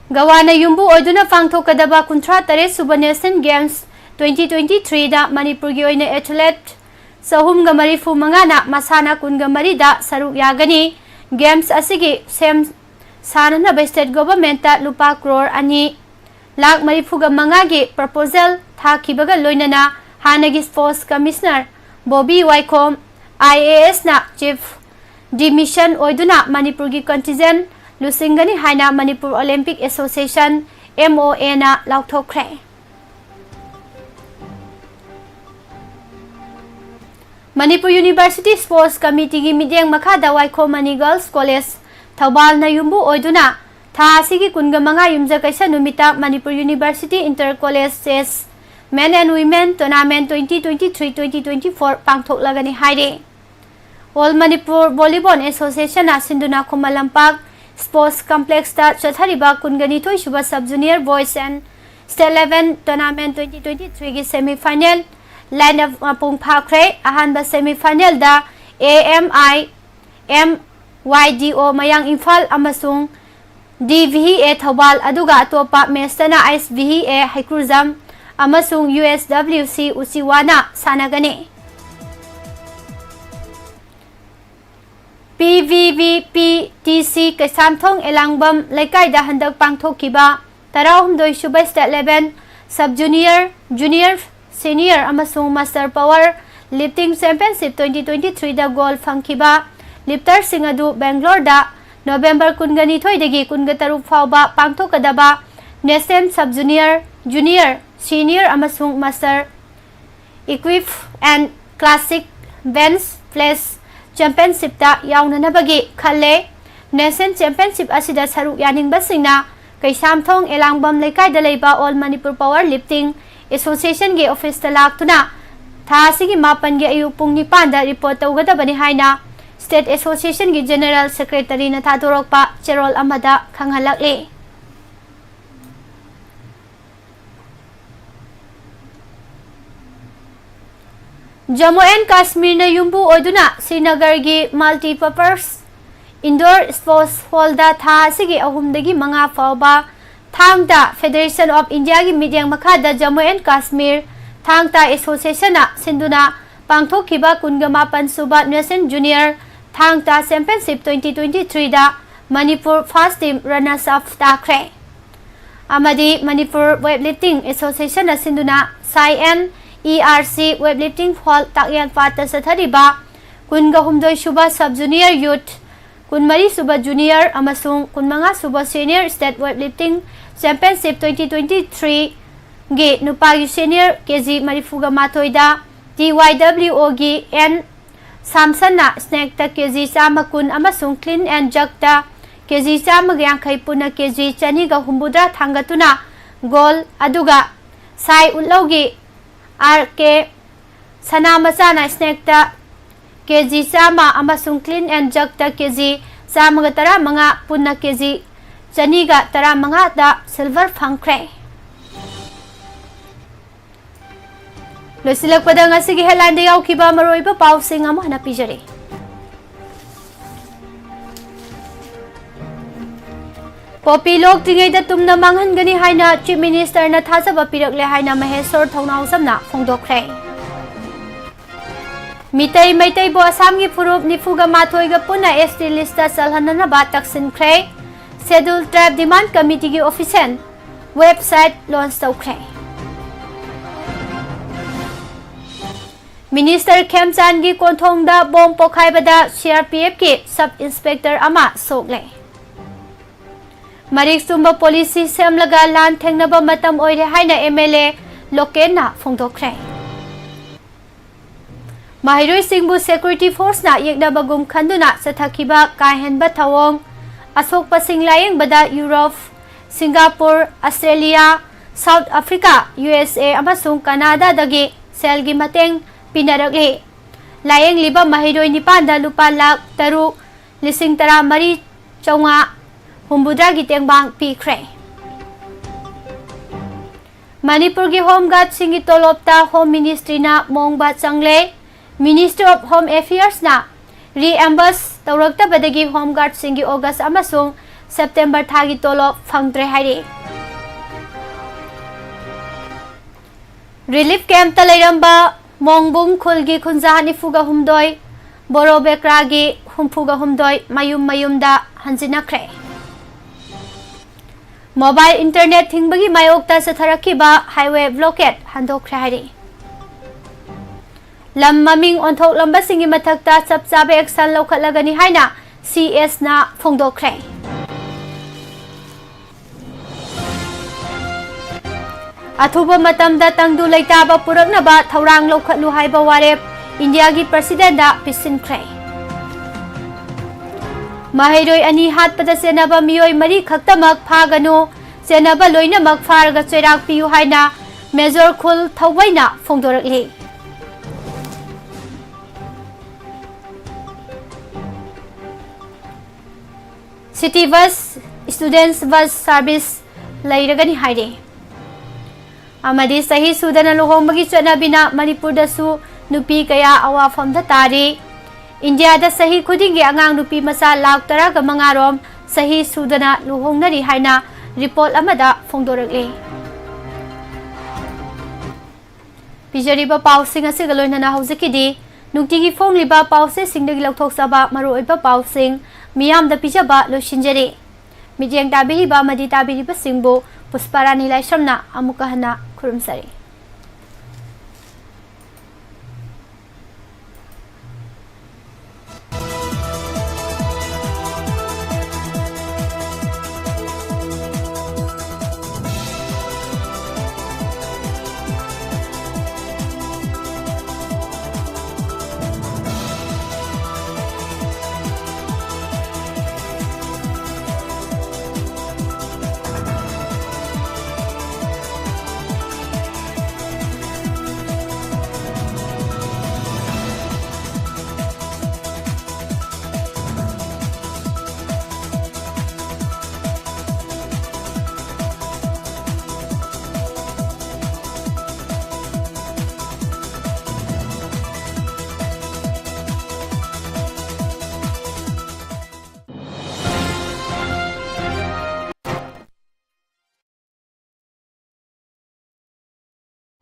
ꯒꯋꯥꯅ ꯌꯨꯝꯕꯨ ꯑꯣꯏꯗꯨꯅ ꯄꯥꯡꯊꯣꯛꯀꯗꯕ ꯀꯨꯟꯊ꯭ꯔꯥ ꯇꯔꯦꯠ ꯁꯨꯕ National Games twenty twenty-threeꯗ ꯃꯅꯤꯄꯨꯔꯒꯤ ꯑꯣꯏꯅ athlete ꯆꯍꯨꯝꯒ ꯃꯔꯤꯐꯨ ꯃꯉꯥꯅ ꯃꯁꯥꯟꯅ ꯀꯨꯟꯒ ꯃꯔꯤꯗ ꯁꯔꯨꯛ ꯌꯥꯒꯅꯤ꯫ Games ꯑꯁꯤꯒꯤ ꯁꯦꯝ ꯁꯥꯅꯅꯕ state governmentꯇ ꯂꯨꯄꯥ ꯀ꯭ꯔꯣꯔ ꯑꯅꯤ ꯂꯥꯈ ꯃꯔꯤꯐꯨꯒ ꯃꯉꯥꯒꯤ proposal ꯊꯥꯈꯤꯕꯒ ꯂꯣꯏꯅꯅ ꯍꯥꯟꯅꯒꯤ sports commissioner ꯕꯣꯕꯤ ꯋꯥꯏꯈꯣꯝ, IASꯅ chief de mission ꯑꯣꯏꯗꯨꯅ ꯃꯅꯤꯄꯨꯔꯒꯤ contingent ꯂꯨꯆꯤꯡꯒꯅꯤ ꯍꯥꯏꯅ Manipur Olympic Association, MOAꯅ ꯂꯥꯎꯊꯣꯛꯈ꯭ꯔꯦ꯫ Manipur University Sports Committeeꯒꯤ ꯃꯤꯠꯌꯦꯡ ꯃꯈꯥꯗ ꯋꯥꯏꯈꯣꯝ ꯃꯅꯤ Girls College ꯊꯧꯕꯥꯜꯅ ꯌꯨꯝꯕꯨ ꯑꯣꯏꯗꯨꯅ ꯊꯥ ꯑꯁꯤꯒꯤ ꯀꯨꯟꯒ ꯃꯉꯥ ꯌꯨꯝꯖꯀꯩꯁ ꯅꯨꯃꯤꯠꯇ Manipur University Inter College Chess Men and Women Tournament twenty twenty-three twenty twenty-four ꯄꯥꯡꯊꯣꯛꯂꯒꯅꯤ ꯍꯥꯏꯔꯤ꯫ All Manipur Volleyball Associationꯅ ꯁꯤꯟꯗꯨꯅ ꯈꯨꯃꯟ ꯂꯝꯄꯥꯛ Sports Complexꯇ ꯆꯠꯊꯔꯤꯕ ꯀꯨꯟꯒ ꯅꯤꯊꯣꯏ ꯁꯨꯕ Sub Junior Boys and State Level Tournament twenty twenty-threeꯒꯤ semi final line up ꯃꯄꯨꯡ ꯐꯥꯈ꯭ꯔꯦ꯫ ꯑꯍꯥꯟꯕ semi finalꯗ AMI MYDO ꯃꯌꯥꯡ ꯏꯝꯐꯥꯜ ꯑꯃꯁꯨꯡ DVEA ꯊꯧꯕꯥꯜ, ꯑꯗꯨꯒ ꯑꯇꯣꯞꯄ matchꯇꯅ ISVEA ꯍꯩꯀ꯭ꯔꯨꯖꯝ ꯑꯃꯁꯨꯡ USWC ꯎꯆꯤꯋꯥꯅ ꯁꯥꯟꯅꯒꯅꯤ꯫ PVVPTC ꯀꯩꯁꯥꯝꯊꯣꯡ ꯑꯦꯂꯥꯡꯕꯝ ꯂꯩꯀꯥꯏꯗ ꯍꯟꯗꯛ ꯄꯥꯡꯊꯣꯛꯈꯤꯕ ꯇꯔꯥꯍꯨꯝꯗꯣꯏ ꯁꯨꯕ State Level Sub Junior, Junior, Senior ꯑꯃꯁꯨꯡ Master Power Lifting Championship twenty twenty-threeꯗ gold ꯐꯪꯈꯤꯕ lifterꯁꯤꯡ ꯑꯗꯨ ꯕꯦꯡꯒ꯭ꯂꯣꯔꯗ ꯅꯣꯕꯦꯝꯕꯔ ꯀꯨꯟꯒ ꯅꯤꯊꯣꯏꯗꯒꯤ ꯀꯨꯟꯒ ꯇꯔꯨꯛ ꯐꯥꯎꯕ ꯄꯥꯡꯊꯣꯛꯀꯗꯕ National Sub Junior, Junior, Senior ꯑꯃꯁꯨꯡ Master Equip and Classic Bench Press Championshipꯇ ꯌꯥꯎꯅꯅꯕꯒꯤ ꯈꯜꯂꯦ꯫ National Championship ꯑꯁꯤꯗ ꯁꯔꯨꯛ ꯌꯥꯅꯤꯡꯕꯁꯤꯡꯅ ꯀꯩꯁꯥꯝꯊꯣꯡ ꯑꯦꯂꯥꯡꯕꯝ ꯂꯩꯀꯥꯏꯗ ꯂꯩꯕ All Manipur Power Lifting Associationꯒꯤ officeꯇ ꯂꯥꯛꯇꯨꯅ ꯊꯥ ꯑꯁꯤꯒꯤ ꯃꯥꯄꯟꯒꯤ ꯑꯌꯨꯛ ꯄꯨꯡ ꯅꯤꯄꯥꯟꯗ report ꯇꯧꯒꯗꯕꯅꯤ ꯍꯥꯏꯅ State Associationꯒꯤ General Secretaryꯅ ꯊꯥꯗꯣꯔꯛꯄ ꯆꯦꯔꯣꯜ ꯑꯃꯗ ꯈꯪꯍꯜꯂꯛꯂꯤ꯫ Jammu and Kashmirꯅ ꯌꯨꯝꯕꯨ ꯑꯣꯏꯗꯨꯅ ꯁ꯭ꯔꯤꯅꯒꯔꯒꯤ multipurpose indoor sports hallꯗ ꯊꯥ ꯑꯁꯤꯒꯤ ꯑꯍꯨꯝꯗꯒꯤ ꯃꯉꯥ ꯐꯥꯎꯕ ꯊꯥꯡ ꯇꯥ Federation of Indiaꯒꯤ ꯃꯤꯠꯌꯦꯡ ꯃꯈꯥꯗ Jammu and Kashmir ꯊꯥꯡ ꯇꯥ Associationꯅ ꯁꯤꯟꯗꯨꯅ ꯄꯥꯡꯊꯣꯛꯈꯤꯕ ꯀꯨꯟꯒ ꯃꯥꯄꯟ ꯁꯨꯕ National Junior Thang Ta Championship twenty twenty-three ꯗ Manipur first team runners up ꯇꯥꯈ꯭ꯔꯦ꯫ ꯑꯃꯗꯤ ꯃꯅꯤꯄꯨꯔ Weightlifting Association ꯅ ꯁꯤꯟꯗꯨꯅ ꯁꯥꯏ N E R C Weightlifting Hall ꯇꯥꯛꯌꯦꯜꯄꯥꯠꯇ ꯆꯠꯊꯔꯤꯕ ꯀꯨꯟꯒ ꯍꯨꯝꯗꯣꯏ ꯁꯨꯕ Sub Junior Youth, ꯀꯨꯟꯃꯔꯤ ꯁꯨꯕ Junior ꯑꯃꯁꯨꯡ ꯀꯨꯟꯃꯉꯥ ꯁꯨꯕ Senior State Weightlifting Championship twenty twenty-three ꯒꯤ ꯅꯨꯄꯥꯒꯤ senior ꯀꯦ ꯖꯤ ꯃꯔꯤꯐꯨꯒ ꯃꯥꯊꯣꯏꯗ ꯇꯤ ꯋꯥꯏ ꯗꯕ꯭ꯂꯤꯎ ꯑꯣ ꯒꯤ ꯑꯦꯟ ꯁꯥꯝꯁꯟꯅ snatch ꯇ ꯀꯦ ꯖꯤ ꯆꯥꯝꯃ ꯀꯨꯟ ꯑꯃꯁꯨꯡ clean and jerk ꯇ ꯀꯦ ꯖꯤ ꯆꯥꯝꯃꯒ ꯌꯥꯡꯈꯩ, ꯄꯨꯟꯅ ꯀꯦ ꯖꯤ ꯆꯅꯤꯒ ꯍꯨꯝꯐꯨꯇꯔꯥ ꯊꯥꯡꯒꯠꯇꯨꯅ gold, ꯑꯗꯨꯒ ꯁꯥꯏ ꯎꯠꯂꯧꯒꯤ ꯑꯥꯔ ꯀꯦ ꯁꯅꯥꯃꯆꯥꯅ snatch ꯇ ꯀꯦ ꯖꯤ ꯆꯥꯝꯃ ꯑꯃꯁꯨꯡ clean and jerk ꯇ ꯀꯦ ꯖꯤ ꯆꯥꯝꯃꯒ ꯇꯔꯥꯃꯉꯥ, ꯄꯨꯟꯅ ꯀꯦ ꯖꯤ ꯆꯅꯤꯒ ꯇꯔꯥꯃꯉꯥꯗ silver ꯐꯪꯈ꯭ꯔꯦ꯫ ꯂꯣꯏꯁꯤꯜꯂꯛꯄꯗ ꯉꯁꯤꯒꯤ headline ꯗ ꯌꯥꯎꯈꯤꯕ ꯃꯔꯨꯑꯣꯏꯕ ꯄꯥꯎꯁꯤꯡ ꯑꯃꯨꯛ ꯍꯟꯅ ꯄꯤꯖꯔꯤ꯫ ꯄꯣꯄꯤ ꯂꯣꯛꯇ꯭ꯔꯤꯉꯩꯗ ꯇꯨꯝꯅ ꯃꯥꯡꯍꯟꯒꯅꯤ ꯍꯥꯏꯅ Chief Minister ꯅ ꯊꯥꯖꯕ ꯄꯤꯔꯛꯂꯦ ꯍꯥꯏꯅ ꯃꯍꯦꯁꯣꯔ ꯊꯧꯅꯥꯎꯖꯝꯅ ꯐꯣꯡꯗꯣꯛꯈ꯭ꯔꯦ꯫ ꯃꯤꯇꯩ ꯃꯩꯇꯩꯕꯨ ꯑꯁꯥꯝꯒꯤ ꯐꯨꯔꯨꯞ ꯅꯤꯐꯨꯒ ꯃꯥꯊꯣꯏꯒ ꯄꯨꯟꯅ S T list ꯇ ꯆꯜꯍꯟꯅꯅꯕ ꯇꯛꯁꯤꯟꯈ꯭ꯔꯦ꯫ Scheduled Tribe Demand Committee ꯒꯤ official website launch ꯇꯧꯈ꯭ꯔꯦ꯫ Minister ꯈꯦꯝꯆꯥꯟꯒꯤ ꯀꯣꯟꯊꯣꯡꯗ bomb ꯄꯣꯈꯥꯏꯕꯗ C R P F ꯀꯤ sub inspector ꯑꯃ ꯁꯣꯛꯂꯦ꯫ ꯃꯔꯤꯛ ꯆꯨꯝꯕ policy ꯁꯦꯝꯂꯒ ꯂꯥꯟ ꯊꯦꯡꯅꯕ ꯃꯇꯝ ꯑꯣꯏꯔꯦ ꯍꯥꯏꯅ M L A ꯂꯣꯀꯦꯟꯅ ꯐꯣꯡꯗꯣꯛꯈ꯭ꯔꯦ꯫ ꯃꯍꯩꯔꯣꯏꯁꯤꯡꯕꯨ security force ꯅ ꯌꯦꯛꯅꯕꯒꯨꯝ ꯈꯟꯗꯨꯅ ꯆꯠꯊꯈꯤꯕ ꯀꯥꯍꯦꯟꯕ ꯊꯧꯑꯣꯡ, ꯑꯁꯣꯛꯄꯁꯤꯡ ꯂꯥꯌꯦꯡꯕꯗ Europe, Singapore, Australia, South Africa, U S A ꯑꯃꯁꯨꯡ Canada ꯗꯒꯤ ꯁꯦꯜꯒꯤ ꯃꯇꯦꯡ ꯄꯤꯅꯔꯛꯂꯤ꯫ ꯂꯥꯌꯦꯡꯂꯤꯕ ꯃꯍꯩꯔꯣꯏ ꯅꯤꯄꯥꯟꯗ ꯂꯨꯄꯥ ꯂꯥꯈ ꯇꯔꯨꯛ ꯂꯤꯁꯤꯡ ꯇꯔꯥꯃꯔꯤ ꯆꯥꯝꯃꯉꯥ ꯍꯨꯝꯐꯨꯇꯔꯥꯒꯤ ꯇꯦꯡꯕꯥꯡ ꯄꯤꯈ꯭ꯔꯦ꯫ ꯃꯅꯤꯄꯨꯔꯒꯤ Home Guard ꯁꯤꯡꯒꯤ ꯇꯣꯂꯣꯞꯇ Home Ministry ꯅ ꯃꯣꯡꯕ ꯆꯪꯂꯦ꯫ Ministry of Home Affairs ꯅ reimburse ꯇꯧꯔꯛꯇꯕꯗꯒꯤ Home Guard ꯁꯤꯡꯒꯤ August ꯑꯃꯁꯨꯡ September ꯊꯥꯒꯤ ꯇꯣꯂꯣꯞ ꯐꯪꯗ꯭ꯔꯦ ꯍꯥꯏꯔꯤ꯫ Relief camp ꯇ ꯂꯩꯔꯝꯕ ꯃꯣꯡꯕꯨꯡ ꯈꯨꯜꯒꯤ ꯈꯨꯟꯖꯥ ꯅꯤꯐꯨꯒ ꯍꯨꯝꯗꯣꯏ, ꯕꯣꯔꯣ ꯕꯦꯀ꯭ꯔꯥꯒꯤ ꯍꯨꯝꯐꯨꯒ ꯍꯨꯝꯗꯣꯏ ꯃꯌꯨꯝ ꯃꯌꯨꯝꯗ ꯍꯟꯖꯤꯟꯅꯈ꯭ꯔꯦ꯫ Mobile internet ꯊꯤꯡꯕꯒꯤ ꯃꯥꯌꯣꯛꯇ ꯆꯠꯊꯔꯛꯈꯤꯕ highway blockade ꯍꯟꯗꯣꯛꯈ꯭ꯔꯦ ꯍꯥꯏꯔꯤ꯫ ꯂꯝ ꯃꯃꯤꯡ ꯑꯣꯟꯊꯣꯛꯂꯝꯕꯁꯤꯡꯒꯤ ꯃꯊꯛꯇ ꯆꯞ ꯆꯥꯕ action ꯂꯧꯈꯠꯂꯒꯅꯤ ꯍꯥꯏꯅ C S ꯅ ꯐꯣꯡꯗꯣꯛꯈ꯭ꯔꯦ꯫ ꯑꯊꯨꯕ ꯃꯇꯝꯗ ꯇꯪꯗꯨ ꯂꯩꯇꯥꯕ ꯄꯨꯔꯛꯅꯕ ꯊꯧꯔꯥꯡ ꯂꯧꯈꯠꯂꯨ ꯍꯥꯏꯕ ꯋꯥꯔꯦꯞ ꯏꯟꯗꯤꯌꯥꯒꯤ President ꯗ ꯄꯤꯁꯤꯟꯈ꯭ꯔꯦ꯫ ꯃꯍꯩꯔꯣꯏ ꯑꯅꯤ ꯍꯥꯠꯄꯗ ꯆꯦꯟꯅꯕ ꯃꯤꯑꯣꯏ ꯃꯔꯤ ꯈꯛꯇꯃꯛ ꯐꯥꯒꯅꯨ, ꯆꯦꯟꯅꯕ ꯂꯣꯏꯅꯃꯛ ꯐꯥꯔꯒ ꯆꯩꯔꯥꯛ ꯄꯤꯌꯨ ꯍꯥꯏꯅ Major ꯈꯨꯜ ꯊꯧꯕꯩꯅ ꯐꯣꯡꯗꯣꯔꯛꯂꯤ꯫ City bus, students bus service ꯂꯩꯔꯒꯅꯤ ꯍꯥꯏꯔꯦ꯫ ꯑꯃꯗꯤ ꯆꯍꯤ ꯁꯨꯗꯅ ꯂꯨꯍꯣꯡꯕꯒꯤ ꯆꯠꯅꯕꯤꯅ ꯃꯅꯤꯄꯨꯔꯗꯁꯨ ꯅꯨꯄꯤ ꯀꯌꯥ ꯑꯋꯥꯐꯝꯗ ꯇꯥꯔꯤ꯫ ꯏꯟꯗꯤꯌꯥꯗ ꯆꯍꯤ ꯈꯨꯗꯤꯡꯒꯤ ꯑꯉꯥꯡ ꯅꯨꯄꯤ ꯃꯆꯥ ꯂꯥꯈ ꯇꯔꯥꯒ ꯃꯉꯥ ꯔꯣꯝ ꯆꯍꯤ ꯁꯨꯗꯅ ꯂꯨꯍꯣꯡꯅꯔꯤ ꯍꯥꯏꯅ report ꯑꯃꯗ ꯐꯣꯡꯗꯣꯔꯛꯂꯤ꯫ ꯄꯤꯖꯔꯤꯕ ꯄꯥꯎꯁꯤꯡ ꯑꯁꯤꯒ ꯂꯣꯏꯅꯅ ꯍꯧꯖꯤꯛꯀꯤꯗꯤ ꯅꯨꯡꯇꯤꯒꯤ ꯐꯣꯡꯂꯤꯕ ꯄꯥꯎꯆꯦꯁꯤꯡꯗꯒꯤ ꯂꯧꯊꯣꯛꯆꯕ ꯃꯔꯨꯑꯣꯏꯕ ꯄꯥꯎꯁꯤꯡ ꯃꯤꯌꯥꯝꯗ ꯄꯤꯖꯕ ꯂꯣꯏꯁꯤꯟꯖꯔꯦ꯫ ꯃꯤꯠꯌꯦꯡ ꯇꯥꯕꯤꯔꯤꯕ ꯑꯃꯗꯤ ꯇꯥꯕꯤꯔꯤꯕꯁꯤꯡꯕꯨ ꯄꯨꯁꯄꯥꯔꯥꯅꯤ ꯂꯥꯏꯁ꯭ꯔꯝꯅ ꯑꯃꯨꯛꯀ ꯍꯟꯅ ꯈꯨꯔꯨꯝꯖꯔꯤ꯫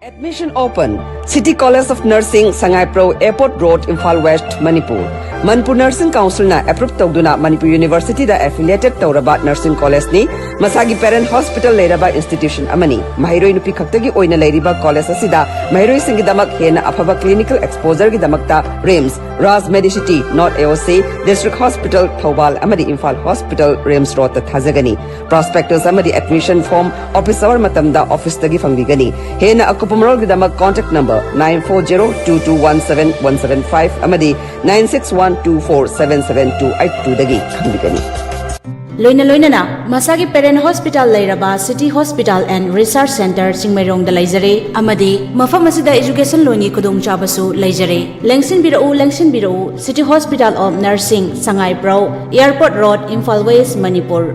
Admission open. City College of Nursing, Sangaipro Airport Road, Imphal West, Manipur. Manipur Nursing Council ꯅ approve ꯇꯧꯗꯨꯅ ꯃꯅꯤꯄꯨꯔ University ꯗ affiliated ꯇꯧꯔꯕ nursing college ꯅꯤ꯫ ꯃꯁꯥꯒꯤ parent hospital ꯂꯩꯔꯕ institution ꯑꯃꯅꯤ꯫ ꯃꯍꯩꯔꯣꯏ ꯅꯨꯄꯤ ꯈꯛꯇꯒꯤ ꯑꯣꯏꯅ ꯂꯩꯔꯤꯕ college ꯑꯁꯤꯗ ꯃꯍꯩꯔꯣꯏꯁꯤꯡꯒꯤꯗꯃꯛ ꯍꯦꯟꯅ ꯑꯐꯕ clinical exposure ꯒꯤꯗꯃꯛꯇ RIMS, Raj Medicity, North AOC, District Hospital, Thoubal ꯑꯃꯗꯤ Imphal Hospital, RIMS Road ꯇ ꯊꯥꯖꯒꯅꯤ꯫ Prospectus ꯑꯃꯗꯤ admission form office hour ꯃꯇꯝꯗ office ꯇꯒꯤ ꯐꯪꯕꯤꯒꯅꯤ꯫ ꯍꯦꯟꯅ ꯑꯀꯨꯞꯄ ꯃꯔꯣꯜꯒꯤꯗꯃꯛ contact number nine four zero two two one seven one seven five ꯑꯃꯗꯤ nine six one two four seven seven two eight two ꯗꯒꯤ ꯈꯪꯕꯤꯒꯅꯤ꯫ ꯂꯣꯏꯅ ꯂꯣꯏꯅꯅ ꯃꯁꯥꯒꯤ parent hospital ꯂꯩꯔꯕ City Hospital and Research Centre ꯆꯤꯡꯃꯩꯔꯣꯡꯗ ꯂꯩꯖꯔꯦ ꯑꯃꯗꯤ ꯃꯐꯝ ꯑꯁꯤꯗ education loan ꯒꯤ ꯈꯨꯗꯣꯡꯆꯥꯕꯁꯨ ꯂꯩꯖꯔꯦ꯫ ꯂꯦꯡꯁꯤꯟꯕꯤꯔꯛꯎ, ꯂꯦꯡꯁꯤꯟꯕꯤꯔꯛꯎ, City Hospital of Nursing, ꯁꯉꯥꯏꯄ꯭ꯔꯧ, Airport Road, Imphal West, Manipur.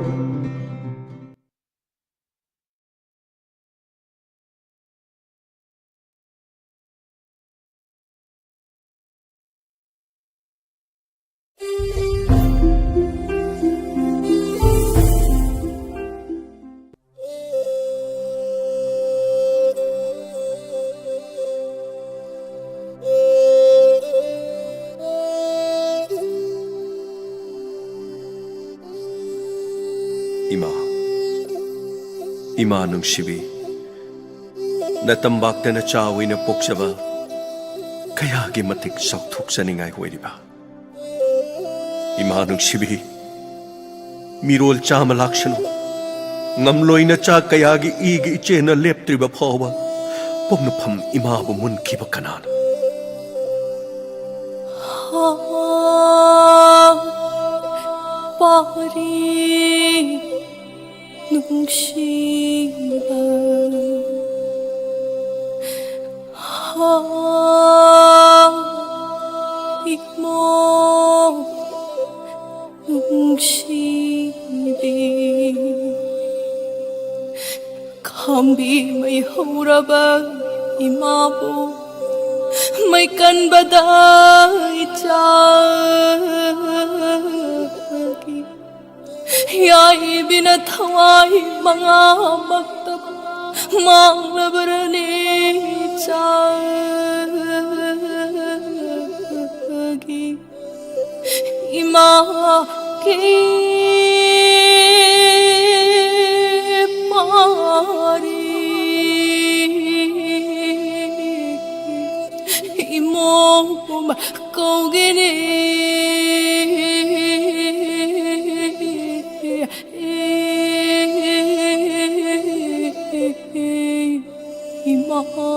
ꯏꯃꯥ, ꯏꯃꯥ ꯅꯨꯡꯁꯤꯕꯤ, ꯅꯇꯝꯕꯥꯛꯇ ꯅꯆꯥ ꯑꯣꯏꯅ ꯄꯣꯛꯆꯕ ꯀꯌꯥꯒꯤ ꯃꯇꯤꯛ ꯆꯥꯎꯊꯣꯛꯆꯅꯤꯡꯉꯥꯏ ꯑꯣꯏꯔꯤꯕ꯫ ꯏꯃꯥ ꯅꯨꯡꯁꯤꯕꯤ, ꯃꯤꯔꯣꯜ ꯆꯥꯝꯃ ꯂꯥꯛꯁꯅꯨ, ꯉꯝꯂꯣꯏ ꯅꯆꯥ ꯀꯌꯥꯒꯤ ꯏꯒꯤ ꯏꯆꯦꯅ ꯂꯦꯞꯇ꯭ꯔꯤꯕ ꯐꯥꯎꯕ ꯄꯣꯛꯅꯐꯝ ꯏꯃꯥꯕꯨ ꯃꯨꯟꯈꯤꯕ ꯀꯅꯥꯅꯣ? ꯄꯥꯔꯤ ꯅꯨꯡꯁꯤꯕ꯫ ꯍꯥ, ꯏꯃꯣ ꯅꯨꯡꯁꯤꯕꯤ꯫ ꯈꯥꯝꯕꯤ ꯃꯩ ꯍꯧꯔꯕ ꯏꯃꯥꯕꯨ ꯃꯩ ꯀꯟꯕꯗ ꯏꯆꯥꯒꯤ ꯌꯥꯏꯕꯤꯅ ꯊꯋꯥꯏ ꯃꯉꯥꯃꯛꯇꯕꯨ ꯃꯥꯡꯂꯕꯔꯅꯦ ꯏꯆꯥꯒꯤ ꯏꯃꯥꯒꯤ ꯄꯥꯔꯤ ꯏꯃꯣꯝ ꯀꯧꯒꯅꯤ꯫ ꯏꯃꯥꯅ꯫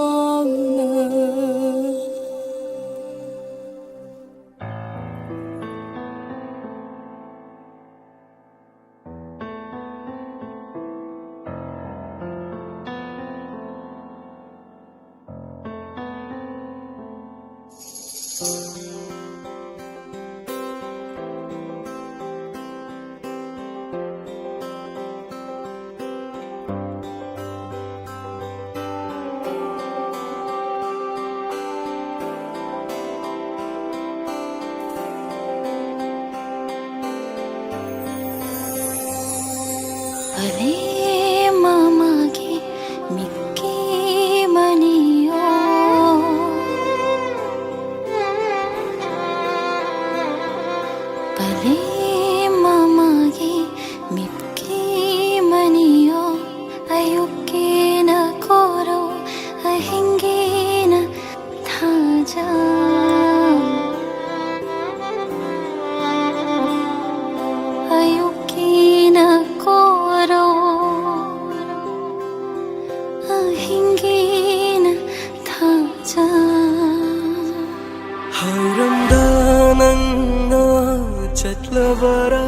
ꯄꯂꯦꯝ ꯑꯃꯒꯤ ꯃꯤꯠꯀꯤ ꯃꯅꯤꯌꯣ꯫ ꯄꯂꯦꯝ ꯑꯃꯒꯤ ꯃꯤꯠꯀꯤ ꯃꯅꯤꯌꯣ꯫ ꯑꯌꯨꯛꯀꯤꯅ ꯀꯣꯔꯣ, ꯑꯍꯤꯡꯒꯤꯅ ꯊꯥꯖ꯫ ꯑꯌꯨꯛꯀꯤꯅ ꯀꯣꯔꯣ, ꯑꯍꯤꯡꯒꯤꯅ ꯊꯥꯖ꯫ ꯍꯥꯏꯔꯝꯗ ꯅꯪꯅ ꯆꯠꯂꯕꯔꯥ?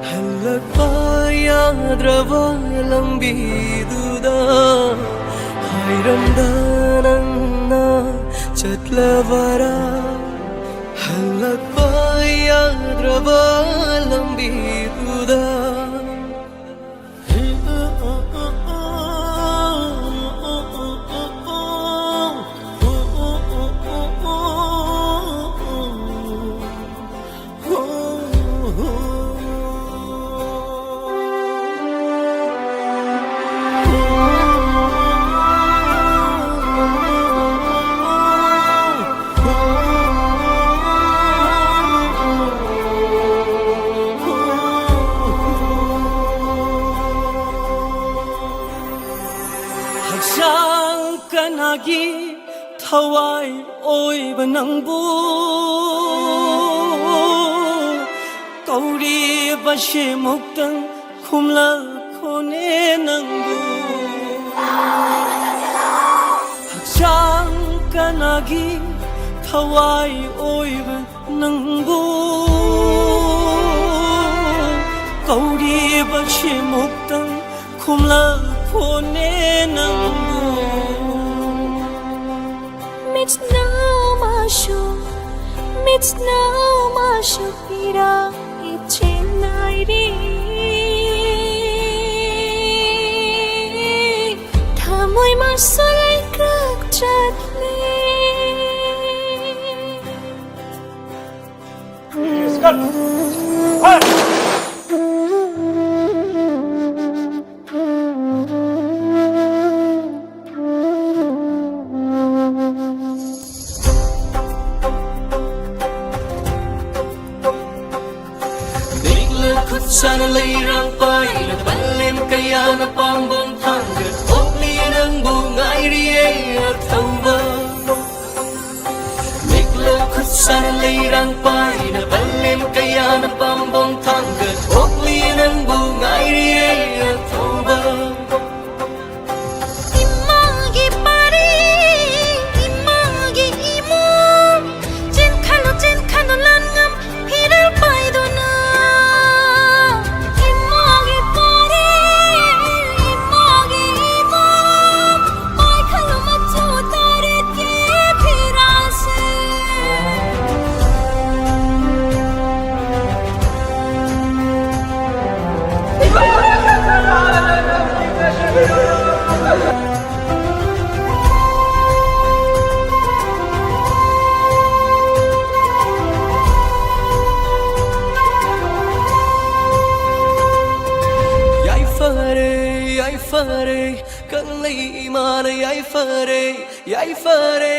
ꯍꯜꯂꯛꯄ ꯌꯥꯗ꯭ꯔꯕ ꯂꯝꯕꯤꯗꯨꯗ ꯍꯥꯏꯔꯝꯗ ꯅꯪꯅ ꯆꯠꯂꯕꯔꯥ? ꯍꯜꯂꯛꯄ ꯌꯥꯗ꯭ꯔꯕ ꯂꯝꯕꯤꯗꯨꯗ ꯒꯤ ꯊꯋꯥꯏ ꯑꯣꯏꯕ ꯅꯪꯕꯨ ꯀꯧꯔꯤꯕꯁꯦ ꯑꯃꯨꯛꯇꯪ ꯈꯨꯝꯂꯛꯈꯣꯅꯦ ꯅꯪꯕꯨ꯫ ꯍꯛꯆꯥꯡ ꯀꯅꯥꯒꯤ ꯊꯋꯥꯏ ꯑꯣꯏꯕ ꯅꯪꯕꯨ ꯀꯧꯔꯤꯕꯁꯦ ꯑꯃꯨꯛꯇꯪ ꯈꯨꯝꯂꯛꯈꯣꯅꯦ ꯅꯪꯕꯨ꯫ ꯃꯤꯠꯅ ꯃꯥꯁꯨ, ꯃꯤꯠꯅ ꯃꯥꯁꯨ ꯄꯤꯔꯛꯏ ꯆꯦꯟꯅꯥꯏꯔꯤ꯫ ꯊꯃꯣꯏ ꯃꯥꯁꯨ ꯂꯩꯀ꯭ꯔꯛ ꯆꯠꯂꯤ꯫ ꯅꯤꯛꯂ ꯈꯨꯠ ꯁꯥꯅ ꯂꯩꯔꯥꯡ ꯄꯥꯏꯅ ꯄꯜꯂꯦꯟ ꯀꯌꯥꯅ ꯄꯥꯝꯕꯣꯝ ꯊꯥꯡꯒꯠ ꯑꯣꯛꯂꯤ ꯅꯪꯕꯨ ꯉꯥꯏꯔꯤꯌꯦ ꯑꯊꯧꯕ꯫ ꯅꯤꯛꯂ ꯈꯨꯠ ꯁꯥꯅ ꯂꯩꯔꯥꯡ ꯄꯥꯏꯅ ꯄꯜꯂꯦꯟ ꯀꯌꯥꯅ ꯄꯥꯝꯕꯣꯝ ꯊꯥꯡꯒꯠ ꯑꯣꯛꯂꯤ ꯅꯪꯕꯨ ꯉꯥꯏꯔꯤꯌꯦ ꯑꯊꯧꯕ꯫ ꯏꯃꯥꯒꯤ ꯄꯥꯔꯤ, ꯏꯃꯥꯒꯤ ꯏꯃꯨꯡ, ꯆꯦꯟꯈꯠꯂꯨ, ꯆꯦꯟꯈꯠꯂꯨ, ꯂꯥꯟꯉꯝ ꯐꯤꯔꯦꯜ ꯄꯥꯏꯗꯨꯅ꯫ ꯏꯃꯥꯒꯤ ꯄꯥꯔꯤ, ꯏꯃꯥꯒꯤ ꯏꯃꯨꯡ, ꯄꯥꯏꯈꯠꯂꯨ ꯃꯆꯨ ꯇꯔꯦꯠꯀꯤ ꯐꯤꯔꯥꯜꯁꯦ꯫ ꯌꯥꯏꯐꯔꯦ, ꯌꯥꯏꯐꯔꯦ, ꯀꯪꯂꯩ ꯏꯃꯥꯅ ꯌꯥꯏꯐꯔꯦ, ꯌꯥꯏꯐꯔꯦ,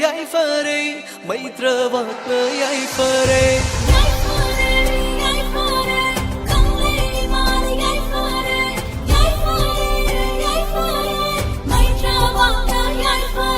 ꯌꯥꯏꯐꯔꯦ, ꯃꯩꯇ꯭ꯔꯕꯥꯛꯅ ꯌꯥꯏꯐꯔꯦ꯫ ꯌꯥꯏꯐꯔꯦ, ꯌꯥꯏꯐꯔꯦ, ꯀꯪꯂꯩ ꯏꯃꯥꯅ ꯌꯥꯏꯐꯔꯦ, ꯌꯥꯏꯐꯔꯦ, ꯌꯥꯏꯐꯔꯦ, ꯃꯩꯇ꯭ꯔꯕꯥꯛꯅ ꯌꯥꯏꯐꯔꯦ꯫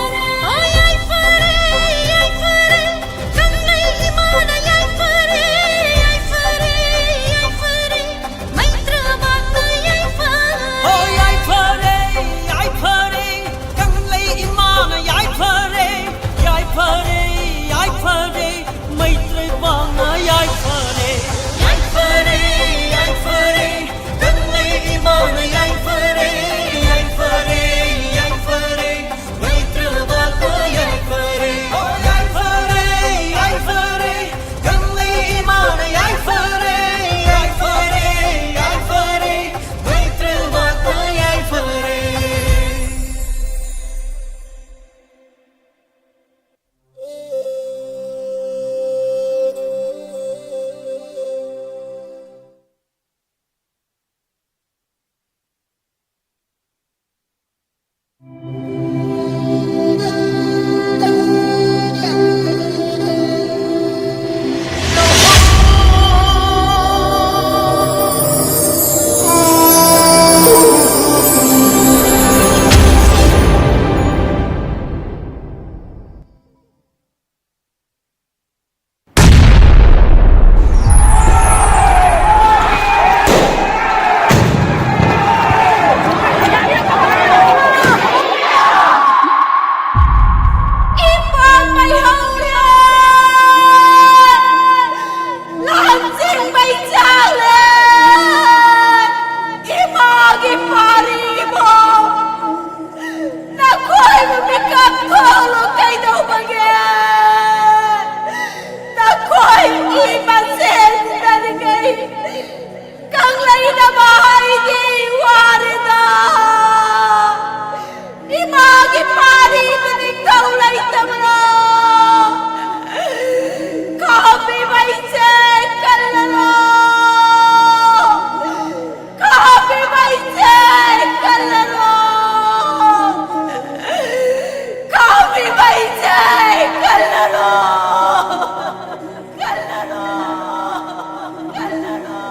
ꯑꯩꯅ ꯃꯍꯩꯗꯤ ꯋꯥꯔꯦꯗ꯫ ꯏꯃꯥꯒꯤ ꯄꯥꯔꯤꯗ ꯅꯤꯡꯊꯧ ꯂꯩꯇꯕ꯭ꯔꯣ? ꯀꯥꯕꯤ ꯃꯩꯁꯦ ꯀꯜꯂꯔꯣ꯫ ꯀꯥꯕꯤ ꯃꯩꯁꯦ ꯀꯜꯂꯔꯣ꯫ ꯀꯥꯕꯤ ꯃꯩꯁꯦ ꯀꯜꯂꯔꯣ꯫ ꯀꯜꯂꯔꯣ꯫ ꯀꯜꯂꯔꯣ꯫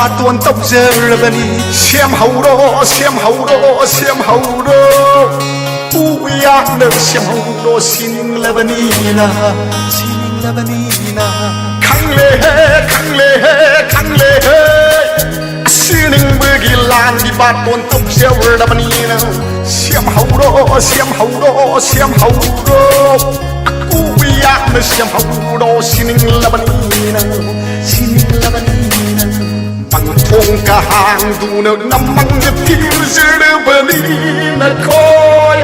ꯕꯥꯇꯣꯟ ꯇꯧꯖꯔꯕꯅꯤ꯫ ꯁꯦꯝꯍꯧꯔꯣ, ꯁꯦꯝꯍꯧꯔꯣ, ꯁꯦꯝꯍꯧꯔꯣ꯫ ꯎ ꯌꯥꯝꯅ ꯁꯦꯝꯍꯧꯔꯣ, ꯁꯤꯅꯤꯡꯂꯕꯅꯤꯅ, ꯁꯤꯅꯤꯡꯂꯕꯅꯤꯅ꯫ ꯈꯪꯂꯦꯍꯦ, ꯈꯪꯂꯦꯍꯦ, ꯈꯪꯂꯦꯍꯦ꯫ ꯁꯤꯅꯤꯡꯕꯒꯤ ꯂꯥꯟꯒꯤ ꯕꯥꯇꯣꯟ ꯇꯧꯖꯔꯕꯅꯤꯅ꯫ ꯁꯦꯝꯍꯧꯔꯣ, ꯁꯦꯝꯍꯧꯔꯣ, ꯁꯦꯝꯍꯧꯔꯣ꯫ ꯎ ꯌꯥꯝꯅ ꯁꯦꯝꯍꯧꯔꯣ, ꯁꯤꯅꯤꯡꯂꯕꯅꯤꯅ, ꯁꯤꯅꯤꯡꯂꯕꯅꯤꯅ꯫ ꯄꯪꯊꯣꯡ ꯀꯍꯥꯡꯗꯨꯅ ꯅꯃꯪꯗ ꯊꯤꯖꯔꯕꯅꯤ ꯅꯈꯣꯏ꯫